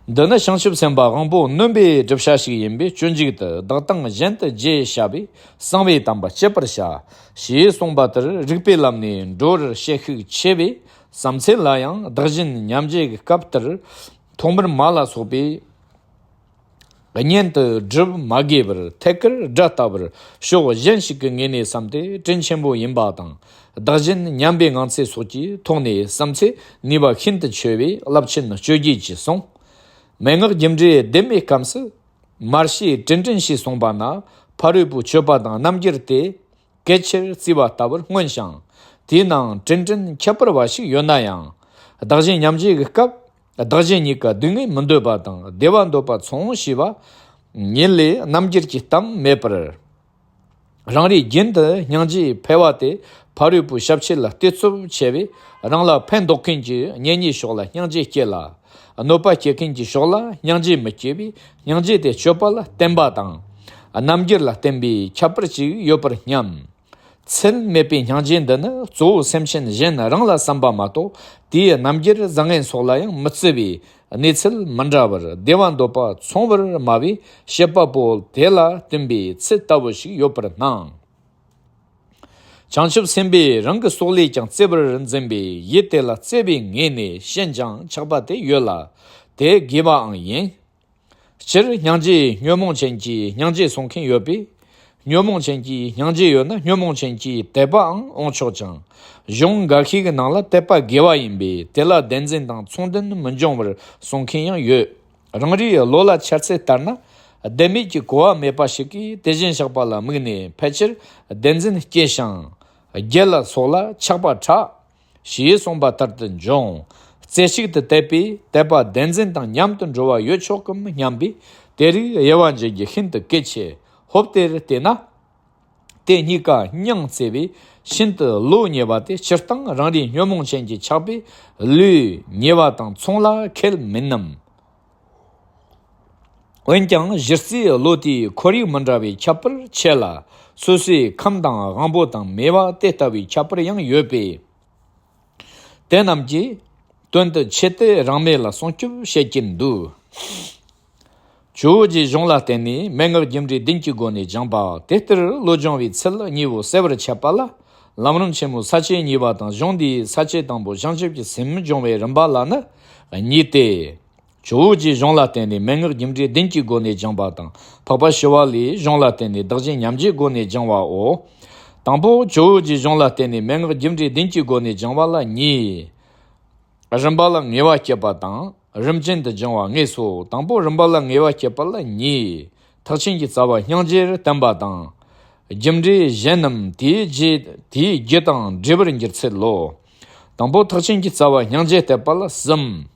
འདི་ནི་བྱང་ཆུབ་སེམས་དཔའ་དབང་པོ་རྣོན་པོའི་བསྒྲུབ་བྱ་ཞིག་ཡིན་པས། སྤྱོད་འཇུག་ཏུ་བདག་དང་གཞན་དུ་བརྗེ་བྱ་བས་གསང་བའི་དམ་པ་བསྐྱེད་པར་བྱ། ཞེས་གསུངས་པ་ལྟར་རིགས་པའི་ལམ་ནས་འགྲོ་བར་བྱེད་ཤུགས་ཆེ་བས། བསམ་ཚད་ལ་ཡང་བདག་གཞན་མཉམ་བརྗེ་གི་སྐབས་ལྟར་ཐོག་མར་མ་ལ་སོགས་པའི་གཉེན་དུ་སྒྲུབ་མ་དགོས་པར་ཐད་ཀར་དགྲ་ལྟ་བུར་ཕྱོགས་གཞན་ཞིག་གི་ངོས་ནས་བསམ་སྟེ་དྲིན་ཆེན་པོ་ཡིན་པ་དང་། བདག་གཞན་མཉམ་པའི་ངང་ཚུལ་སོགས་ཀྱི་ཐོག་ནས་བསམ་ཚད་ནུས་པ་ཤིན་ཏུ་ཆེ་བས་རླབས་ཆེན་སྤྱོད་བརྒྱད་ཅེས་གསུངས། མན་ངག་རྒྱུ་འབྲས་བདུན་མའི་སྐབས་སུ། མར་ཤེས་དྲིན་དྲན་ཞེས་གསུངས་པ་ན། ཕ་རོལ་པོའི་སྤྱོད་པ་དང་རྣམ་འགྱུར་དེ་གལ་ཆེར་བརྩི་བ་ལྟ་བུར་མངོན་ཞིང་། དེའི་ནང་དྲིན་དྲན་ཁྱད་པར་བ་ཞིག་ཡོད་ན་ཡང་། བདག་གཞན་མཉམ་བརྗེ་གི་སྐབས། བདག་གཞན་གཉིས་ཀ་སྡུག་བསྔལ་མི་འདོད་པ་དང་བདེ་བ་འདོད་པ་མཚུངས་ཞེས་པ་ཉིད་ལས་རྣམ་འགྱུར་གྱི་གཏམ་མེད་པར། རང་རེའི་རྒྱུན་དུ་སྙིང་རྗེ་འཕེལ་བ་དེ་ ཕ་རོལ་པོའི་ཞབས་ཕྱི་ལ་བརྟུལ་ཚུབ་ཆེ་བས། རང་ལ་ཕན་འདོགས་མཁན་གྱི་གཉེན་ཉེའི་ཕྱོགས་ལ་སྙིང་རྗེ་སྐྱེ་ལ། གནོད་པ་སྐྱེལ་མཁན་གྱི་ཕྱོགས་ལ་སྙིང་རྗེ་མི་སྐྱེ་བས། སྙིང་རྗེ་དེ་སྤྱོད་པ་ལ་བརྟེན་པ་དང་། རྣམ་འགྱུར་ལ་བརྟེན་པའི་ཁྱད་པར་ཅིག་ཡོད་པར་སྙམ། ཚད་མེད་པའི་སྙིང་རྗེ་འདི་ནི་གཙོ་བོ་སེམས་ཅན་གཞན་རང་ལ་བསམ་པ་མ་གཏོགས། དེའི་རྣམ་འགྱུར་བཟང་ངན་སོགས་ལ་ཡང་མི་བརྩི་བས། གནས་ཚུལ་མི་འདྲ་བར་བདེ་བ་འདོད་པ་མཚུངས་པར་སྨྲ་བས། བྱེད་པ་པོ་དེ་ལ་བསྟུན་པའི་ཚུལ་ལྟ་བུ་ཞིག་ཡོད་པར་སྣང་། བྱང་ཆུབ་སེམས་དཔས་རང་གི་སྲོག་ལས་ཀྱང་བརྩེ་བར་འཛིན་པའི་ཡུལ་དེ་ལ་བརྩེ་བའི་ངོས་ནས་ཕྱིན་ཀྱང་ཆགས་པ་དེ་ཡོད་ལ། དེ་དགེ་བའང་ཡིན། སྤྱིར་སྙིང་རྗེ་ཉོན་མོངས་ཅན་གྱི་སྙིང་རྗེ་གསུང་མཁན་ཡོད་པས། ཉོན་མོངས་ཅན་གྱི་སྙིང་རྗེ་ཡོད་ན་ཉོན་མོངས་ཅན་གྱི་དད་པའང་འོང་ཆོག་ཀྱང་། གཞུང་འགའ་ཤས་ཀྱི་ནང་ལ་དད་པ་དགེ་བ་ཡིན་པས་དེ་ལ་བདེན་འཛིན་དང་མཚུངས་ལྡན་མི་འབྱུང་བར་གསུང་མཁན་ཡང་ཡོད། རང་རེའི་བློ་ལ་འཆར་ཚུལ་ལྟར་ན། བདེན་མེད་ཀྱི་གོ་བ་མེད་པ་ཞིག་གིས་དེ་བཞིན་གཤེགས་པ་ལ་དམིགས་ནས་ཕལ་ཆེར་བདེན་འཛིན་སྐྱེ་ཞིང་། རྒྱལ་ལ་སོགས་ལ་ཆགས་པ་ཕྲ། ཞེས་གསུངས་པ་ལྟར་དུ་འབྱུང་། རྩེ་གཅིག་ཏུ་དད་པས་དད་པ་བདེན་འཛིན་དང་མཉམ་དུ་འགྲོ་བ་ཡོད་ཆོག་གམ་སྙམ་པས། དེ་རིགས་དབྱེ་བ་འབྱེད་རྒྱུ་ཤིན་ཏུ་གལ་ཆེ། ཧོབ་སྟེ་བལྟས་ན། དེ་གཉིས་ཀ་སྙིང་བརྩེ་བས་ཤིན་ཏུ་བློ་ཉེ་བ་དེ་སྤྱིར་བཏང་རང་རེའི་ཉོན་མོངས་ཅན་གྱི་ཆགས་པས་ལུས་ཉེ་བ་དང་མཚུངས་ལ་ཁེལ་མིན་ནམ། འོན་ཀྱང་གཞི་རྩའི་བློ་དེའི་ཁོར་ཡུག་མི་འདྲ་བའི་ཁྱད་པར་ཆེ་ལ། སོ་སོའི་ཁམས་དང་དབང་པོ་དང་མེས་པ་དེ་ལྟ་བུའི་ཁྱད་པར་ཡང་ཡོད་པས། དེ་རྣམས་ཀྱི་དོན་དུ་ཆེད་དུ་རང་མེད་ལ་སྲུང་སྐྱོབ་བྱེད་ཀྱིན་འདུག་ཇོ་བོ་རྗེའི་གཞུང་ལ་བརྟེན་ནས་མན་ངག་རྒྱུ་འབྲས་བདུན་གྱི་སྒོ་ནས་སྦྱངས་པ་དེ་ལྟར་བློ་སྦྱོང་བའི་ཚུལ་གཉིས་པོ་གསལ་བར་འཆད་པ་ལ། ལམ་རིམ་ཆེན་མོའི་ས་བཅད་གཉིས་པ་དང་གཞུང་འདིའི་ས་བཅད་དང་པོ་བྱང་ཆུབ་ཀྱི་སེམས་སྦྱོང་བའི་རིམ་པ་ལ་ནི་གཉིས་ཏེ། ཇོ་བོ་རྗེའི་གཞུང་ལ་བརྟེན་ནས་མན་ངག་རྒྱུ་འབྲས་བདུན་གྱི་སྒོ་ནས་སྦྱངས་པ་དང་། འཕགས་པ་ཞི་བ་ལྷའི་གཞུང་ལ་བརྟེན་ནས་བདག་གཞན་མཉམ་བརྗེའི་སྒོ་ནས་སྦྱང་བའོ། དང་པོ་ཇོ་བོ་རྗེའི་གཞུང་ལ་བརྟེན་ནས་མན་ངག་རྒྱུ་འབྲས་བདུན་གྱི་སྒོ་ནས་སྦྱང་བ་ལ་གཉིས། རིམ་པ་ལ་ངེས་པ་བསྐྱེད་པ་དང་རིམ་ཅན་དུ་སྦྱང་བ་ངེས་སོ། དང་པོ་རིམ་པ་ལ་ངེས་པ་བསྐྱེད་པ་ལ་གཉིས། ཐེག་ཆེན་གྱི་རྩ་བ་སྙིང་རྗེར་བསྟེན་པ་དང་། རྒྱུ་འབྲས་གཞན་རྣམས་དེའི་རྒྱུ་དེའི་རྒྱུ་དང་འབྲས་བུར་འགྱུར་ཚུལ་ལོ། དང་པོ་ཐེག་ཆེན་གྱི་རྩ་བ་སྙིང་རྗེ་བསྟེན་པ་ལ་གསུམ།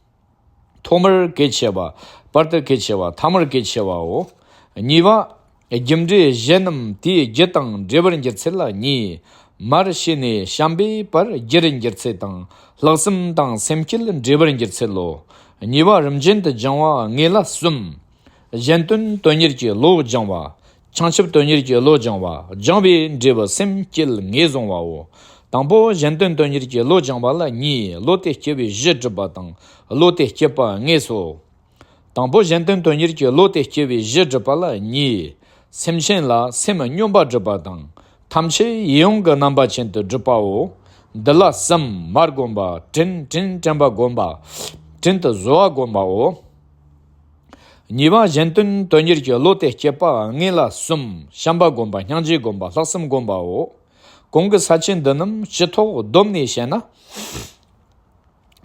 ཐོག་མར་གལ་ཆེ་བ། བར་དུ་གལ་ཆེ་བ། ཐ་མར་གལ་ཆེ་བའོ། གཉིས་པ། རྒྱུ་འབྲས་གཞན་རྣམས་དེའི་རྒྱུ་དང་འབྲས་བུར་འགྱུར་ཚུལ་ལ་གཉིས། མར་ཕྱེ་ནས་བྱམས་པས་བར་རྒྱུར་འགྱུར་ཚུལ་དང་། ལྷག་བསམ་དང་སེམས་བསྐྱེད་འབྲས་བུར་འགྱུར་ཚུལ་ལོ། གཉིས་པ་རིམ་ཅན་དུ་སྦྱང་བ་ངེས་ལ་གསུམ། གཞན་དོན་དོན་གཉེར་གྱི་བློ་སྦྱང་བ། བྱང་ཆུབ་དོན་གཉེར་གྱི་བློ་སྦྱང་བ། སྦྱང་བའི་འབྲས་བུ་སེམས་བསྐྱེད་ངེས་བཟུང་བའོ། དང་པོ་གཞན་དོན་དོན་གཉེར་གྱི་བློ་སྦྱང་བ་ལ་གཉིས། བློ་དེ་སྐྱེ་བའི་གཞི་སྒྲུབ་པ་དང་། བློ་དེ་སྐྱེད་པ་ངེས་སོ། དང་པོ་གཞན་དོན་དོན་གཉེར་གྱི་བློ་དེ་སྐྱེ་བའི་གཞི་སྒྲུབ་པ་ལ་གཉིས། སེམས་ཅན་ལ་སེམས་སྙོམས་པ་སྒྲུབ་པ་དང་། ཐམས་ཅད་ཡིད་འོང་གི་རྣམ་པ་ཅན་དུ་སྒྲུབ་པའོ། འདི་ལ་གསུམ། མར་བསྒོམ་པ། དྲིན་དྲིན་དྲན་པ་བསྒོམ་པ། དྲིན་དུ་གཟོ་བ་བསྒོམ་པའོ། གཉིས་པ་གཞན་དོན་དོན་གཉེར་གྱི་བློ་དེ་སྐྱེད་པ་ངེས་ལ་གསུམ། བྱམས་པ་བསྒོམ་པ། སྙིང་རྗེ་བསྒོམ་པ། ལྷག་བསམ་བསྒོམ་པའོ། གོང་གི་ས་བཅད་འདི་རྣམས་སྤྱི་ཐོག་བསྡོམས་ནས་བཤད་ན།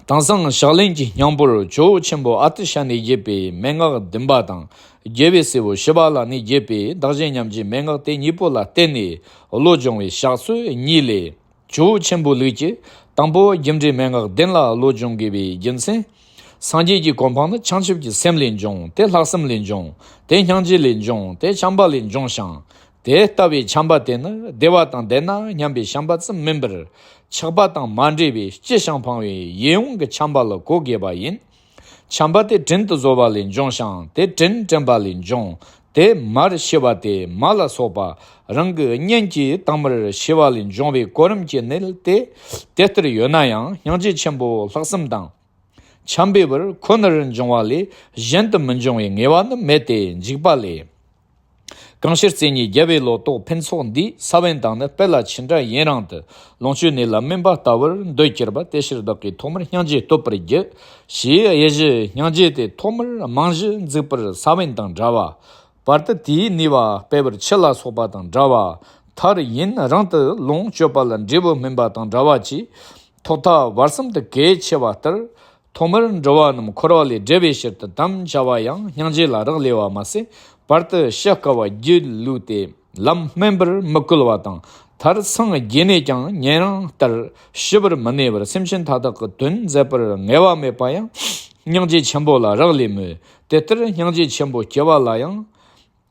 དེང་སང་ཕྱག་ལེན་གྱི་སྙིང་པོར་ཇོ་བོ་ཆེན་པོ་ཨ་ཏི་ཤ་ནས་བརྒྱུད་པའི་མན་ངག་བདུན་པ་དང་། རྒྱལ་བའི་སྲས་པོ་ཞི་བ་ལྷ་ནས་བརྒྱུད་པའི་བདག་གཞན་མཉམ་བརྗེའི་མན་ངག་དེ་གཉིས་པོ་ལ་བརྟེན་ནས་བློ་སྦྱོང་བའི་ཕྱག་སྲོལ་གཉིས་ལས། ཇོ་བོ་ཆེན་པོའི་ལུགས་ཀྱི་དང་པོ་རྒྱུ་འབྲས་མན་ངག་བདུན་ལ་བློ་སྦྱོང་དགོས་པའི་རྒྱུ་མཚན། སངས་རྒྱས་ཀྱི་གོ་འཕང་ནི་བྱང་ཆུབ་ཀྱི་སེམས་ལས་འབྱུང་། དེ་ལྷག་བསམ་ལས་འབྱུང་། དེ་སྙིང་རྗེ་ལས་འབྱུང་། དེ་བྱམས་པ་ལས་འབྱུང་ཞིང་། དེ་ལྟ་བུའི་བྱམས་པ་དེ་ནི་བདེ་བ་དང་ལྡན་ན་སྙམ་པའི་བྱམས་པ་ཙམ་མིན་པར། ཆགས་པ་དང་མ་འདྲེས་པའི་ལྕི་ཞིང་ཕངས་པའི་ཡིད་འོང་གི་བྱམས་པ་ལ་གོ་དགོས་པ་ཡིན། བྱམས་པ་དེ་དྲིན་དུ་གཟོ་བ་ལས་འབྱུང་ཞིང་། དེ་དྲིན་དྲན་པ་ལས་འབྱུང་། དེ་མར་ཕྱེ་བ་སྟེ་མ་ལ་སོགས་པ་རང་གི་གཉེན་གྱིས་དང་མར་ཕྱེ་བ་ལས་འབྱུང་བའི་གོ་རིམ་གྱི་གནད་དེ་དེ་ལྟར་ཡོད་ན་ཡང་། སྙིང་རྗེ་ཆེན་པོ་ལྷག་བསམ་དང་། བྱམས་པའི་བར་ཁོ་ནར་འབྱུང་བ་ལས་གཞན་དུ་མི་འབྱུང་བའི་ངེས་པ་ནི་མེད་དེ། འཇིགས་པ་ལས། གང་ཕྱིར་བརྩེ་ཉིད་རྒྱལ་བའི་ལོ་ཏོག་ཕུན་ཚོགས་འདིས། ས་བོན་དང་ནི་སྤེལ་ལ་ཆུ་འདྲ་ཡུན་རིང་དུ། ལོངས་སྤྱོད་གནས་ལ་སྨིན་པ་ལྟ་བུར་འདོད་གྱུར་པ། དེ་ཕྱིར་བདག་གིས་ཐོག་མར་སྙིང་རྗེ་བསྟོད་པར་བགྱི། ཞེས་དབྱེ་གཞི་སྙིང་རྗེ་དེ་ཐོག་མར་རྨང་གཞི་འཛུགས་པར་ས་བོན་དང་འདྲ་བ། བར་དུ་དེའི་ནུས་པ་སྤེལ་བར་ཆུ་ལ་སོགས་པ་དང་འདྲ་བ། མཐར་ཡུན་རིང་དུ་ལོངས་སྤྱོད་པ་ལ་འབྲས་བུ་སྨིན་པ་དང་འདྲ་བ་གྱིས། ཐོག་མཐའ་བར་གསུམ་དུ་གལ་ཆེ་བ་ལྟར། ཐོག་མར་འགྲོ་བ་རྣམས་འཁོར་བ་ལས་བསྒྲལ་བའི་ཕྱིར་དུ་དམ་བཅའ་བ་ཡང་སྙིང་རྗེ་ལ་རག་ལས་པ་མ་ཟད། བར་དུ་ཕྱི་དཀའ་བ་སྒྱིད་ལུག་སྟེ་ལམ་དམན་པར་མི་བཀོལ་བ་དང་། མཐར་སངས་རྒྱས་ནས་ཀྱང་ཉན་རང་ལྟར་ཞི་བར་མི་གནས་པར། སེམས་ཅན་མཐའ་དག་གི་དོན་མཛད་པར་ངལ་བ་མེད་པ་ཡང་སྙིང་རྗེ་ཆེན་པོ་ལ་རག་ལས་མོད། དེ་ལྟར་སྙིང་རྗེ་ཆེན་པོ་སྐྱེ་བ་ལ་ཡང་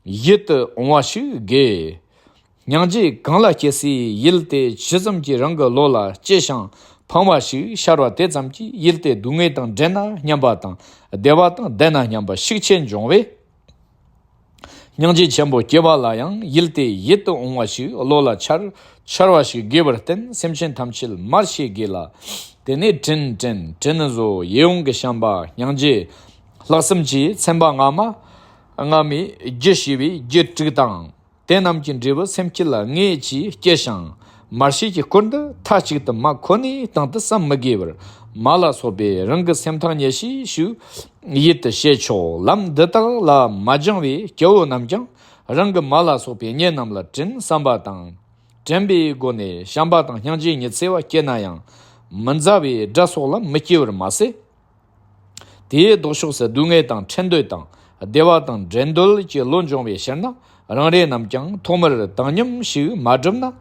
ཡིད་དུ་འོང་བ་ཞིག་དགོས། སྙིང་རྗེ་གང་ལ་སྐྱེ་སའི་ཡུལ་དེ་ཇི་ཙམ་གྱིས་རང་གི་བློ་ལ་སྐྱེ་ཞིང་ཕངས་པ་ཞིག་ཤར་བ་དེ་ཙམ་གྱིས་ཡུལ་དེ་སྡུག་བསྔལ་དང་འདྲེས་ན་སྙམ་པ་དང་བདེ་བ་དང་ལྡན་ན་སྙམ་པ་ཤུགས་ཆེ་འབྱུང་བས། སྙིང་རྗེ་ཆེན་པོ་སྐྱེ་བ་ལ་ཡང་ཡུལ་དེ་ཡིད་དུ་འོང་བ་ཞིག་བློ་ལ་འཆར་འཆར་བ་ཞིག་དགོས་པར་བརྟེན་སེམས་ཅན་ཐམས་ཅད་མར་ཤེས་དགོས་ལ། དེ་ནས་དྲིན་དྲན་དྲིན་གཟོ་ཡིད་འོང་གི་བྱམས་པ་སྙིང་རྗེ་ལྷག་བསམ་གྱིས་ཚན་པ་སྔ་མ་སྔ་མའི་རྒྱུ་ཞེས་པའི་རྒྱུ་དྲུག་དང་། དེ་རྣམས་ཀྱི་འབྲས་བུ་སེམས་བསྐྱེད་ལ་ངེས་ཀྱིས་སྐྱེ་ཞིང་། མར་ཤེས་ཀྱི་སྐོར་འདི་མཐའ་གཅིག་ཏུ་མ་ཁོ་ནའི་སྟེང་དུ་བསམ་མི་དགོས་པར་མ་ལ་སོགས་པས་རང་གི་སེམས་ཐག་ཉེ་ཤེས་ཤིག་ཡིད་དུ་བྱེད་ཆོག་ལམ་འདི་དག་ལ་མ་སྦྱངས་པའི་སྐྱེ་བོ་རྣམས་ཀྱང་རང་གི་མ་ལ་སོགས་པའི་གཉེན་རྣམས་ལ་དྲིན་བསམ་པ་དང་། དྲན་པའི་སྒོ་ནས་བྱམས་པ་དང་སྙིང་རྗེ་ཉི་ཚེ་བ་སྐྱེ་ན་ཡང་། མི་མཛའ་བའི་དགྲ་སོགས་ལ་མི་སྐྱེ་བར་མ་ཟད། དེའི་ལྡོག་ཕྱོགས་སུ་སྡུག་བསྔལ་དང་འཕྲད་འདོད་དང་བདེ་བ་དང་འབྲལ་འདོད་ཀྱི་བློ་འབྱུང་བའི་ཕྱིར་ན། རང་རེ་རྣམས་ཀྱང་ཐོག་མར་བཏང་སྙོམས་ཤིག་མ་བསྒྲུབས་ན།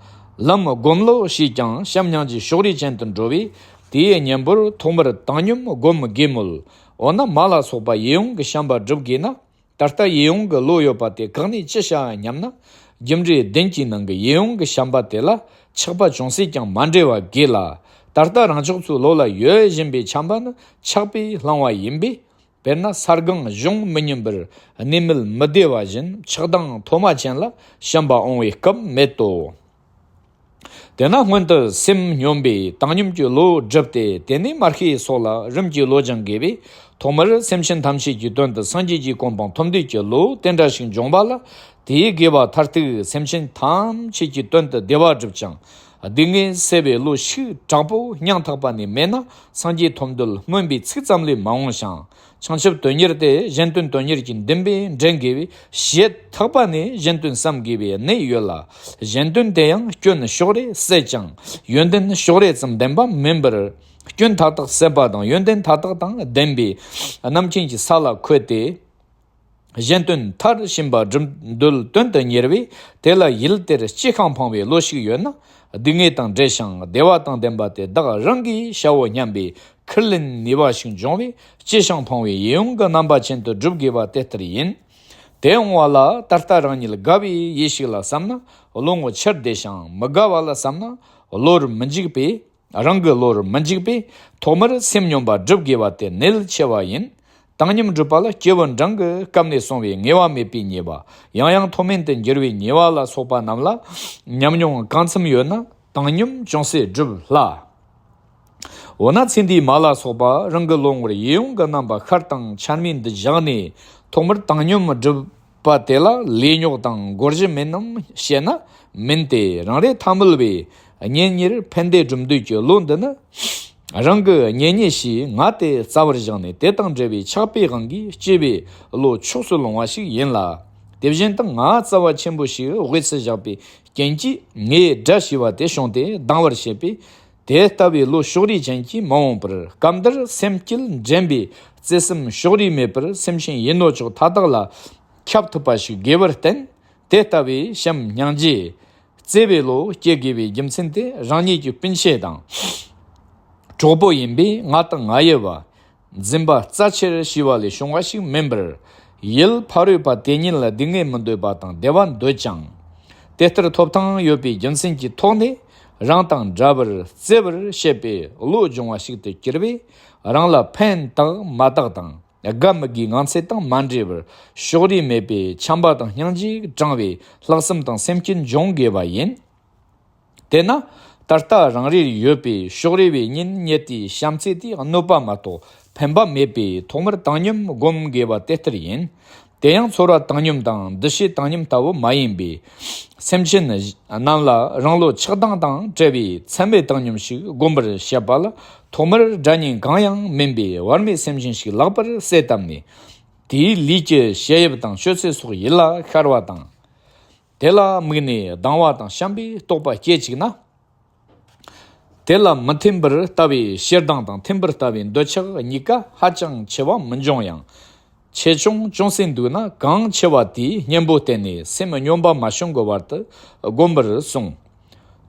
ལམ་སྒོམ་བློ་ཞེས་ཀྱང་བྱམས་སྙིང་རྗེ་ཕྱོགས་རིས་ཅན་དུ་འགྲོ་བས། དེའི་གཉེན་པོར་ཐོག་མར་བཏང་སྙོམས་སྒོམ་དགོས་མོད། འོ་ན་མ་ལ་སོགས་པ་ཡིད་འོང་གི་བྱམས་པ་བསྒྲུབ་དགོས་ན། ད་ལྟ་ཡིད་འོང་གི་བློ་ཡོད་པ་དེ་བཀག་ནས་ཅི་བྱ་སྙམ་ན། རྒྱུ་འབྲས་བདུན་གྱི་ནང་གི་ཡིད་འོང་གི་བྱམས་པ་དེ་ལ་ཆགས་པ་ཅུང་ཟད་ཀྱང་མ་འདྲེས་པ་དགོས་ལ། ད་ལྟ་རང་ཕྱོགས་ཚོའི་བློ་ལ་ཡོད་བཞིན་པའི་བྱམས་པ་ནི་ཆགས་པས་བསླངས་པ་ཡིན་པས། དཔེར་ན་ས་སྒང་གཞུང་མི་སྙོམས་པར་གནས་མལ་མི་བདེ་བ་བཞིན་ཆགས་སྡང་མཐོ་དམའ་ཅན་ལ་བྱམས་པ་འོང་བའི་སྐབས་མེད་དོ། དེས་ན་སྔོན་དུ་སེམས་སྙོམས་པའི་བཏང་སྙོམས་ཀྱི་བློ་བསྒྲུབས་ཏེ། དེ་ནས་མར་ཤེས་སོགས་ལ་རིམ་གྱིས་བློ་སྦྱང་དགོས་པས། ཐོག་མར་སེམས་ཅན་ཐམས་ཅད་ཀྱི་དོན་དུ་སངས་རྒྱས་ཀྱི་གོ་འཕང་ཐོབ་འདོད་ཀྱི་བློ་དེ་འདྲ་ཞིག་འབྱུང་བ་ལ། དེའི་དགེ་བ་མཐར་ཐུག་སེམས་ཅན་ཐམས་ཅད་ཀྱི་དོན་དུ་བདེ་བ་བསྒྲུབ་ཅིང་སྡུག་བསྔལ་སེལ་བའི་བློ་ཤུགས་དྲག་པོ་སྙིང་ཐག་པ་ནས་མེད་ན། སངས་རྒྱས་ཐོབ་འདོད་སྨོན་པའི་ཚིག་ཙམ་ལས་མ་འོང་ཞིང་། བྱང་ཆུབ་དོན་གཉེར་དེ་གཞན་དོན་དོན་གཉེར་གྱི་འདུན་པས་འདྲེན་དགོས་པས། ཞེ་ཐག་པ་ནས་གཞན་དོན་བསམ་དགོས་པའི་གནད་ཡོད་ལ། གཞན་དོན་དེ་ཡང་སྐྱོན་ཕྱོགས་རེ་བསལ་ཀྱང་ཡོན་ཏན་ཕྱོགས་རེ་ཙམ་ལྡན་པ་མིན་པར། སྐྱོན་མཐའ་དག་བསལ་བ་དང་ཡོན་ཏན་མཐའ་དག་དང་ལྡན་པའི་རྣམ་མཁྱེན་གྱི་ས་ལ་འཁོད་དེ། གཞན་དོན་མཐར་ཕྱིན་པ་སྒྲུབ་འདོད་དོན་དུ་གཉེར་བས། དེ་ལ་ཡུལ་དེར་སྐྱེ་ཁམས་ཕངས་པའི་བློ་ཞིག་ཡོད་ན། སྡུག་བསྔལ་དང་བྲལ་ཞིང་བདེ་བ་དང་ལྡན་པ་དེ་བདག་རང་གི་བྱའོ་སྙམ་པའི་ཁས་ལེན་ནུས་པ་ཞིག་འབྱུང་བས། སྐྱེ་ཞིང་ཕོངས་པའི་ཡིད་འོང་གི་རྣམ་པ་ཅན་དུ་སྒྲུབ་དགོས་པ་དེ་ལྟར་ཡིན། དེ་འོང་བ་ལ་ད་ལྟ་རང་ཉིད་དགའ་བའི་ཡིད་ཞིག་ལ་བསམ་ན། བློ་ངོ་ཆེར་བདེ་ཞིང་། མི་དགའ་བ་ལ་བསམ་ན་བློར་མི་འཇིགས་པས། རང་གི་བློར་མི་འཇིགས་པས། ཐོག་མར་སེམས་སྙོམས་པ་སྒྲུབ་དགོས་པ་དེ་གནད་ཆེ་བ་ཡིན། བཏང་སྙོམས་སྒྲུབ་པ་ལ་སྐྱེས་བུ་འབྲིང་གི་སྐབས་ནས་གསུངས་པའི་ངེས་པ་མེད་པའི་ཉེས་པ། ཡང་ཡང་མཐོ་དམན་དུ་འགྱུར་བའི་ཉེས་པ་ལ་སོགས་པ་རྣམས་ལ་ཉམས་མྱོང་གང་འཚམ་ཡོད་ན། བཏང་སྙོམས་ཅུང་ཟད་སྒྲུབ་སླ། འོ་ན་ཚེ་འདིའི་མ་ལ་སོགས་པ་རང་གི་བློ་ངོར་ཡིད་འོང་གི་རྣམ་པ་ཤར་དང་འཆར་མེད་འདི་བཞག་ནས། ཐོག་མར་བཏང་སྙོམས་སྒྲུབ་པ་དེ་ལ་ལས་རྙོག་དང་དགོས་གཞི་མིན་ནམ་ཞེ་ན། མིན་ཏེ། རང་རེ་ཐ་མལ་པའི་གཉེན་ཉེར་ཕན་བདེ་སྒྲུབ་འདོད་ཀྱི་བློ་འདི་ནི། རང་གི་གཉེན་ཉེ་ཞེས་ང་དེ་རྩ་བར་བཞག་ནས། དེ་དང་འབྲེལ་བའི་ཆགས་པའི་དབང་གིས་སྐྱེས་པའི་བློ་ཕྱོགས་སུ་ལོང་བ་ཞིག་ཡིན་ལ། དེ་བཞིན་དུ་ང་རྩ་བ་ཆེན་པོ་ཞིག་དབུས་སུ་བཞག་པའི་རྐྱེན་གྱིས་ངའི་དགྲ་ཞེས་པ་དེ་བྱུང་སྟེ་སྡང་བར་བྱེད་པས། དེ་ལྟ་བུའི་བློ་ཕྱོགས་རིས་ཅན་གྱིས་མ་འོངས་པར། སྐབས་འདིར་སེམས་བསྐྱེད་འདྲེན་པའི་བརྩེ་སེམས་ཕྱོགས་རིས་མེད་པར་སེམས་ཅན་ཡིན་ནོ་ཅོག་མཐའ་དག་ལ་ཁྱབ་ཐུབ་པ་ཞིག་དགོས་པར་བརྟེན། དེ་ལྟ་བུའི་བྱམས་སྙིང་རྗེ་བརྩེ་བའི་བློ་སྐྱེ་དགོས་པའི་རྒྱུ་མཚན་དེ་རང་ཉིད་ཀྱི་སྤུན་མཆེད་དང་གྲོགས་པོ་ཡིན་པས། ང་དང་ང་ཡི་བ། འཛིན་པ་རྩ་ཆེར་ཞེས་པ་ལས་བྱུང་བ་ཞིག་མིན་པར། ཡུལ་ཕ་རོལ་པ་དེ་ཉིད་ལ་སྡུག་བསྔལ་མི་འདོད་པ་དང་བདེ་བ་འདོད་ཅིང་། དེ་ལྟར་ཐོབ་ཐང་ཡོད་པའི་རྒྱུ་མཚན་གྱི་ཐོག་ནས་རང་དང་འདྲ་བར་བརྩེ་བར་བྱེད་པའི་བློ་སྦྱོང་བ་ཞིག་ཏུ་གྱུར་པས། རང་ལ་ཕན་དང་མ་དག་དང་དགའ་མི་དགའི་ངང་ཚུལ་དང་མ་འདྲེས་པར་ཕྱོགས་རིས་མེད་པའི་བྱམས་པ་དང་སྙིང་རྗེས་དྲངས་པའི་ལྷག་བསམ་དང་སེམས་བསྐྱེད་འབྱུང་དགོས་པ་ཡིན། དེས་ན་ད་ལྟ་རང་རེར་ཡོད་པའི་ཕྱོགས་རིས་པའི་གཉེན་ཉེ་དེའི་བྱམས་བརྩེ་དེ་གནོད་པ་མ་གཏོགས་ཕན་པ་མེད་པས། ཐོག་མར་བཏང་སྙོམས་སྒོམ་དགོས་པ་དེ་ལྟར་ཡིན། དེ་ཡང་ཚོར་བ་བཏང་སྙོམས་དང་འདུ་ཤེས་བཏང་སྙོམས་ལྟ་བུ་མ་ཡིན་པས། སེམས་ཅན་རྣམས་ལ་རང་བློ་ཆགས་སྡང་དང་བྲལ་བའི་མཚན་མའི་བཏང་སྙོམས་ཤིག་སྒོམ་པར་བྱེད་པ་ལ། ཐོག་མར་དགྲ་གཉེན་གང་ཡང་མིན་པའི་བར་མའི་སེམས་ཅན་ཞིག་ལག་པར་གསོས་བཏབ་ནས། དེའི་ལུས་ཀྱི་ཤེས་དབྱིབས་དང་སྤྱོད་ཚུལ་སོགས་ཡིད་ལ་ཤར་བ་དང་། དེ་ལ་དམིགས་ནས་སྡང་བ་དང་བྱམས་པའི་རྟོག་པ་སྐྱེ་བཅུག་ན། དེ་ལ་མི་མཐུན་པར་ལྟ་བའི་ཞེ་སྡང་དང་མཐུན་པར་ལྟ་བའི་འདོད་ཆགས་གཉིས་ཀ་ཧ་ཅང་ཆེ་བ་མི་འབྱུང་ཡང་། ཆེ་ཆུང་ཅུང་ཟད་འདུག་ན་གང་ཆེ་བ་དེའི་གཉེན་པོ་བསྟེན་ནས་སེམས་སྙོམས་པ་མ་བྱུང་གི་བར་དུ་སྒོམ་པར་གསུངས།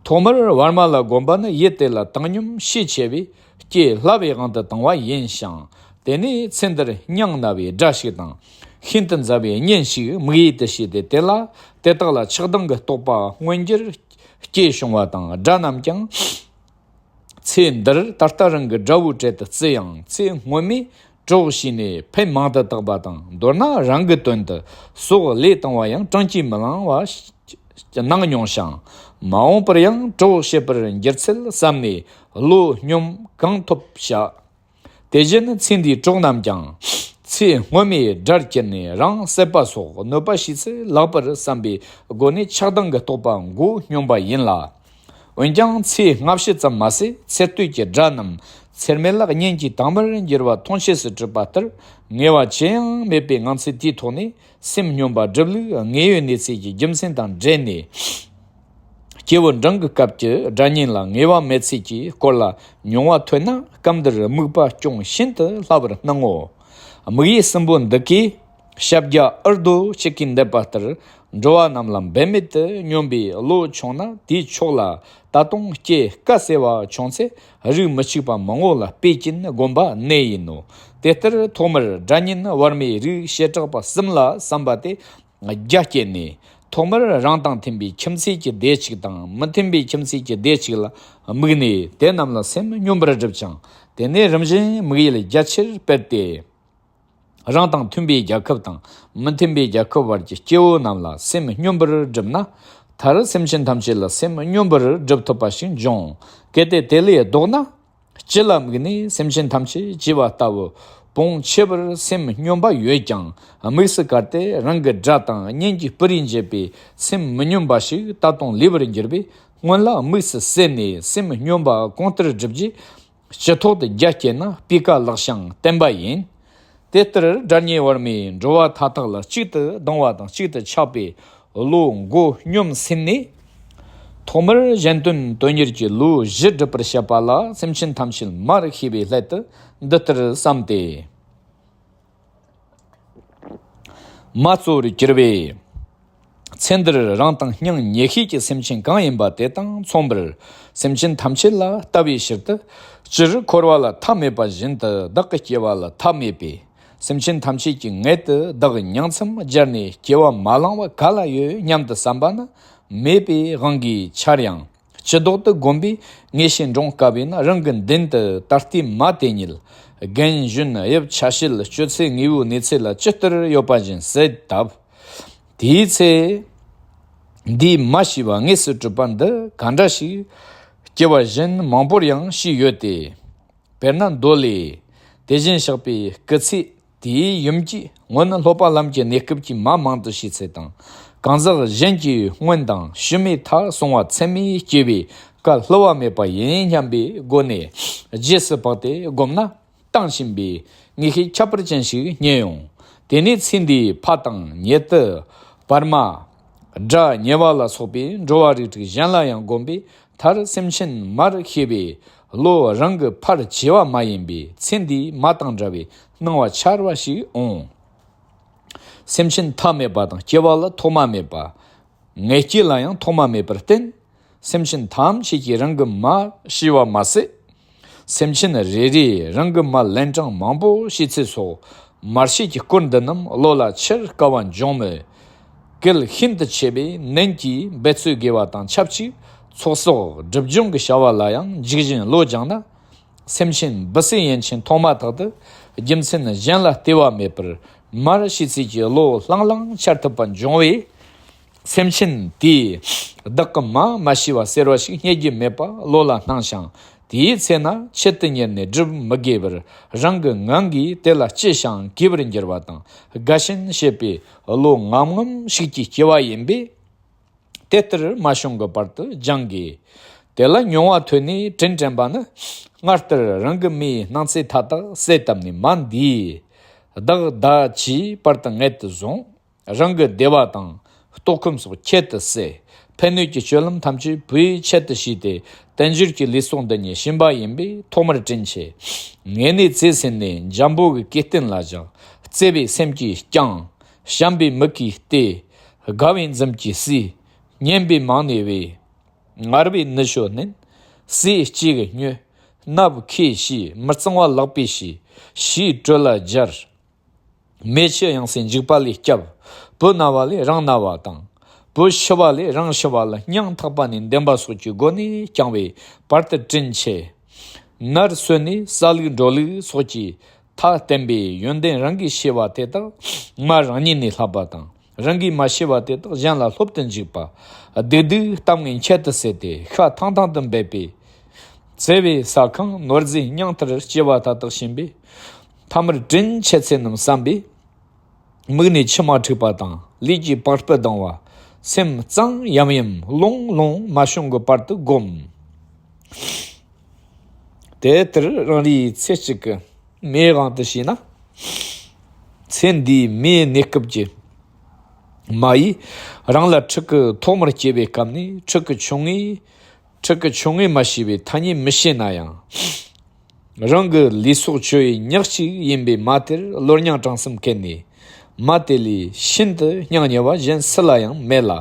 ཐོག་མར་བར་མ་ལ་སྒོམ་པ་ནི་ཡུལ་དེ་ལ་བཏང་སྙོམས་ཤས་ཆེ་བས་སྐྱེ་སླ་བའི་དབང་དུ་བཏང་བ་ཡིན་ཞིང་། དེ་ནས་ཚེ་འདིར་སྙིང་ན་བའི་དགྲ་ཞིག་དང་ ཤིན་ཏུ་མཛའ་བའི་གཉེན་ཞིག་དམིགས་ཡུལ་དུ་བྱས་ཏེ། དེ་ལ་དེ་དག་ལ་ཆགས་སྡང་གི་རྟོག་པ་མངོན་འགྱུར་སྐྱེས་བྱུང་བ་དང་། དགྲ་རྣམས་ཀྱང་ཚེ་འདིར་ད་ལྟ་རང་གི་དགྲ་བོའི་གྲལ་དུ་བརྩི་ཡང་། ཚེ་སྔོན་མའི་གྲོགས་བྱས་ནས་ཕན་མང་དུ་བཏགས་པ་དང་། མདོར་ན་རང་གི་དོན་དུ་སྲོག་བློས་བཏང་བ་ཡང་བསྐྲུན་གྱིས་མི་ལང་བ་གནང་མྱོང་ཞིང་། མ་འོངས་པར་ཡང་གྲོགས་བྱེད་པར་འགྱུར་ཚུལ་བསམ་ནས་བློ་སྙོམས་གང་ཐུབ་བྱ། དེ་བཞིན་ཚེ་འདིའི་གྲོགས་རྣམས་ཀྱང་། ཚེ་སྔོན་མའི་དགྲར་གྱུར་ནས་རང་བསད་པ་སོགས་གནོད་པ་བྱས་ཚུལ་ལེགས་པར་བསམ་པའི་སྒོ་ནས་ཆགས་སྡང་གི་རྟོག་པ་མགོ་སྙོམས་པ་ཡིན་ལ། འོན་ཀྱང་ཚེ་སྔ་ཕྱི་ཙམ་མ་ཟད་ཚེ་སྟོད་ཀྱི་དགྲ་རྣམས་ཚེར་མེད་ལ་གཉེན་གྱི་དྭངས་མར་འགྱུར་བ་མཐོང་ཆོས་སུ་གྲུབ་པ་ལྟར། ངེས་པ་ཅི་ཡང་མེད་པའི་ངང་ཚུལ་དེའི་ཐོག་ནས་སེམས་སྙོམས་པ་སྒྲུབ་ལུགས་དངོས་ཡོད་གནས་ཚུལ་གྱི་རྒྱུ་མཚན་དང་འབྲེལ་ནས། སྐྱེས་བུ་འབྲིང་གི་སྐབས་ཀྱི་དགྲ་གཉེན་ལ་ངེས་པ་མེད་ཚུལ་གྱི་སྐོར་ལ་མྱོང་བ་ཐོས་ན། སྐབས་འདིར་དམིགས་པ་སྐྱོང་ཤིན་ཏུ་སླ་བར་སྣང་ངོ་། དམིགས་ཡུལ་གསུམ་པོ་འདི་གས་ཞབས་རྒྱ་ཨུར་རྡོ་གཅིག་གིས་འདེབས་པ་ལྟར། འགྲོ་བ་རྣམས་ལ་འབད་མེད་དུ་སྙོམས་པའི་བློ་བྱུང་ན། དེའི་ཕྱོགས་ལ་ད་དུང་སྐྱེ་དཀའ་སེལ་བ་བྱུང་ཚེ། རིགས་མི་གཅིག་པ་མང་བོ་ལ་དཔེ་ཅན་བསྒོམ་པ་གནད་ཡིན་ནོ། དེ་ལྟར་ཐོག་མར་དགྲ་གཉེན་བར་མའི་རིགས་བྱེ་བྲག་པ་གསུམ་ལ་བསམ་པ་དེ་རྒྱ་བསྐྱེད་ནས། ཐོག་མར་རང་དང་མཐུན་པའི་ཁྱིམ་མཚེས་ཀྱི་སྡེ་གཅིག་དང་། མི་མཐུན་པའི་ཁྱིམ་མཚེས་ཀྱི་སྡེ་གཅིག་ལ་དམིགས་ནས། དེ་རྣམས་ལ་སེམས་སྙོམས་པར་བསྒྲུབ་ཅིང་། དེ་ནས་རིམ་བཞིན་དམིགས་ཡུལ་རྒྱ་ཆེར་སྤེལ་ཏེ། རང་དང་མཐུན་པའི་རྒྱལ་ཁབ་དང་མི་མཐུན་པའི་རྒྱལ་ཁབ་བར་གྱི་སྐྱེ་བོ་རྣམས་ལ་སེམས་སྙོམས་པར་བསྒྲུབས་ན། མཐར་སེམས་ཅན་ཐམས་ཅད་ལ་སེམས་སྙོམས་པར་བསྒྲུབ་ཐུབ་པ་ཞིག་འབྱུང་། གལ་ཏེ་དེ་ལས་ལྡོག་ན། སྤྱི་ལ་དམིགས་ནས་སེམས་ཅན་ཐམས་ཅད་བྱས་པ་ལྟ་བུ། བོངས་ཆེ་བར་སེམས་སྙོམས་པ་ཡོད་ཀྱང་། དམིགས་སུ་བཀར་ཏེ་རང་གི་དགྲ་དང་གཉེན་གྱི་སྤུ་རིས་འབྱེད་པའི་སེམས་མི་སྙོམས་པ་ཞིག་ད་དུང་ལུས་པར་འགྱུར་བས། སྔོན་ལ་དམིགས་སུ་བསལ་ནས་སེམས་སྙོམས་པ་གང་ལྟར་བསྒྲུབ་རྒྱུ། སྤྱི་ཐོག་ཏུ་རྒྱ་བསྐྱེད་ན་སྤུས་ཀ་ལེགས་ཤིང་བརྟན་པ་ཡིན། དེ་ལྟར་དགྲ་གཉེན་བར་མའི་འགྲོ་བ་མཐའ་དག་ལ་གཅིག་ཏུ་སྡང་བ་དང་གཅིག་ཏུ་ཆགས་པའི་བློ་མགོ་སྙོམས་ཟིན་ནས། ཐོག་མར་གཞན་དོན་དོན་གཉེར་གྱི་བློ་གཞི་སྒྲུབ་པར་བྱེད་པ་ལ། སེམས་ཅན་ཐམས་ཅད་མར་ཤེས་པའི་སླད་དུ་འདི་ལྟར་བསམ་སྟེ། མ་གཙོ་བོར་གྱུར་པའི་ཚེ་འདིར་རང་དང་སྙིང་ཉེ་ཤོས་ཀྱི་སེམས་ཅན་གང་ཡིན་པ་དེ་དང་མཚུངས་པར། སེམས་ཅན་ཐམས་ཅད་ལ་ལྟ་བའི་ཕྱིར་དུ། སྤྱིར་འཁོར་བ་ལ་མཐའ་མེད་པ་བཞིན་དུ། བདག་གི་སྐྱེ་བ་ལ་མཐའ་མེད་པས། སེམས་ཅན་ཐམས་ཅད་ཀྱི་མངལ་དུ་བདག་མྱང་མཚམས་སྦྱར་ནས་སྐྱེ་བ་མ་བླངས་པ་ག་ལ་ཡོད་སྙམ་དུ་བསམ་པ་ནི། མེད་པའི་དབང་གིས་འཆར་ཡང་། ཅི་ལྡོག་ཏུ་བསྒོམས་པས་ངེས་ཤེས་འདྲོངས་དཀའ་བས་ན། རང་གི་མདུན་དུ་ད་ལྟའི་མ་དེ་ཉིད། རྒན་གཞོན་དབྱིབས་ཆ་ཤས་སྤྱོད་ཚུལ་དངོས་པོའི་གནས་ཚུལ་ལ་ཇི་ལྟར་ཡོད་པ་བཞིན་གསལ་བཏབ། དེའི་ཚེ། འདིའི་མ་ཤེས་པ་དངོས་སུ་གྲུབ་པ་འདི་ག་འདྲ་ཞིག། སྐྱེ་བ་གཞན་མང་པོར་ཡང་བྱས་ཡོད་དེ། དཔེར་ན་མདོ་ལས། དེ་བཞིན་གཤེགས་པའི་སྐུ་ཚེ་དེའི་ཡུམ་གྱིས། སྔོན་སློབ་པ་ལམ་གྱི་གནས་སྐབས་ཀྱི་མ་མང་དུ་བྱས་ཚུལ་དང་། གང་ཟག་གཞན་གྱི་སྔོན་དང་ཕྱི་མའི་མཐའ་སོང་བ་ཚད་མས་སྐྱེ་བའི་བཀའ་བསླུ་བ་མེད་པ་ཡིན་སྙམ་པའི་སྒོ་ནས་རྗེས་སུ་དཔག་སྟེ་བསྒོམས་ན། བཏང་ཕྱིན་པའི་ངེས་ཤེས་ཁྱད་པར་ཅན་ཞིག་རྙེད་ཡོང་། དེ་ནས་ཚེ་འདིའི་ཕ་དང་ཉེ་དུ་བར་མ། དགྲ་ཉེ་བ་ལ་སོགས་པའི་འགྲོ་བ་རིགས་དྲུག་གཞན་ལ་ཡང་བསྒོམས་པས། མཐར་སེམས་ཅན་མར་ཤེས་པའི་བློ་རང་གི་ཕར་བྱས་པ་མ་ཡིན་པའི་ཚེ་འདིའི་མ་དང་འདྲ་བའི་སྣང་བ་འཆར་བ་ཞིག་འོང་། སེམས་ཅན་མཐའ་མེད་པ་དང་སྐྱེ་བ་ལ་ཐོག་མ་མེད་པ། ངེས་སྐྱེས་ལ་ཡང་ཐོག་མ་མེད་པར་བརྟེན། སེམས་ཅན་ཐམས་ཅད་ཀྱིས་རང་གི་མ་ཤེས་པ་མ་ཟད། སེམས་ཅན་རེ་རེས་རང་གི་མ་ལན་གྲངས་མང་པོ་བྱས་ཚུལ་སོགས། མར་ཤེས་ཀྱི་སྐོར་འདི་རྣམས་བློ་ལ་འཆར་དཀའ་བ་འབྱུང་མོད། གལ་ཤིན་ཏུ་ཆེ་བས་ནན་གྱིས་འབད་རྩོལ་དགོས་པ་དང་ཆབས་ཅིག། ཚོགས་གསོག་སྒྲིབ་སྦྱོང་གི་བྱ་བ་ལ་ཡང་འཇིགས་བཞིན་བློ་སྦྱངས་ན། སེམས་ཅན་འབུ་སྲིན་ཡན་ཆད་མཐོང་མ་ཐག་ཏུ་རྒྱུ་མཚན་གཞན་ལ་ལྟོས་པ་མེད་པར་མར་ཤེས་ཚུལ་གྱི་བློ་ལྷང་ལྷང་འཆར་ཐུབ་པ་འབྱུང་བས། སེམས་ཅན་དེས་བདག་གི་མ་མ་ཤེས་པ་ཟེར་བ་ཞིག་རྙེད་རྒྱུ་མེད་པ་བློ་ལ་སྣང་ཞིང་། དེའི་ཚེ་ན་ཆེད་དུ་གཉེར་ནས་སྒྲུབ་མི་དགོས་པར། རང་གི་ངང་གིས་དེ་ལ་ལྕི་ཞིང་གུས་པར་འགྱུར་བ་དང་། དགའ་ཞེན་བྱེད་པའི་བློ་ངམ་ངམ་ཞིག་གིས་སྐྱེ་བ་ཡིན་པས། དེ་ལྟར་མ་བྱུང་གི་བར་དུ་སྦྱང་དགོས། དེ་ལ་མྱོང་བ་ཐོས་ནས་དྲིན་དྲན་པ་ནི། སྔར་ལྟར་རང་གི་མའི་སྣང་ཚུལ་མཐའ་དག་གསལ་བཏབ་ནས། མ་འདིས་བདག་ད་ཅིའི་བར་དུ་མངལ་དུ་བཟུང་། རང་གི་བདེ་བ་དང་ལྟོགས་སྐོམ་སོགས་ཁྱད་དུ་བསད། ཕན་གནོད་ཀྱི་སྤྱོད་ལམ་ཐམས་ཅད་བུའི་ཆེད་དུ་བྱས་ཏེ། དལ་འབྱོར་གྱི་ལུས་སྲོག་འདི་ཉིད་བྱིན་པ་ཡིན་པས་ཐོག་མར་དྲིན་ཆེ། ངེས་ནས་བརྩེ་ཟིན་ནས་འཇམ་པོ་གི་སྐེ་རྟེན་ལ་བཞག། བརྩེ་བའི་སེམས་ཀྱིས་བསྐྱངས། བྱམས་པའི་མིག་གིས་བལྟས། དགའ་བའི་འཛུམ་གྱིས་བསུས། སྙན་པའི་མིང་ནས་བོས། ངར་བའི་ནུ་ཞོ་བསྣུན། ཟས་ལྕི་གི་མྱོས། སྣབས་ཁས་བྱས། མི་གཙང་བ་ལག་པས་བྱས། ཕྱིའི་དྲོད་ལ་སྦྱར། མེ་ཆུ་གཡང་སའི་འཇིགས་པ་ལས་སྐྱབས། བུ་ན་བ་ལས་རང་ན་བ་དང་། བུ་ཤི་བ་ལས་རང་ཤི་བ་ལ་སྙིང་ཐག་པ་ནས་འདེམས་པ་སོགས་ཀྱི་སྒོ་ནས་བསྐྱངས་པའི་བར་དུ་དྲིན་ཆེ། ནར་སོན་ནས་ས་ལུགས་འགྲོ་ལུགས་སོགས་ཀྱི་མཐའ་བསྟན་པའི་ཡོན་ཏན་རང་གིས་ཤེས་པ་དེ་དག་མ་རང་ཉིད་ནས་ལྷག་པ་དང་། རང་གིས་མ་ཤེས་པ་དེ་དག་གཞན་ལ་སློབ་ཏུ་འཇུག་པ། སྡིག་སྡུག་གཏམ་ངན་ཁྱད་དུ་བསད་དེ་ཤ་ཐང་ཐང་དུ་འབད་པས། བརྩེ་བའི་ཟ་ཁང་ནོར་རྫས་རྙིང་མཐར་སྐྱེ་བ་མཐའ་དག་ཕྱིན་པས། ཐ་མར་དྲིན་ཆེ་ཚེ་རྣམས་བསམ་པས། མིག་ནས་མཆི་མ་འཁྲིགས་པ་དང་ལུས་ཀྱི་པགས་སྤུ་ལྡང་བ། སེམས་གཙང་ཡམ་ཡམ་ལོང་ལོང་མ་བྱུང་གི་བར་དུ་བསྒོམ། དེ་ལྟར་རང་རེའི་ཚེ་གཅིག་གི་མིའི་དབང་དུ་བྱས་ན། ཚེ་འདིའི་མིའི་གནས་སྐབས་ཀྱི་མ་ཡིས་རང་ལ་ཕྲུ་གུ་ཐོག་མར་སྐྱེས་པའི་སྐབས་ནས་ཕྲུ་གུ་ཆུང་ངུའི་ཕྲུ་གུ་ཆུང་ངུས་མ་ཤེས་པའི་ཐ་སྙད་མི་ཤེས་ན་ཡང་། རང་གི་ལུས་སྲོག་གཅོད་པའི་ཉག་གཅིག་ཡིན་པའི་མ་དེར་གློ་སྙིང་བྲང་གསུམ་བཀལ་ནས། མ་དེ་ལས་ཤིན་ཏུ་སྙིང་ཉེ་བ་གཞན་སུ་ལ་ཡང་མེད་ལ།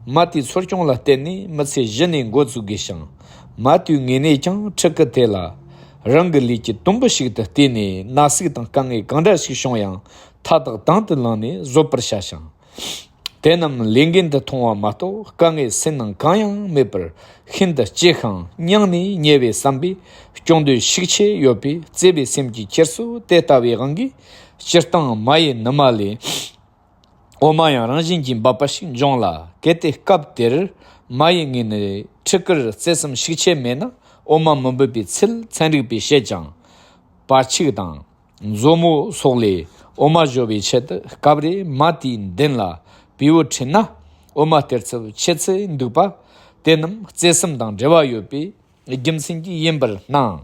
མ་དེའི་འཚོ་སྐྱོང་ལ་བརྟེན་ནས་མི་ཚེ་གཞི་ནས་འགོ་བཙུགས་དགོས་ཤིང་། མ་དེའི་ངོས་ནས་ཀྱང་ཕྲུ་གུ་དེ་ལ་རང་གི་ལུས་ཀྱི་དུམ་བུ་ཞིག་ཏུ་བལྟས་ནས་ན་ཟུག་དང་དཀའ་ངལ་གང་འདྲ་ཞིག་བྱུང་ཡང་མཐའ་དག་དང་དུ་བླངས་ནས་བཟོད་པར་བྱ་ཞིང་། དེ་རྣམས་ལས་འགན་དུ་མཐོང་བ་མ་གཏོགས་དཀའ་ངལ་སེམས་ནང་གང་ཡང་མེད་པར་ཤིན་ཏུ་གཅེས་ཤིང་སྙིང་ནས་ཉེ་བའི་བསམ་པས་སྐྱོང་འདོད་ཤུགས་ཆེ་ཡོད་པས། བརྩེ་བའི་སེམས་ཀྱིས་ཁྱེར་སོ། དེ་ལྟ་བུའི་དབང་གིས་སྤྱིར་བཏང་མ་ཡི་ནུ་མ་ལས་འོ་མ་ཡང་རང་བཞིན་གྱིས་འབབ་པ་ཞིག་འབྱུང་ལ། གལ་ཏེ་སྐབས་དེར་མ་ཡི་ངོས་ནས་ཕྲུ་གུར་བརྩེ་སེམས་ཤུགས་ཆེ་མེད་ན་འོ་མ་མི་འབབ་པའི་ཚུལ་ཚན་རིག་པས་བཤད་ཀྱང་། བ་ཕྱུགས་དང་། མཛོ་མོ་སོགས་ལས་འོ་མ་བཞོ་བའི་ཆེད་དུ་སྐབས་རེ་མ་དེའི་མདུན་ལ་བེའུ་ཁྲིད་ན། འོ་མ་སྟེར་ཚུལ་ཁྱད་ཚོས་འདུག་པ། དེ་རྣམས་བརྩེ་སེམས་དང་འབྲེལ་བ་ཡོད་པའི་རྒྱུ་མཚན་གྱིས་ཡིན་པར་སྣང་།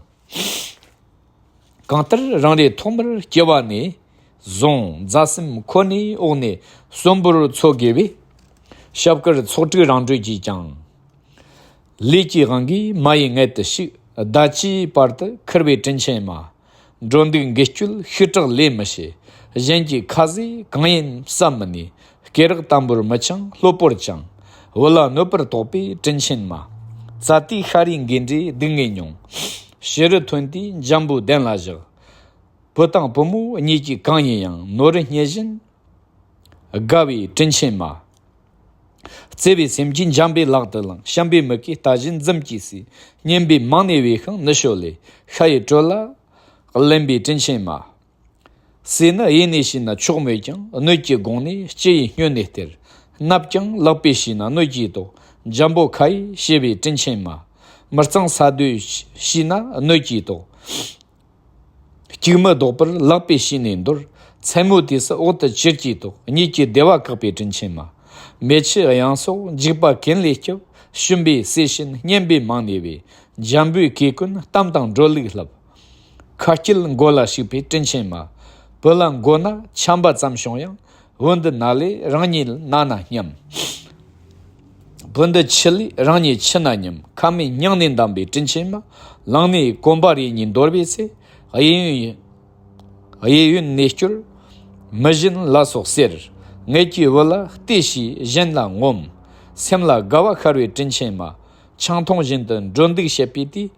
གང་ལྟར་རང་རེ་ཐོག་མར་སྐྱེ་བ་ནས་བཟུང་མཛའ་སེམས་ཁོ་ནའི་འོག་ནས་གསོན་པོར་འཚོ་དགོས་པས། ཞབས་དཀར་ཚོགས་དྲུག་རང་གྲོལ་གྱིས་ཀྱང་། ལས་ཀྱི་དབང་གིས་མ་ཡི་མངལ་དུ་ཞུགས། ཟླ་གཅིག་བར་དུ་ཁུར་བའི་དྲིན་ཆེན་མ། འགྲོ་འདུག་འགུལ་སྐྱོད་ཤུགས་དྲག་ལས་མི་བྱེད། གཞན་གྱི་ཁ་ཟས་གང་ཡིན་བསམ་མི་ནུས། སྐེ་རགས་དམ་པོར་མི་འཆང་གློ་བུར་ཅང་། བུ་ལ་གནོད་པར་དོགས་པའི་དྲིན་ཆེན་མ། བཙལ་དུས་ཤ་རུས་འགས་འདྲེ་སྡུག་བསྔལ་མྱོང་། ཕྱི་རུ་ཐོན་དུས་འཇམ་པོའི་གདན་ལ་བཞག། བུ་དང་བུ་མོ་གཉིས་ཀྱིས་གང་ཡིན་ཡང་ནོར་སྙེད་བཞིན་དགའ་བའི་དྲིན་ཆེན་མ། བརྩེ་བའི་སེམས་ཀྱིས་འཇམ་པའི་ལག་ཏུ་བླངས། བྱམས་པའི་མིག་གིས་ལྟ་བཞིན་འཛུམ་གྱིས་བསུས། སྙན་པའི་མང་ནས་བས་ཤིང་ནུ་ཞོ་ལས། ཤ་ཡི་དྲོད་ལ་བརླན་པའི་དྲིན་ཆེན་མ། ཟས་ནི་གཡས་ནས་བྱིན་ན་མཆོག་མོད་ཀྱང་། སྣོད་ཀྱི་དགོང་ནས་ལྕེ་ཡི་སྨྱོ་ནད་སྟེར། སྣབས་ཀྱང་ལག་པས་བྱིན་ན་སྣོད་ཀྱིས་དོག། འཇམ་པོ་ཁ་ཡིས་བྱས་པའི་དྲིན་ཆེན་མ། མི་གཙང་ས་རྡོས་བྱིན་ན་སྣོད་ཀྱིས་དོག། སྐྱུག་མི་ལྡོག་པར་ལག་པས་བྱིན་ནས་འདོར། མཚན་མོ་དུས་སུ་འོག་ཏུ་གྱུར་གྱིས་དོག། གཉིད་ཀྱི་བདེ་བ་བཀག་པའི་དྲིན་ཆེན་མ། མེ་ཆུ་གཡང་སོགས་འཇིགས་པ་གན་ལས་སྐྱོབ། ཤུན་པའི་ཟས་བྱིན་སྙན་པའི་མང་ནས་བས། འཇམ་པོའི་གོས་གོན་གཏམ་དང་འགྲོ་ལུགས་བསླབ། ཁ་སྐྱེལ་མགོ་ལ་ཞུགས་པའི་དྲིན་ཆེན་མ། བུ་ལ་མགོ་ན་ཆམ་པ་ཙམ་བྱུང་ཡང་། བུ་འདི་ན་ལས་རང་ཉིད་ན་ན་སྙམ། བུ་འདི་འཆི་ལས་རང་ཉིད་འཆི་ན་སྙམ། ཁ་མེད་སྙིང་ནས་འདམ་པའི་དྲིན་ཆེན་མ། ལངས་ནས་གོམ་པ་རེ་གཉིས་འདོར་བའི་ཚེ། གཡས་གཡོན་གཡས་གཡོན་ནས་སྐྱོར་མི་བཞིན་ལ་སོགས་ཟེར། ངེད་ཀྱི་བུ་ལ་ལྟོས་ཤིག་གཞན་ལ་ངོམ། སེམས་ལ་དགའ་བ་ཤར་བའི་དྲིན་ཆེན་མ། ཆང་འཐུང་བཞིན་དུ་འགྲོ་འདུག་བྱེད་པའི་དུས།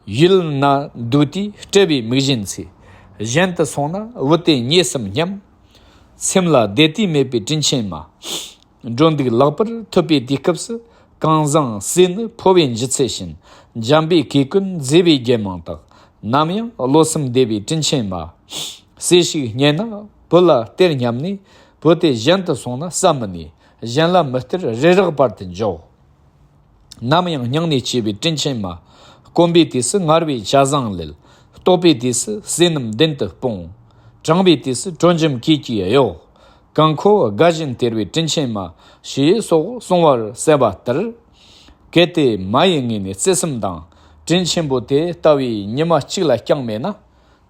ཡུལ་ན་འདུག་དུས་སྤྲུལ་པའི་མིག་བཞིན་ཚེ། གཞན་དུ་སོང་ན་བུ་དེ་ཉེས་སམ་སྙམ། སེམས་ལ་བདེ་དུས་མེད་པའི་དྲིན་ཆེན་མ། འགྲོ་འདུག་ལེགས་པར་ཐུབ་པའི་དུས་སྐབས་སུ། གང་བཟང་ཟས་ནི་ཕོ་བའི་འཇུ་ཚད་བཞིན། འཇམ་པའི་གོས་གོན་མཛེས་པའི་རྒྱན་མང་དག། ནམ་ཡང་བློ་སེམས་བདེ་བའི་དྲིན་ཆེན་མ། ཟས་ཤིག་རྙེད་ན་བུ་ལ་སྟེར་སྙམ་ནས། བུ་དེ་གཞན་དུ་སོང་ན་བསམ་མི་ནུས། གཞན་ལ་མི་སྟེར་རེ་རེག་བར་དུ་འཇོག། ནམ་ཡང་སྙིང་ནས་སྐྱེ་བའི་དྲིན་ཆེན་མ། སྐོམ་པའི་དུས་སུ་མངར་བའི་ཇ་བཟང་ལེན། ལྟོགས་པའི་དུས་སུ་ཟས་རྣམས་མདུན་དུ་སྤུངས། གྲང་བའི་དུས་སུ་དྲོ་འཇམ་གོས་ཀྱིས་གཡོགས། གང་མཁོ་དགའ་བཞིན་སྟེར་བའི་དྲིན་ཆེན་མ། ཞེས་སོགས་གསུང་བར་གསལ་བ་ལྟར། གལ་ཏེ་མ་ཡི་ངོས་ནས་བརྩེ་སེམས་དང་དྲིན་ཆེན་པོ་དེ་ལྟ་བུའི་ཉི་མ་གཅིག་ལ་བསྐྱངས་མེད་ན།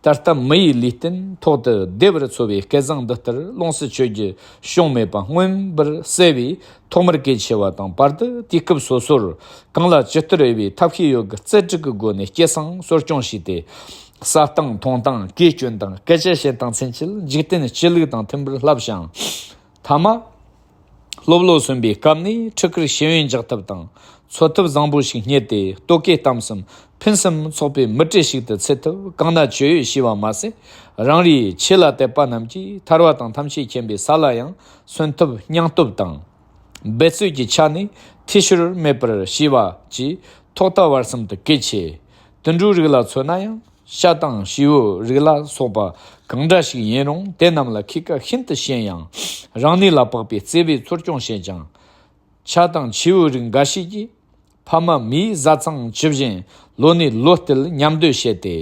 ད་ལྟ་མི་ཡི་ལུས་རྟེན་ཐོག་ཏུ་བདེ་བར་འཚོ་བའི་སྐལ་བཟང་འདི་ལྟར་ལོངས་སུ་སྤྱོད་རྒྱུ་བྱུང་མེད་པ་མངོན་པར་གསལ་བས། ཐོག་མར་གལ་ཆེ་བ་དང་། བར་དུ་དུས་སྐབས་སོ་སོར་གང་ལ་ཇི་ལྟར་འོས་པའི་ཐབས་ཤེས་ཡོད་དགུ་རྩལ་དྲུག་གི་སྒོ་ནས་སྐྱེད་སྲིང་གསོ་སྐྱོང་བྱས་ཏེ། ཟ་སྟངས་འཐུང་སྟངས་གོས་གྱོན་སྟངས་སྐད་ཆ་བཤད་སྟངས་ཚུན་ཆད་འཇིག་རྟེན་སྤྱི་ལུགས་དང་མཐུན་པར་བསླབས་ཤིང་། ཐ་མ། སློབ་ལོ་གསོན་པའི་སྐབས་ནས་ཕྲུ་གུར་ཤེས་ཡོན་འཇགས་ཐབས་དང་འཚོ་ཐབས་བཟང་པོ་ཞིག་རྙེད་དེ། ལྟོ་གོས་གཏམ་གསུམ་ ཕུན་སུམ་ཚོགས་པའི་མི་གྲལ་ཞིག་ཏུ་ཚུད་ཐུབ་གང་ན་ཆོས་ཡོད་ཞེས་པ་མ་ཟད། རང་རེའི་ཆོས་ལ་དད་པ་རྣམས་ཀྱིས་ཐར་བ་དང་ཐམས་ཅད་མཁྱེན་པའི་ས་ལ་ཡང་སོན་ཐུབ་སྙིང་སྟོབས་དང་། འབད་རྩོལ་གྱི་ཆ་ནས་འཐུས་ཤོར་མེད་པར་བྱས་པ་བཅས་ཐོག་མཐའ་བར་གསུམ་དུ་གལ་ཆེ། དུད་འགྲོའི་རིགས་ལ་མཚོན་ན་ཡང་། བྱ་དང་བྱིའུ་རིགས་ལ་སོགས་པ་གང་འདྲ་ཞིག་ཡིན་རུང་དེ་རྣམས་ལ་ཁྱད་ཀ་ཤིན་ཏུ་ཞན་ཡང་། རང་ནུས་ལ་དཔག་པའི་བརྩེ་བས་འཚོ་སྐྱོང་བྱེད་ཅིང་། བྱ་དང་བྱིའུ་རིགས་འགའ་ཞིག་གིས་ཕ་མ་མིའི་བཟའ་ཚང་བཅུ་བཞིན་ལོ་ནས་ལོ་བསྟུད་མཉམ་སྡོད་བྱས་ཏེ།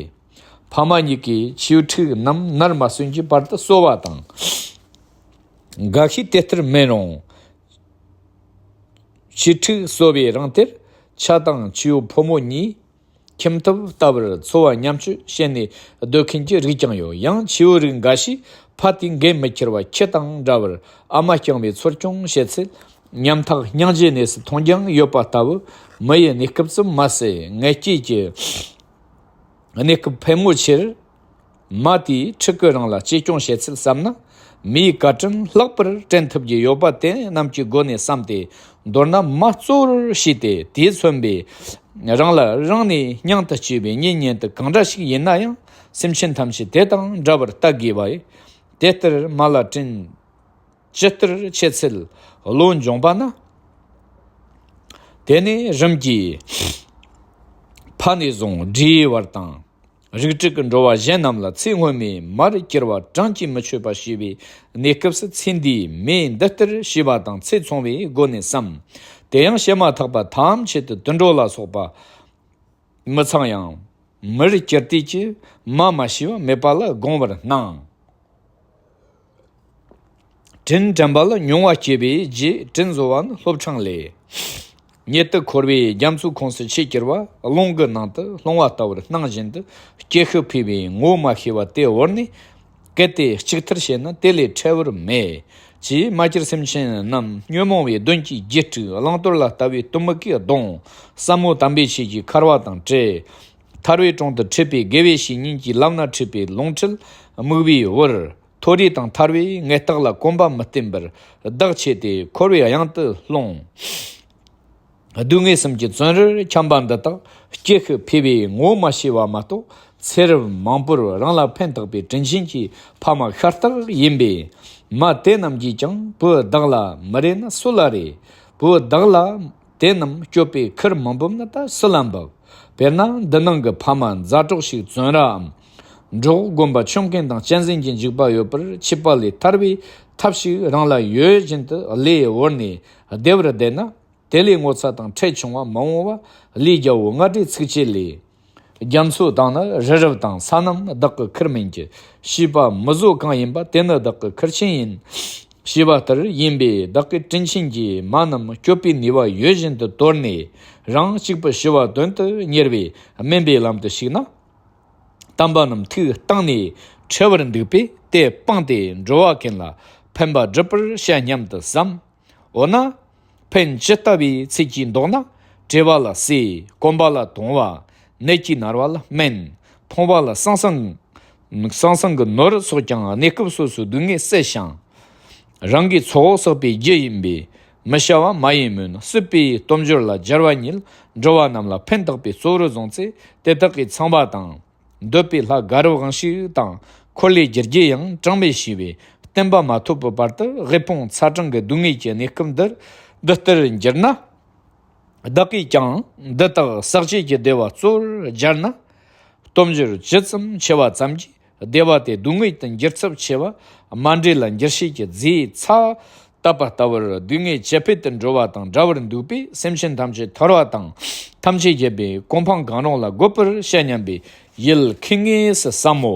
ཕ་མ་གཉིས་ཀྱིས་བྱིའུ་ཕྲུག་རྣམས་ནར་མ་སོན་གྱི་བར་དུ་གསོ་བ་དང་། འགའ་ཤས་དེ་ལྟར་མིན་རུང་། བྱིའུ་ཕྲུག་གསོ་བའི་རིང་དེར་བྱ་དང་བྱིའུ་ཕོ་མོ་གཉིས་ཁྱིམ་ཐབ་ལྟ་བུར་འཚོ་བ་མཉམ་སྤྱོད་བྱས་ནས་སྡོད་མཁན་གྱི་རིགས་ཀྱང་ཡོད། ཡང་བྱིའུ་རིགས་འགའ་ཞིག་ཕ་དེས་འགན་མི་འཁྱེར་བར་ཁྱི་དང་འདྲ་བར་ཨ་མ་རྐྱང་པས་འཚོ་སྐྱོང་བྱེད་ཚེ། ཉམ་ཐག་སྙིང་རྗེའི་གནས་སུ་མཐོང་རྒྱུ་ཡོད་པ་ལྟ་བུ། མི་ཡི་གནས་སྐབས་སུ་མ་ཟད་ངལ་སྐྱེས་ཀྱི་གནས་སྐབས་ཕལ་མོ་ཆེར། མ་དེས་ཕྲུ་གུ་རང་ལ་གཅེས་སྐྱོང་བྱེད་ཚུལ་བསམ་ན། མིའི་བཀའ་དྲིན་ལྷག་པར་དྲན་ཐུབ་ཀྱི་ཡོད་པ་དེ་རྣམས་ཀྱི་སྒོ་ནས་བསམ་སྟེ། མདོར་ན་མ་གཙོ་བོར་བྱས་ཏེ་དེས་མཚོན་པའི་རང་ལ་རང་ནས་སྙིང་དུ་སྐྱེས་པའི་གཉེན་ཉེ་དུ་གང་འདྲ་ཞིག་ཡིན་ན་ཡང་སེམས་ཅན་ཐམས་ཅད་དེ་དང་འདྲ་བར་ལྟ་དགོས་པ་ཡིན། དེ་ལྟར་མ་ལ་དྲིན་ཇི་ལྟར་ཆེ་ཚད་བློ་འབྱོངས་པ་ན། དེ་ནས་རིམ་གྱིས་ཕ་ནས་བཟུང་འབྲིའི་བར་དང་། རིགས་དྲུག་གི་འགྲོ་བ་གཞན་རྣམས་ལ་ཚེ་སྔོན་མའི་མར་གྱུར་པ་གྲངས་ཀྱིས་མི་ཆོད་པ་ཞེས་པའི་གནས་སྐབས་སུ་ཚེ་འདིའི་མིས་འདི་ལྟར་བྱས་པ་དང་ཚེ་ཚོང་བའི་སྒོ་ནས་སམ། དེ་ཡང་བྱེད་མ་ཐག་པ་ཐམས་ཅད་དུ་དུད་འགྲོ་ལ་སོགས་པ་མི་ཚང་ཡང་མིར་གྱུར་དུས་ཀྱི་མ་མ་ཤི་བ་མེད་པ་ལ་དགོངས་པར་སྣང་། དྲིན་དྲན་པ་ལ་མྱོང་བ་སྐྱེ་བའི་རྗེས་དྲིན་གཟོ་བ་ནི་སློབ་འཕྲང་ལས། ཉེ་དུ་འཁོར་བའི་རྒྱ་མཚོའི་ཁོངས་སུ་ཆེས་གྱུར་པ་རླུང་གི་ནང་དུ་ལྷུང་བ་ལྟ་བུར་སྣང་བཞིན་དུ་སྐྱེ་ཤི་འཕོས་པའི་ངོ་མ་ཤེས་པ་དེ་བོར་ནས། གལ་ཏེ་གཅིག་མཐར་བྱས་ན་དེ་ལས་ཕྲ་བར་མེད། ཅེས་མ་གྱུར་སེམས་ཅན་རྣམས་ཉོན་མོངས་པའི་གདོན་གྱིས་བརྒྱུད་དཀྲུགས་བླང་དོར་ལ་ལྟ་བའི་གཏི་མུག་གི་གདོང་ཟབ་མོ་དམ་པའི་ཆོས་ཀྱི་འཁར་བ་དང་བྲལ། ཐར་པའི་དྲུང་དུ་ཁྲིད་པའི་དགེ་བའི་བཤེས་གཉེན་གྱིས་ལམ་སྣ་ཁྲིད་པའི་ལོངས་སྤྲུལ་དམིགས་པའི་དབུར། མཐོ་རིས་དང་ཐར་པའི་ངེས་རྟགས་ལ་གོམ་པ་མི་བརྟན་པར་བདག་ཆད་དེ་འཁོར་བའི་གཡང་དུ་ལྷུང་། སྡུག་བསྔལ་གསུམ་གྱི་བཙོན་རར་འཁྱམས་པ་འདི་དག་སྐྱེ་ཤི་འཕོས་པའི་ངོ་མ་ཤེས་པ་མ་གཏོགས་ཚེ་རབས་མང་པོར་རང་ལ་ཕན་བཏགས་པའི་དྲིན་ཆེན་གྱི་ཕ་མ་ཤ་སྟག་ཡིན་པས། མ་དེ་རྣམས་ཀྱིས་ཀྱང་བུ་བདག་ལ་མི་རེ་ན་སུ་ལ་རེ། བུ་བདག་ལ་དེ་རྣམས་སྐྱོབ་པའི་ཁུར་མི་འབུབ་ན་ད་སུ་ལ་འབབ། དཔེར་ན་འདི་ནང་གི་ཕ་མ་མཛའ་གྲོགས་ཤིག་བཙོན་རའམ། འབྲོག་དགོན་པ་ཆོམ་མཁན་དང་གཅན་གཟན་གྱི་འཇིགས་པ་ཡོད་པར་ཆད་པ་ལས་ཐར་བའི་ཐབས་ཤིག་རང་ལ་ཡོད་བཞིན་དུ་བློས་བོར་ནས་བདེ་བར་བསྡད་ན། དེ་ལས་ངོ་ཚ་དང་ཁྲེལ་ཆུང་བ་མ་འོངས་པ་ལས་རྒྱལ་པོ་རྔ་སྒྲའི་ཚིགས་བཅད་ལས། རྒྱ་མཚོ་དང་ནི་རི་རབ་དང་ས་རྣམས་བདག་གི་ཁུར་མིན་གྱི། བྱིས་པ་མི་བཟོད་གང་ཡིན་པ་དེ་ནི་བདག་གི་ཁུར་ཆེན་ཡིན། ཞེས་པ་ལྟར་ཡིན་པས་བདག་གི་དྲིན་ཆེན་གྱི་མ་རྣམས་སྐྱོབ་པའི་ནུས་པ་ཡོད་བཞིན་དུ་དོར་ནས་རང་གཅིག་པུ་ཤི་བ་དོན་དུ་གཉེར་བའི་དམན་པའི་ལམ་དུ་ཞུགས་ན། དམ་པ་རྣམས་ཐུགས་གཏིང་ནས་ཁྲེལ་བར་འདུག་པས་དེ་སྤངས་ཏེ་འགྲོ་བ་ཀུན་ལ་ཕན་པ་བསྒྲུབ་པར་བྱ་སྙམ་དུ་བསམ། འོ་ན། ཕན་ཇི་ལྟ་བུའི་ཚིག་གིས་འདོགས་ན། བཀྲེས་པ་ལ་བསྲེ། སྐོམ་པ་ལ་དུང་བ། ནད་ཀྱིས་མནར་བ་ལ་སྨན། ཕོངས་པ་ལ་ཟང་ཟིང་། ཟང་ཟིང་གི་ནོར་སོགས་ཀྱང་གནས་སྐབས་སོ་སོའི་སྡུག་བསྔལ་བསལ་ཞིང་། རང་གི་ཚོགས་བསགས་པའི་རྒྱུ་ཡིན་པས་མི་བྱ་བ་མ་ཡིན་མོད། སྲིད་པའི་སྟོབས་འབྱོར་ལ་སྦྱར་བ་ཉིད་འགྲོ་བ་རྣམས་ལ་ཕན་བཏགས་པའི་གཙོ་བོར་བཟུང་ཚེ་དེ་དག་གིས་ཚངས་པ་དང་། འདོད་པའི་ལྷ་དགའ་རབ་དབང་ཕྱུག་དང་འཁོར་ལོས་སྒྱུར་རྒྱུ་ཡང་གྲངས་མེད་ཞེས་པའི་བསྟན་པ་མ་ཐོབ་པའི་བར་དུ་དབུལ་ཕོངས་ཚ་གྲང་གི་སྡུག་བསྔལ་གྱི་གནས་སྐབས་འདིར་འདི་ལྟར་འགྱུར་ན། བདག་གིས་ཀྱང་འདི་དག་ཟག་བཅས་ཀྱི་བདེ་བ་གཙོ་བོར་སྦྱར་ན། སྟོབས་འབྱོར་ཇི་ཙམ་ཆེ་བ་ཙམ་གྱིས་བདེ་བ་དེ་སྡུག་བསྔལ་དུ་འགྱུར་ཚབས་ཆེ་བ་མ་འདྲེས་ལ་འགྱུར་བྱེད་ཀྱི་རྫས་ཚ་བཏབ་པ་ལྟ་བུར་སྡུག་བསྔལ་ཇེ་འཕེལ་དུ་འགྲོ་བ་དང་འདྲ་བར་འདུག་པས་སེམས་ཅན་ཐམས་ཅད་ཐར་བ་དང་ཐམས་ཅད་མཁྱེན་པའི་གོ་འཕང་གང་རུང་ལ་འགོད་པར་བྱ་སྙམ་པའི་ཡིད་ཁེངས་ངེས་སུ་བསམ་མོ།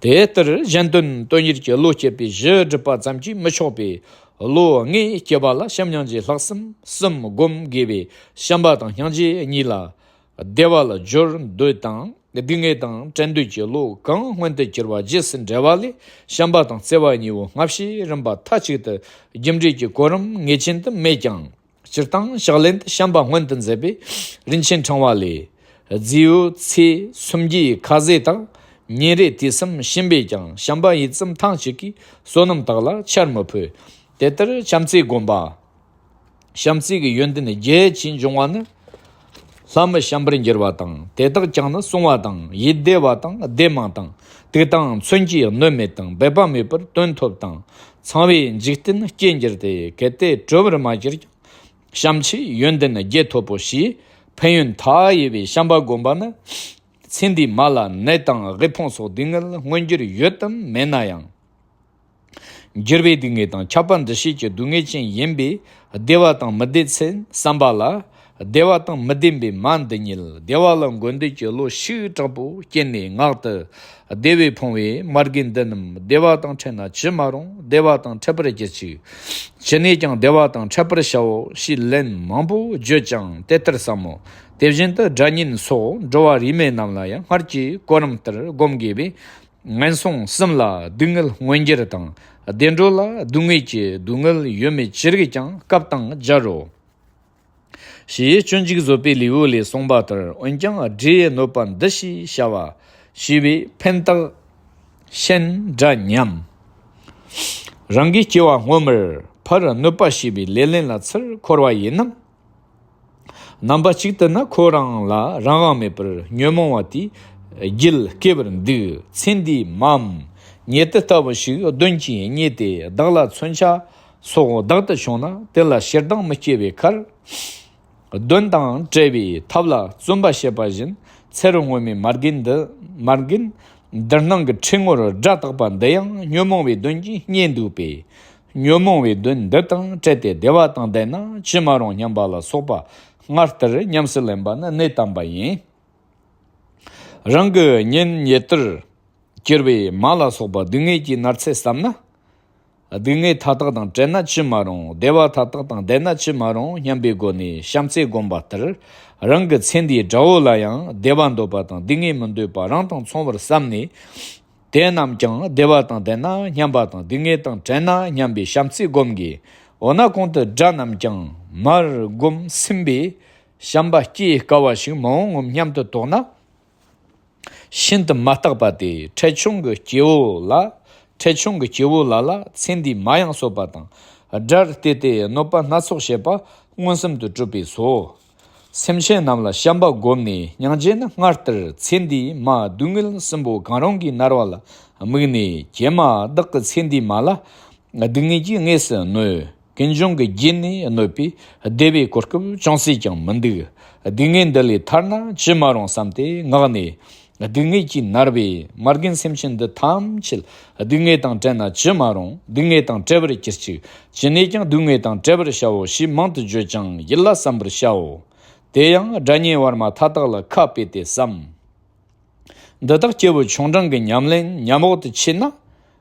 དེ་ལྟར་གཞན་དོན་དོན་གཉེར་གྱི་བློ་སྐྱེད་པའི་གཞི་སྒྲུབ་པ་ཙམ་གྱིས་མི་ཆོག་པས་བློ་ལྔའི་སྐྱེ་བ་ལ་བྱམས་སྙིང་རྗེ་ལྷག་བསམ་གསུམ་བསྒོམ་དགོས་པས་བྱམས་པ་དང་སྙིང་རྗེ་གཉིས་ལ། བདེ་བ་ལ་སྦྱོར་འདོད་དང་སྡུག་བསྔལ་དང་བྲལ་འདོད་ཀྱི་བློ་གང་སྔོན་དུ་གྱུར་པ་རྗེས་སུ་འབྲེལ་བ་ལས་བྱམས་པ་དང་བརྩེ་བ་གཉིས་པོ་སྔ་ཕྱི་རིམ་པ་མཐའ་གཅིག་ཏུ་རྒྱུ་འབྲས་ཀྱི་གོ་རིམ་ངེས་ཅན་དུ་མེད་ཀྱང་། སྤྱིར་བཏང་ཕྱག་ལེན་དུ་བྱམས་པ་སྔོན་དུ་འཛིན་པའི་རིན་ཆེན་ཕྲེང་བ་ལས། རྫིའུ་ཚེ་སུམ་བརྒྱའི་ཁ་ཟས་དག་ཉིན་རེ་དུས་གསུམ་བྱིན་པས་ཀྱང་བྱམས་པ་ཡིད་ཙམ་ཐེངས་གཅིག་གིས་བསོད་ནམས་དག་ལ་ཆར་མི་ཕོད། དེ་ལྟར་བྱམས་བརྩེའི་སྒོམ་པ། བྱམས་བརྩེ་གི་ཡོན་ཏན་རྒྱས་ཀྱིས་འབྱུང་བ་ནི། ལྷ་མི་བྱམས་པར་འགྱུར་བ་དང་། དེ་དག་ཀྱང་ནི་བསྲུང་བ་དང་། ཡིད་བདེ་བ་དང་བདེ་མང་དང་། དུག་དང་མཚོན་གྱིས་གནོད་མེད་དང་། འབད་པ་མེད་པར་དོན་ཐོབ་དང་། ཚངས་པའི་འཇིག་རྟེན་སྐྱེ་འགྱུར་ཏེ། གལ་ཏེ་གྲོལ་བར་མ་གྱུར་ཀྱང་། བྱམས་ཆོས་ཡོན་ཏན་རྒྱས་ཐོབ་པོ། ཞེས་ཕན་ཡོན་མཐའ་ཡས་པའི་བྱམས་པ་བསྒོམ་པ་ནི། ཚེ་འདིའི་མ་ལ་ནད་དང་དབུལ་ཕོངས་སོགས་སྡུག་བསྔལ་མངོན་གྱུར་ཡོད་དམ་མེད་ན་ཡང་། འགྱུར་བའི་སྡུག་བསྔལ་དང་ཁྱབ་པ་འདུ་བྱེད་ཀྱི་སྡུག་བསྔལ་ཅན་ཡིན་པས། བདེ་བ་དང་མི་བདེ་ཚུལ་བསམ་པ་ལ། བདེ་བ་དང་མི་བདེན་པའི་མ་འདི་ཉིད། བདེ་བ་ལ་འགོད་འདོད་ཀྱི་བློ་ཤུགས་དྲག་པོ་སྐྱེས་ནས་ངག་ཏུ། བདེ་བས་ཕོངས་པའི་མ་རྒན་འདི་རྣམས། བདེ་བ་དང་ཕྲད་ན་ཅི་མ་རུང་། བདེ་བ་དང་ཕྲད་པར་གྱུར་ཅིག། ཅི་ནས་ཀྱང་བདེ་བ་དང་ཕྲད་པར་བྱའོ། ཞེས་ལན་མང་པོ་བརྗོད་ཀྱང་དེ་ལྟར་བསམ་མོ། དེ་བཞིན་དུ་སྒྲ་སྙན་སོགས་འགྲོ་བ་རིས་མེད་རྣམས་ལ་ཡང་སྔར་གྱི་གོ་རིམ་ལྟར་སྒོམ་དགོས་པས། ངན་སོང་གསུམ་ལ་སྡུག་བསྔལ་མངོན་གྱུར་དང་། བདེ་འགྲོ་ལ་སྡུག་བསྔལ་གྱི་སྡུག་བསྔལ་ཡོད་མེད་ཅི་རིགས་ཀྱང་སྐབས་དང་སྦྱར་རོ། ཞེས་སྤྱོད་འཇུག་བཟོད་པའི་ལེའུ་ལས་གསུངས་པ་ལྟར། འོན་ཀྱང་སྒྲའི་གནོད་པ་འདི་ཞེས་བྱ་བ་ཞེས་པའི་ཕན་བཏགས་ཤིན་འདྲ་སྙམ། རང་གི་སྐྱེ་བ་སྔོན་མར་ཕར་གནོད་པ་བྱས་པའི་ལེ་ལན་ལ་ཚུར་འཁོར་བ་ཡིན་ནམ། རྣམ་པ་གཅིག་ཏུ་ན་ཁོ་རང་ལ་རང་དབང་མེད་པར་ཉོན་མོངས་པ་དེའི་རྒྱུད་སྐྱེ་བར་འདུག། ཚེ་འདིའི་མའམ་ཉེ་དུ་ལྟ་བུ་ཞིག་གདོན་གྱིས་བརྙས་ཏེ་བདག་ལ་མཚོན་ཆ་སོགས་བདག་ཏུ་བྱུང་ན། དེ་ལ་ཞེ་སྡང་མི་སྐྱེ་བའི་ཁར། གདོན་དང་བྲལ་བའི་ཐབས་ལ་བརྩོན་པ་བྱེད་པ་བཞིན། ཚེ་རབས་སྔོན་མའི་མ་རྒན་འདི། མ་རྒན་འདི་སྣང་གི་ཁྲི་ངོར་སྒྲ་བཏགས་པ་འདི་ཡང་ཉོན་མོངས་པའི་གདོན་གྱིས་བརྙས་འདུག་པས། ཉོན་མོངས་པའི་གདོན་འདི་དང་བྲལ་ཏེ་བདེ་བ་དང་ལྡན་ན་ཅི་མ་རུང་སྙམ་པ་ལ་སོགས་པ་སྔར་ལྟར་ཉམས་སུ་ལེན་པ་ནི་གནས་དམ་པ་ཡིན། རང་གི་གཉེན་ཉེ་དུར་གྱུར་པའི་མ་ལ་སོགས་པ་སྡུག་བསྔལ་གྱིས་མནར་ཚད་བསམ་ན། སྡུག་བསྔལ་མཐའ་དག་དང་བྲལ་ན་ཅི་མ་རུང་། བདེ་བ་མཐའ་དག་དང་ལྡན་ན་ཅི་མ་རུང་སྙམ་པའི་སྒོ་ནས་བྱམས་བརྩེ་བསྒོམ་པ་ལྟར། རང་གི་ཚེ་འདིའི་དགྲ་བོ་ལ་ཡང་བདེ་བ་འདོད་པ་དང་སྡུག་བསྔལ་མི་འདོད་པ་རང་དང་མཚུངས་པར་བསམ་ནས། དེ་རྣམས་ཀྱང་བདེ་བ་དང་ལྡན་ན་སྙམ་པ་དང་སྡུག་བསྔལ་དང་བྲལ་ན་སྙམ་པའི་བྱམས་བརྩེ་བསྒོམ་དགོས། འོ་ན་གོང་དུ་དགྲ་རྣམས་ཀྱང་མར་བསྒོམ་ཟིན་པས་བྱམས་པ་སྐྱེ་དཀའ་བ་ཞིག་མི་འོང་ངམ་སྙམ་དུ་དོགས་ན། ཤིན་ཏུ་མ་བརྟགས་པ་སྟེ། འཕྲལ་བྱུང་གི་སྐྱེ་བོ་ལ། འཕྲལ་བྱུང་གི་སྐྱེ་བོ་ལ་ལ་ཚེ་འདིའི་མ་ཡང་གསོད་པ་དང་། དགྲར་བལྟས་ཏེ་གནོད་པ་སྣ་ཚོགས་བྱེད་པ་མངོན་སུམ་དུ་གྲུབ་པས་སོ། སེམས་ཅན་རྣམས་ལ་བྱམས་པ་བསྒོམས་ནས་སྙིང་རྗེ་ནི། སྔར་ལྟར་ཚེ་འདིའི་མ་སྡུག་བསྔལ་གསུམ་པོ་གང་རུང་གིས་མནར་བ་ལ་དམིགས་ནས། ཀྱེ་མ་བདག་གི་ཚེ་འདིའི་མ་ལ་སྡུག་བསྔལ་གྱིས་དངོས་སུ་གནོད། ཀུན་འབྱུང་གི་རྒྱུ་ནི་གནོད་པས་བདེ་བའི་གོ་སྐབས་ཅུང་ཟད་ཀྱང་མི་འདུག། སྡུག་བསྔལ་འདི་ལས་ཐར་ན་ཅི་མ་རུང་བསམ་སྟེ་ངག་ནས། སྡུག་བསྔལ་གྱིས་མནར་བའི་མ་རྒན་སེམས་ཅན་འདི་ཐམས་ཅད་སྡུག་བསྔལ་དང་བྲལ་ན་ཅི་མ་རུང་། སྡུག་བསྔལ་དང་བྲལ་བར་གྱུར་ཅིག། ཅི་ནས་ཀྱང་སྡུག་བསྔལ་དང་བྲལ་བར་བྱའོ་ཞེས་མང་དུ་བརྗོད་ཅིང་ཡིད་ལ་བསམ་པར་བྱའོ། དེ་ཡང་སྒྲ་སྙན་བར་མ་མཐའ་དག་ལ་ཁ་དཔེ་སྟེ་བསམ། འདི་དག་སྐྱེས་བུ་ཆུང་འབྲིང་གི་ཉམས་ལེན་ཉམས་འོག་ཏུ་མཆིས་ན།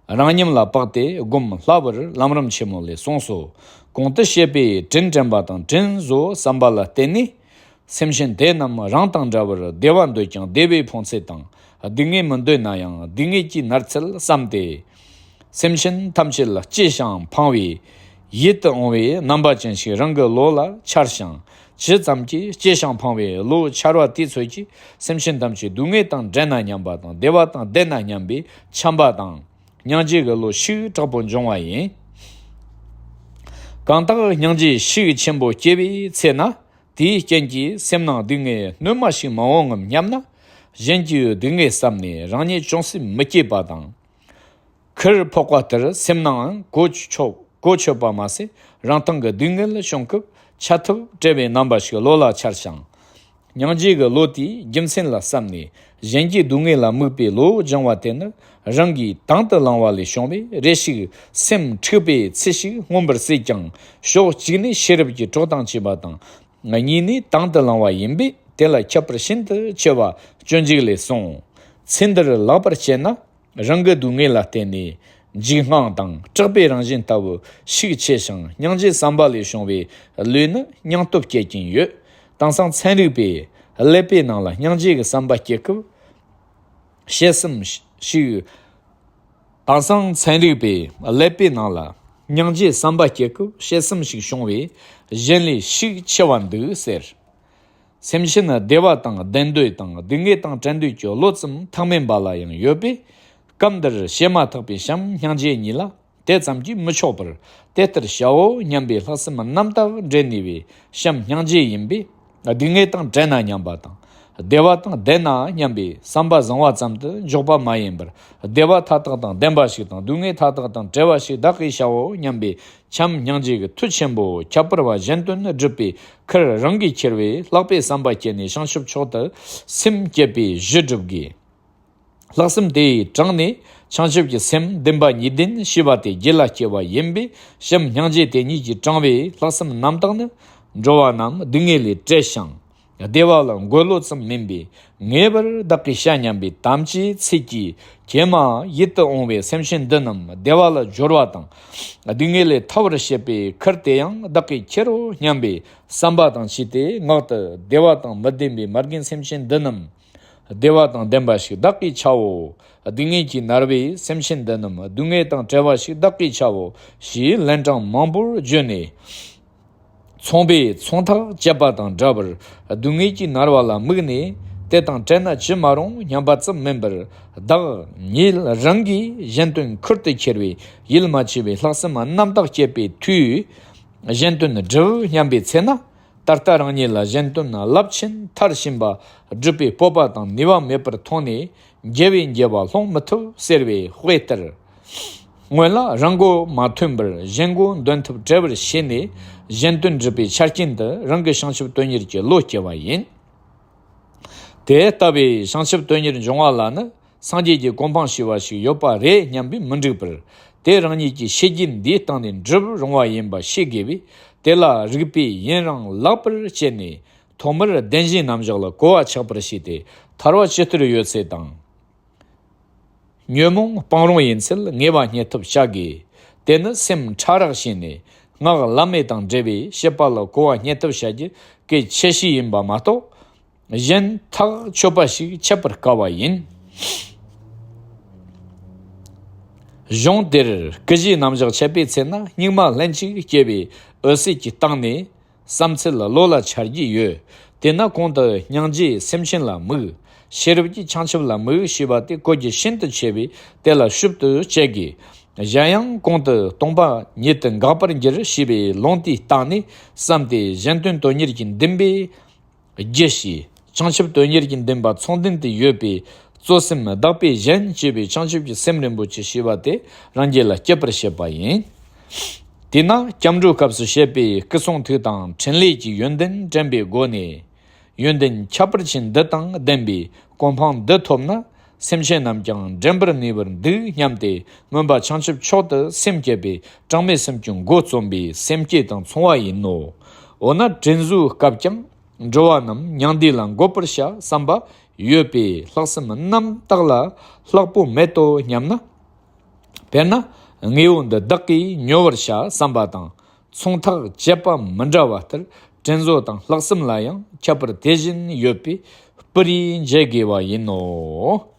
རང་ཉམས་ལ་དཔག་སྟེ་སྒོམ་སླ་བར་ལམ་རིམ་ཆེན་མོ་ལས་གསུངས་སོ། གོང་དུ་བཤད་པའི་དྲིན་དྲན་པ་དང་དྲིན་གཟོ་བསམ་པ་ལ་བརྟེན་ནས། སེམས་ཅན་དེ་རྣམས་རང་དང་འདྲ་བར་བདེ་བ་འདོད་ཀྱང་བདེ་བས་ཕོངས་ཚད་དང་། སྡུག་བསྔལ་མི་འདོད་ན་ཡང་སྡུག་བསྔལ་གྱིས་མནར་ཚུལ་བསམ་སྟེ། སེམས་ཅན་ཐམས་ཅད་ལ་སྐྱེ་ཞིང་འཕངས་པའི་ཡིད་དུ་འོང་བའི་རྣམ་པ་ཅན་ཞིག་རང་གི་བློ་ལ་འཆར་ཞིང་། ཇི་ཙམ་གྱིས་སྐྱེ་ཞིང་འཕངས་པའི་བློ་འཆར་བ་དེ་ཚོད་ཀྱིས་སེམས་ཅན་ཐམས་ཅད་སྡུག་བསྔལ་དང་བྲལ་ན་སྙམ་པ་དང་བདེ་བ་དང་ལྡན་ན་སྙམ་པའི་བྱམས་པ་དང་སྙིང་རྗེ་གི་བློ་ཤུགས་དྲག་པོ་འབྱུང་བ་ཡིན། གང་དག་སྙིང་རྗེ་ཤུགས་ཆེན་པོ་སྐྱེ་བའི་ཚེ་ན། དེའི་རྐྱེན་གྱིས་སེམས་ནང་སྡུག་བསྔལ་སྣོན་མ་ཞིག་མ་འོང་ངམ་སྙམ་ན། གཞན་གྱི་སྡུག་བསྔལ་བསམ་ནས་རང་ཉིད་ཅུང་ཟད་མི་སྐྱིད་པ་དང་། ཁུར་ཕོག་པ་ལྟར་སེམས་ནང་གོ་ཆོད་གོ་ཆོད་པ་མ་ཟད། རང་སྟེང་གི་སྡུག་བསྔལ་བྱུང་སྐབས་འཆལ་ཐབས་བྲལ་བའི་རྣམ་པ་ཞིག་བློ་ལ་འཆར་ཞིང་། སྙིང་རྗེ་གི་བློ་དེའི་རྒྱུ་མཚན་ལ་བསམ་ནས། གཞན་གྱི་སྡུག་བསྔལ་ལ་དམིགས་པའི་བློ་སྦྱང་བ་དེ་ནི། རང་གིས་དང་དུ་བླང་བ་ལས་བྱུང་བས། རེ་ཞིག་སེམས་འཁྲུགས་པའི་ཚུལ་ཞིག་མངོན་པར་སྲིད་ཀྱང་། ཕྱོགས་གཅིག་ནས་ཤེས་རབ་ཀྱི་གྲོགས་དང་བཅས་པ་དང་། གཉིས་ནས་དང་དུ་བླང་བ་ཡིན་པས། དེ་ལ་ཁྱད་པར་ཤིན་ཏུ་ཆེ་བ་སྤྱོད་འཇུག་ལས་གསུངས། ཚེ་འདིར་ལེགས་པར་སྤྱད་ན། རང་གི་སྡུག་བསྔལ་ལ་བརྟེན་ནས་འཇིགས་དངངས་དང་སྐྲག་པའི་རང་བཞིན་ལྟ་བུ་ཤུགས་ཆེ་ཞིང་། སྙིང་རྗེ་བསམ་པ་ལས་བྱུང་བའི་ལུས་ནི་སྙིང་སྟོབས་སྐྱེད་ཀྱིན་ཡོད། དེང་སང་ཚན་རིག་པས་ཀླད་པའི་ནང་ལ་སྙིང་རྗེ་གི་བསམ་པ་སྐྱེ་སྐབས་དཔྱད་གསུམ་ཞིག། དེང་སང་ཚན་རིག་པས་ཀླད་པའི་ནང་ལ་སྙིང་རྗེ་བསམ་པ་སྐྱེ་སྐབས་དཔྱད་གསུམ་ཞིག་བྱུང་བས་གཞན་ལས་ཤུགས་ཆེ་བ་འདུག་ཟེར། སེམས་ཅན་བདེ་བ་དང་ལྡན་འདོད་དང་སྡུག་བསྔལ་དང་བྲལ་འདོད་ཀྱི་བློ་ཙམ་ཐེག་དམན་པ་ལ་ཡང་ཡོད་པས། སྐབས་འདིར་བྱེ་མ་ཐག་པའི་བྱམས་སྙིང་རྗེ་གཉིས་ལ་དེ་ཙམ་གྱིས་མི་ཆོག་པར། དེ་ལྟར་བྱའོ་སྙམ་པའི་ལྷག་བསམ་རྣམ་དག་འདྲེན་ནུས་པའི་བྱམས་སྙིང་རྗེ་ཡིན་པས། སྡུག་བསྔལ་དང་བྲལ་ན་སྙམ་པ་དང་། བདེ་བ་དང་ལྡན་ན་སྙམ་པའི་བསམ་པ་བཟང་བ་ཙམ་དུ་འཇོག་པ་མ་ཡིན་པར། བདེ་བ་མཐའ་དག་དང་ལྡན་པ་ཞིག་དང་སྡུག་བསྔལ་མཐའ་དག་དང་བྲལ་བ་ཞིག་བདག་གིས་བྱའོ་སྙམ་པའི་བྱམས་སྙིང་རྗེ་གི་མཐུ་ཆེན་པོ། ཁྱད་པར་བ་གཞན་དོན་སྒྲུབ་པའི་ཁུར་རང་གིས་ཁྱེར་བས། ལྷག་པའི་བསམ་པ་བསྐྱེད་ནས་བྱང་ཆུབ་མཆོག་ཏུ་སེམས་བསྐྱེད་པའི་གཞི་སྒྲུབ་དགོས། ལྷག་བསམ་དེ་ཡིས་དྲངས་ནས་བྱང་ཆུབ་ཀྱི་སེམས་བདེན་པ་གཉིས་ལྡན་ཞེས་པ་དེ་རྒྱུད་ལ་སྐྱེ་བ་ཡིན་པས། བྱམས་སྙིང་རྗེ་དེ་གཉིས་ཀྱིས་དྲངས་པའི་ལྷག་བསམ་རྣམ་དག་ནི། འགྲོ་བ་རྣམས་སྡུག་བསྔལ་ལས་བྲལ་ཞིང་བདེ་བ་ལ་འགོད་བློ་ཙམ་མིན་པས། ངེས་པར་བདག་གིས་བྱ་སྙམ་པའི་དམ་བཅའི་ཚིག་གིས་ཀྱེ་མ་ཡིད་དུ་འོང་བའི་སེམས་ཅན་འདི་རྣམས་བདེ་བ་ལ་སྦྱོར་བ་དང་། སྡུག་བསྔལ་ལས་ཐར་བར་བྱེད་པའི་ཁུར་དེ་ཡང་བདག་གིས་ཁྱེར་རོ་སྙམ་པའི་བསམ་པ་དང་བཅས་ཏེ། ངག་ཏུ་བདེ་བ་དང་མི་ལྡན་པའི་མ་རྒན་སེམས་ཅན་འདི་རྣམས་བདེ་བ་དང་ལྡན་པ་ཞིག་བདག་གིས་བྱའོ། སྡུག་བསྔལ་གྱིས་མནར་བའི་སེམས་ཅན་འདི་རྣམས་སྡུག་བསྔལ་དང་བྲལ་བ་ཞིག་བདག་གིས་བྱའོ་ཞེས་ལན་གྲངས་མང་པོར་བརྗོད་ནས། ཚོང་པས་ཚོང་ཐག་བཅད་པ་དང་འདྲ་བར་སྡུག་བསྔལ་གྱིས་མནར་བ་ལ་དམིགས་ནས། དེ་དང་བྲལ་ན་ཅི་མ་རུང་སྙམ་པ་ཙམ་མིན་པར། བདག་ཉིད་རང་གིས་གཞན་དོན་ཁུར་དུ་ཁྱེར་བའི་ཡིད་མ་ཆེས་པའི་ལྷག་བསམ་རྣམ་དག་བསྐྱེད་པའི་མཐུས་གཞན་དོན་སྒྲུབ་སྙམ་པའི་ཚེ་ན། ད་ལྟ་རང་ཉིད་ལ་གཞན་དོན་རླབས་ཆེན་མཐར་ཕྱིན་པ་སྒྲུབ་པའི་སྤོབས་པ་དང་ནུས་པ་མེད་པར་མཐོང་ནས། རྒྱལ་བས་རྒྱལ་བ་ལྷུང་མི་ཐུབ་ཟེར་བའི་དཔེ་ལྟར། སྔོན་ལ་རང་མགོ་མ་ཐོན་པར་གཞན་མགོ་འདོན་ཐབས་བྲལ་བར་བྱས་ནས། གཞན་དོན་སྒྲུབ་པའི་ཆ་རྐྱེན་དུ་རང་གི་བྱང་ཆུབ་དོན་གཉེར་གྱི་བློ་སྐྱེ་བ་ཡིན། དེ་ལྟ་བུའི་བྱང་ཆུབ་དོན་གཉེར་འབྱུང་བ་ལ་ནི། སངས་རྒྱས་ཀྱི་གོ་འཕང་ཞེས་པ་ཞིག་ཡོད་པ་རེད་སྙམ་པས་མི་འགྲིག་པར། དེ་རང་ཉིད་ཀྱི་བྱས་རྗེས་འདིའི་སྟེང་ནས་འགྲུབ་རུང་བ་ཡིན་པ་ཤེས་དགོས་པས། དེ་ལ་རིགས་པས་ཡུན་རིང་ལེགས་པར་དཔྱད་ནས། ཐོག་མར་བདེན་བཞིའི་རྣམ་གཞག་ལ་གོ་བ་ཆགས་པར་བྱས་ཏེ། ཐར་བ་ཇི་ལྟར་ཡོད་ཚད་དང་། ཉོན་མོངས་སྤང་རུང་ཡིན་ཚད་ངེས་པ་རྙེད་ཐབས་བྱ་དགོས། དེ་ནི་སེམས་ཕྲ་རགས་བྱས་ནས་སྔགས་བླ་མེད་དང་འབྲེལ་བའི་བཤད་པ་ལ་གོ་བ་རྙེད་ཐབས་བྱ་རྒྱུ་གལ་ཆེ་ཤོས་ཡིན་པ་མ་གཏོགས། གཞན་ཐག་ཆོད་པ་ཞིག་འཆད་པར་དཀའ་བ་ཡིན། གཞུང་དེར་སྐུ་བཞིའི་རྣམ་གཞག་འཆད་པའི་ཚེ་ན། སྙིགས་མ་ལྷན་ཅིག་སྐྱེས་པའི་འོད་གསལ་གྱི་སྟེང་ནས་བསམ་ཚུལ་བློ་ལ་འཆར་གྱི་ཡོད། དེས་ན་གོང་དུ་སྙིང་རྗེས་སེམས་ཅན་ལ་དམིགས། ཤེས་རབ་ཀྱིས་བྱང་ཆུབ་ལ་དམིགས་ཞེས་པ་དེ་བཀོད་རྒྱུ་ཤིན་ཏུ་ཆེ་བས། དེ་ལ་ཞིབ་ཏུ་དཔྱད་དགོས། གཞན་ཡང་གོང་དུ་སྟོང་པ་ཉིད་དུ་འགག་པར་འགྱུར་ཞེས་པའི་ལུང་དེའི་སྟེང་ནས་བསམ་སྟེ། གཞན་དོན་དོན་གཉེར་གྱི་འདུན་པས་རྒྱུ་བྱས། བྱང་ཆུབ་དོན་གཉེར་གྱི་འདུན་པ་ཚོགས་ལྡན་དུ་ཡོད་པའི་གཙོ་སེམས་བདག་པོས་གཞན་གཅེས་པའི་བྱང་ཆུབ་ཀྱི་སེམས་རིན་པོ་ཆེ་ཞེས་པ་དེ་རང་རྒྱུད་ལ་སྐྱེད་པར་བྱེད་པ་ཡིན། དེས་ན་སྐྱབས་འགྲོའི་སྐབས་སུ་བཤད་པའི་སྐུ་གསུང་ཐུགས་དང་ཕྲིན་ལས་ཀྱི་ཡོན་ཏན་དྲན་པའི་སྒོ་ནས། ཡོན་ཏན་ཁྱད་པར་ཅན་འདི་དང་ལྡན་པའི་གོ་འཕང་འདི་ཐོབ་ན། སེམས་ཅན་རྣམས་ཀྱང་འདྲེན་པར་ནུས་པར་འདུག་སྙམ་སྟེ། སྨོན་པ་བྱང་ཆུབ་མཆོག་ཏུ་སེམས་བསྐྱེད་པའི་གྲངས་མེད་སེམས་ཀྱི་མགོ་རྩོམ་པའི་སེམས་བསྐྱེད་དང་མཚུངས་པ་ཡིན་ནོ། འོ་ན་དྲིན་གཟོའི་སྐབས་ཀྱང་འགྲོ་བ་རྣམས་མྱང་འདས་ལ་འགོད་པར་བྱ་བསམ་པ་ཡོད་པས། ལྷག་བསམ་རྣམ་དག་ལ་ལྷག་པོ་མེད་དོ་སྙམ་ན། དཔེར་ན། དངོས་པོ་འདི་བདག་གིས་ཉོ་བར་བྱ་བསམ་པ་དང་། ཚོང་ཐག་བཅད་པ་མི་འདྲ་བ་ལྟར། དྲིན་གཟོ་དང་ལྷག་བསམ་ལ་ཡང་ཁྱད་པར་དེ་བཞིན་ཡོད་པས་སྤུ་རིས་འཇལ་དགོས་པ་ཡིན་ནོ།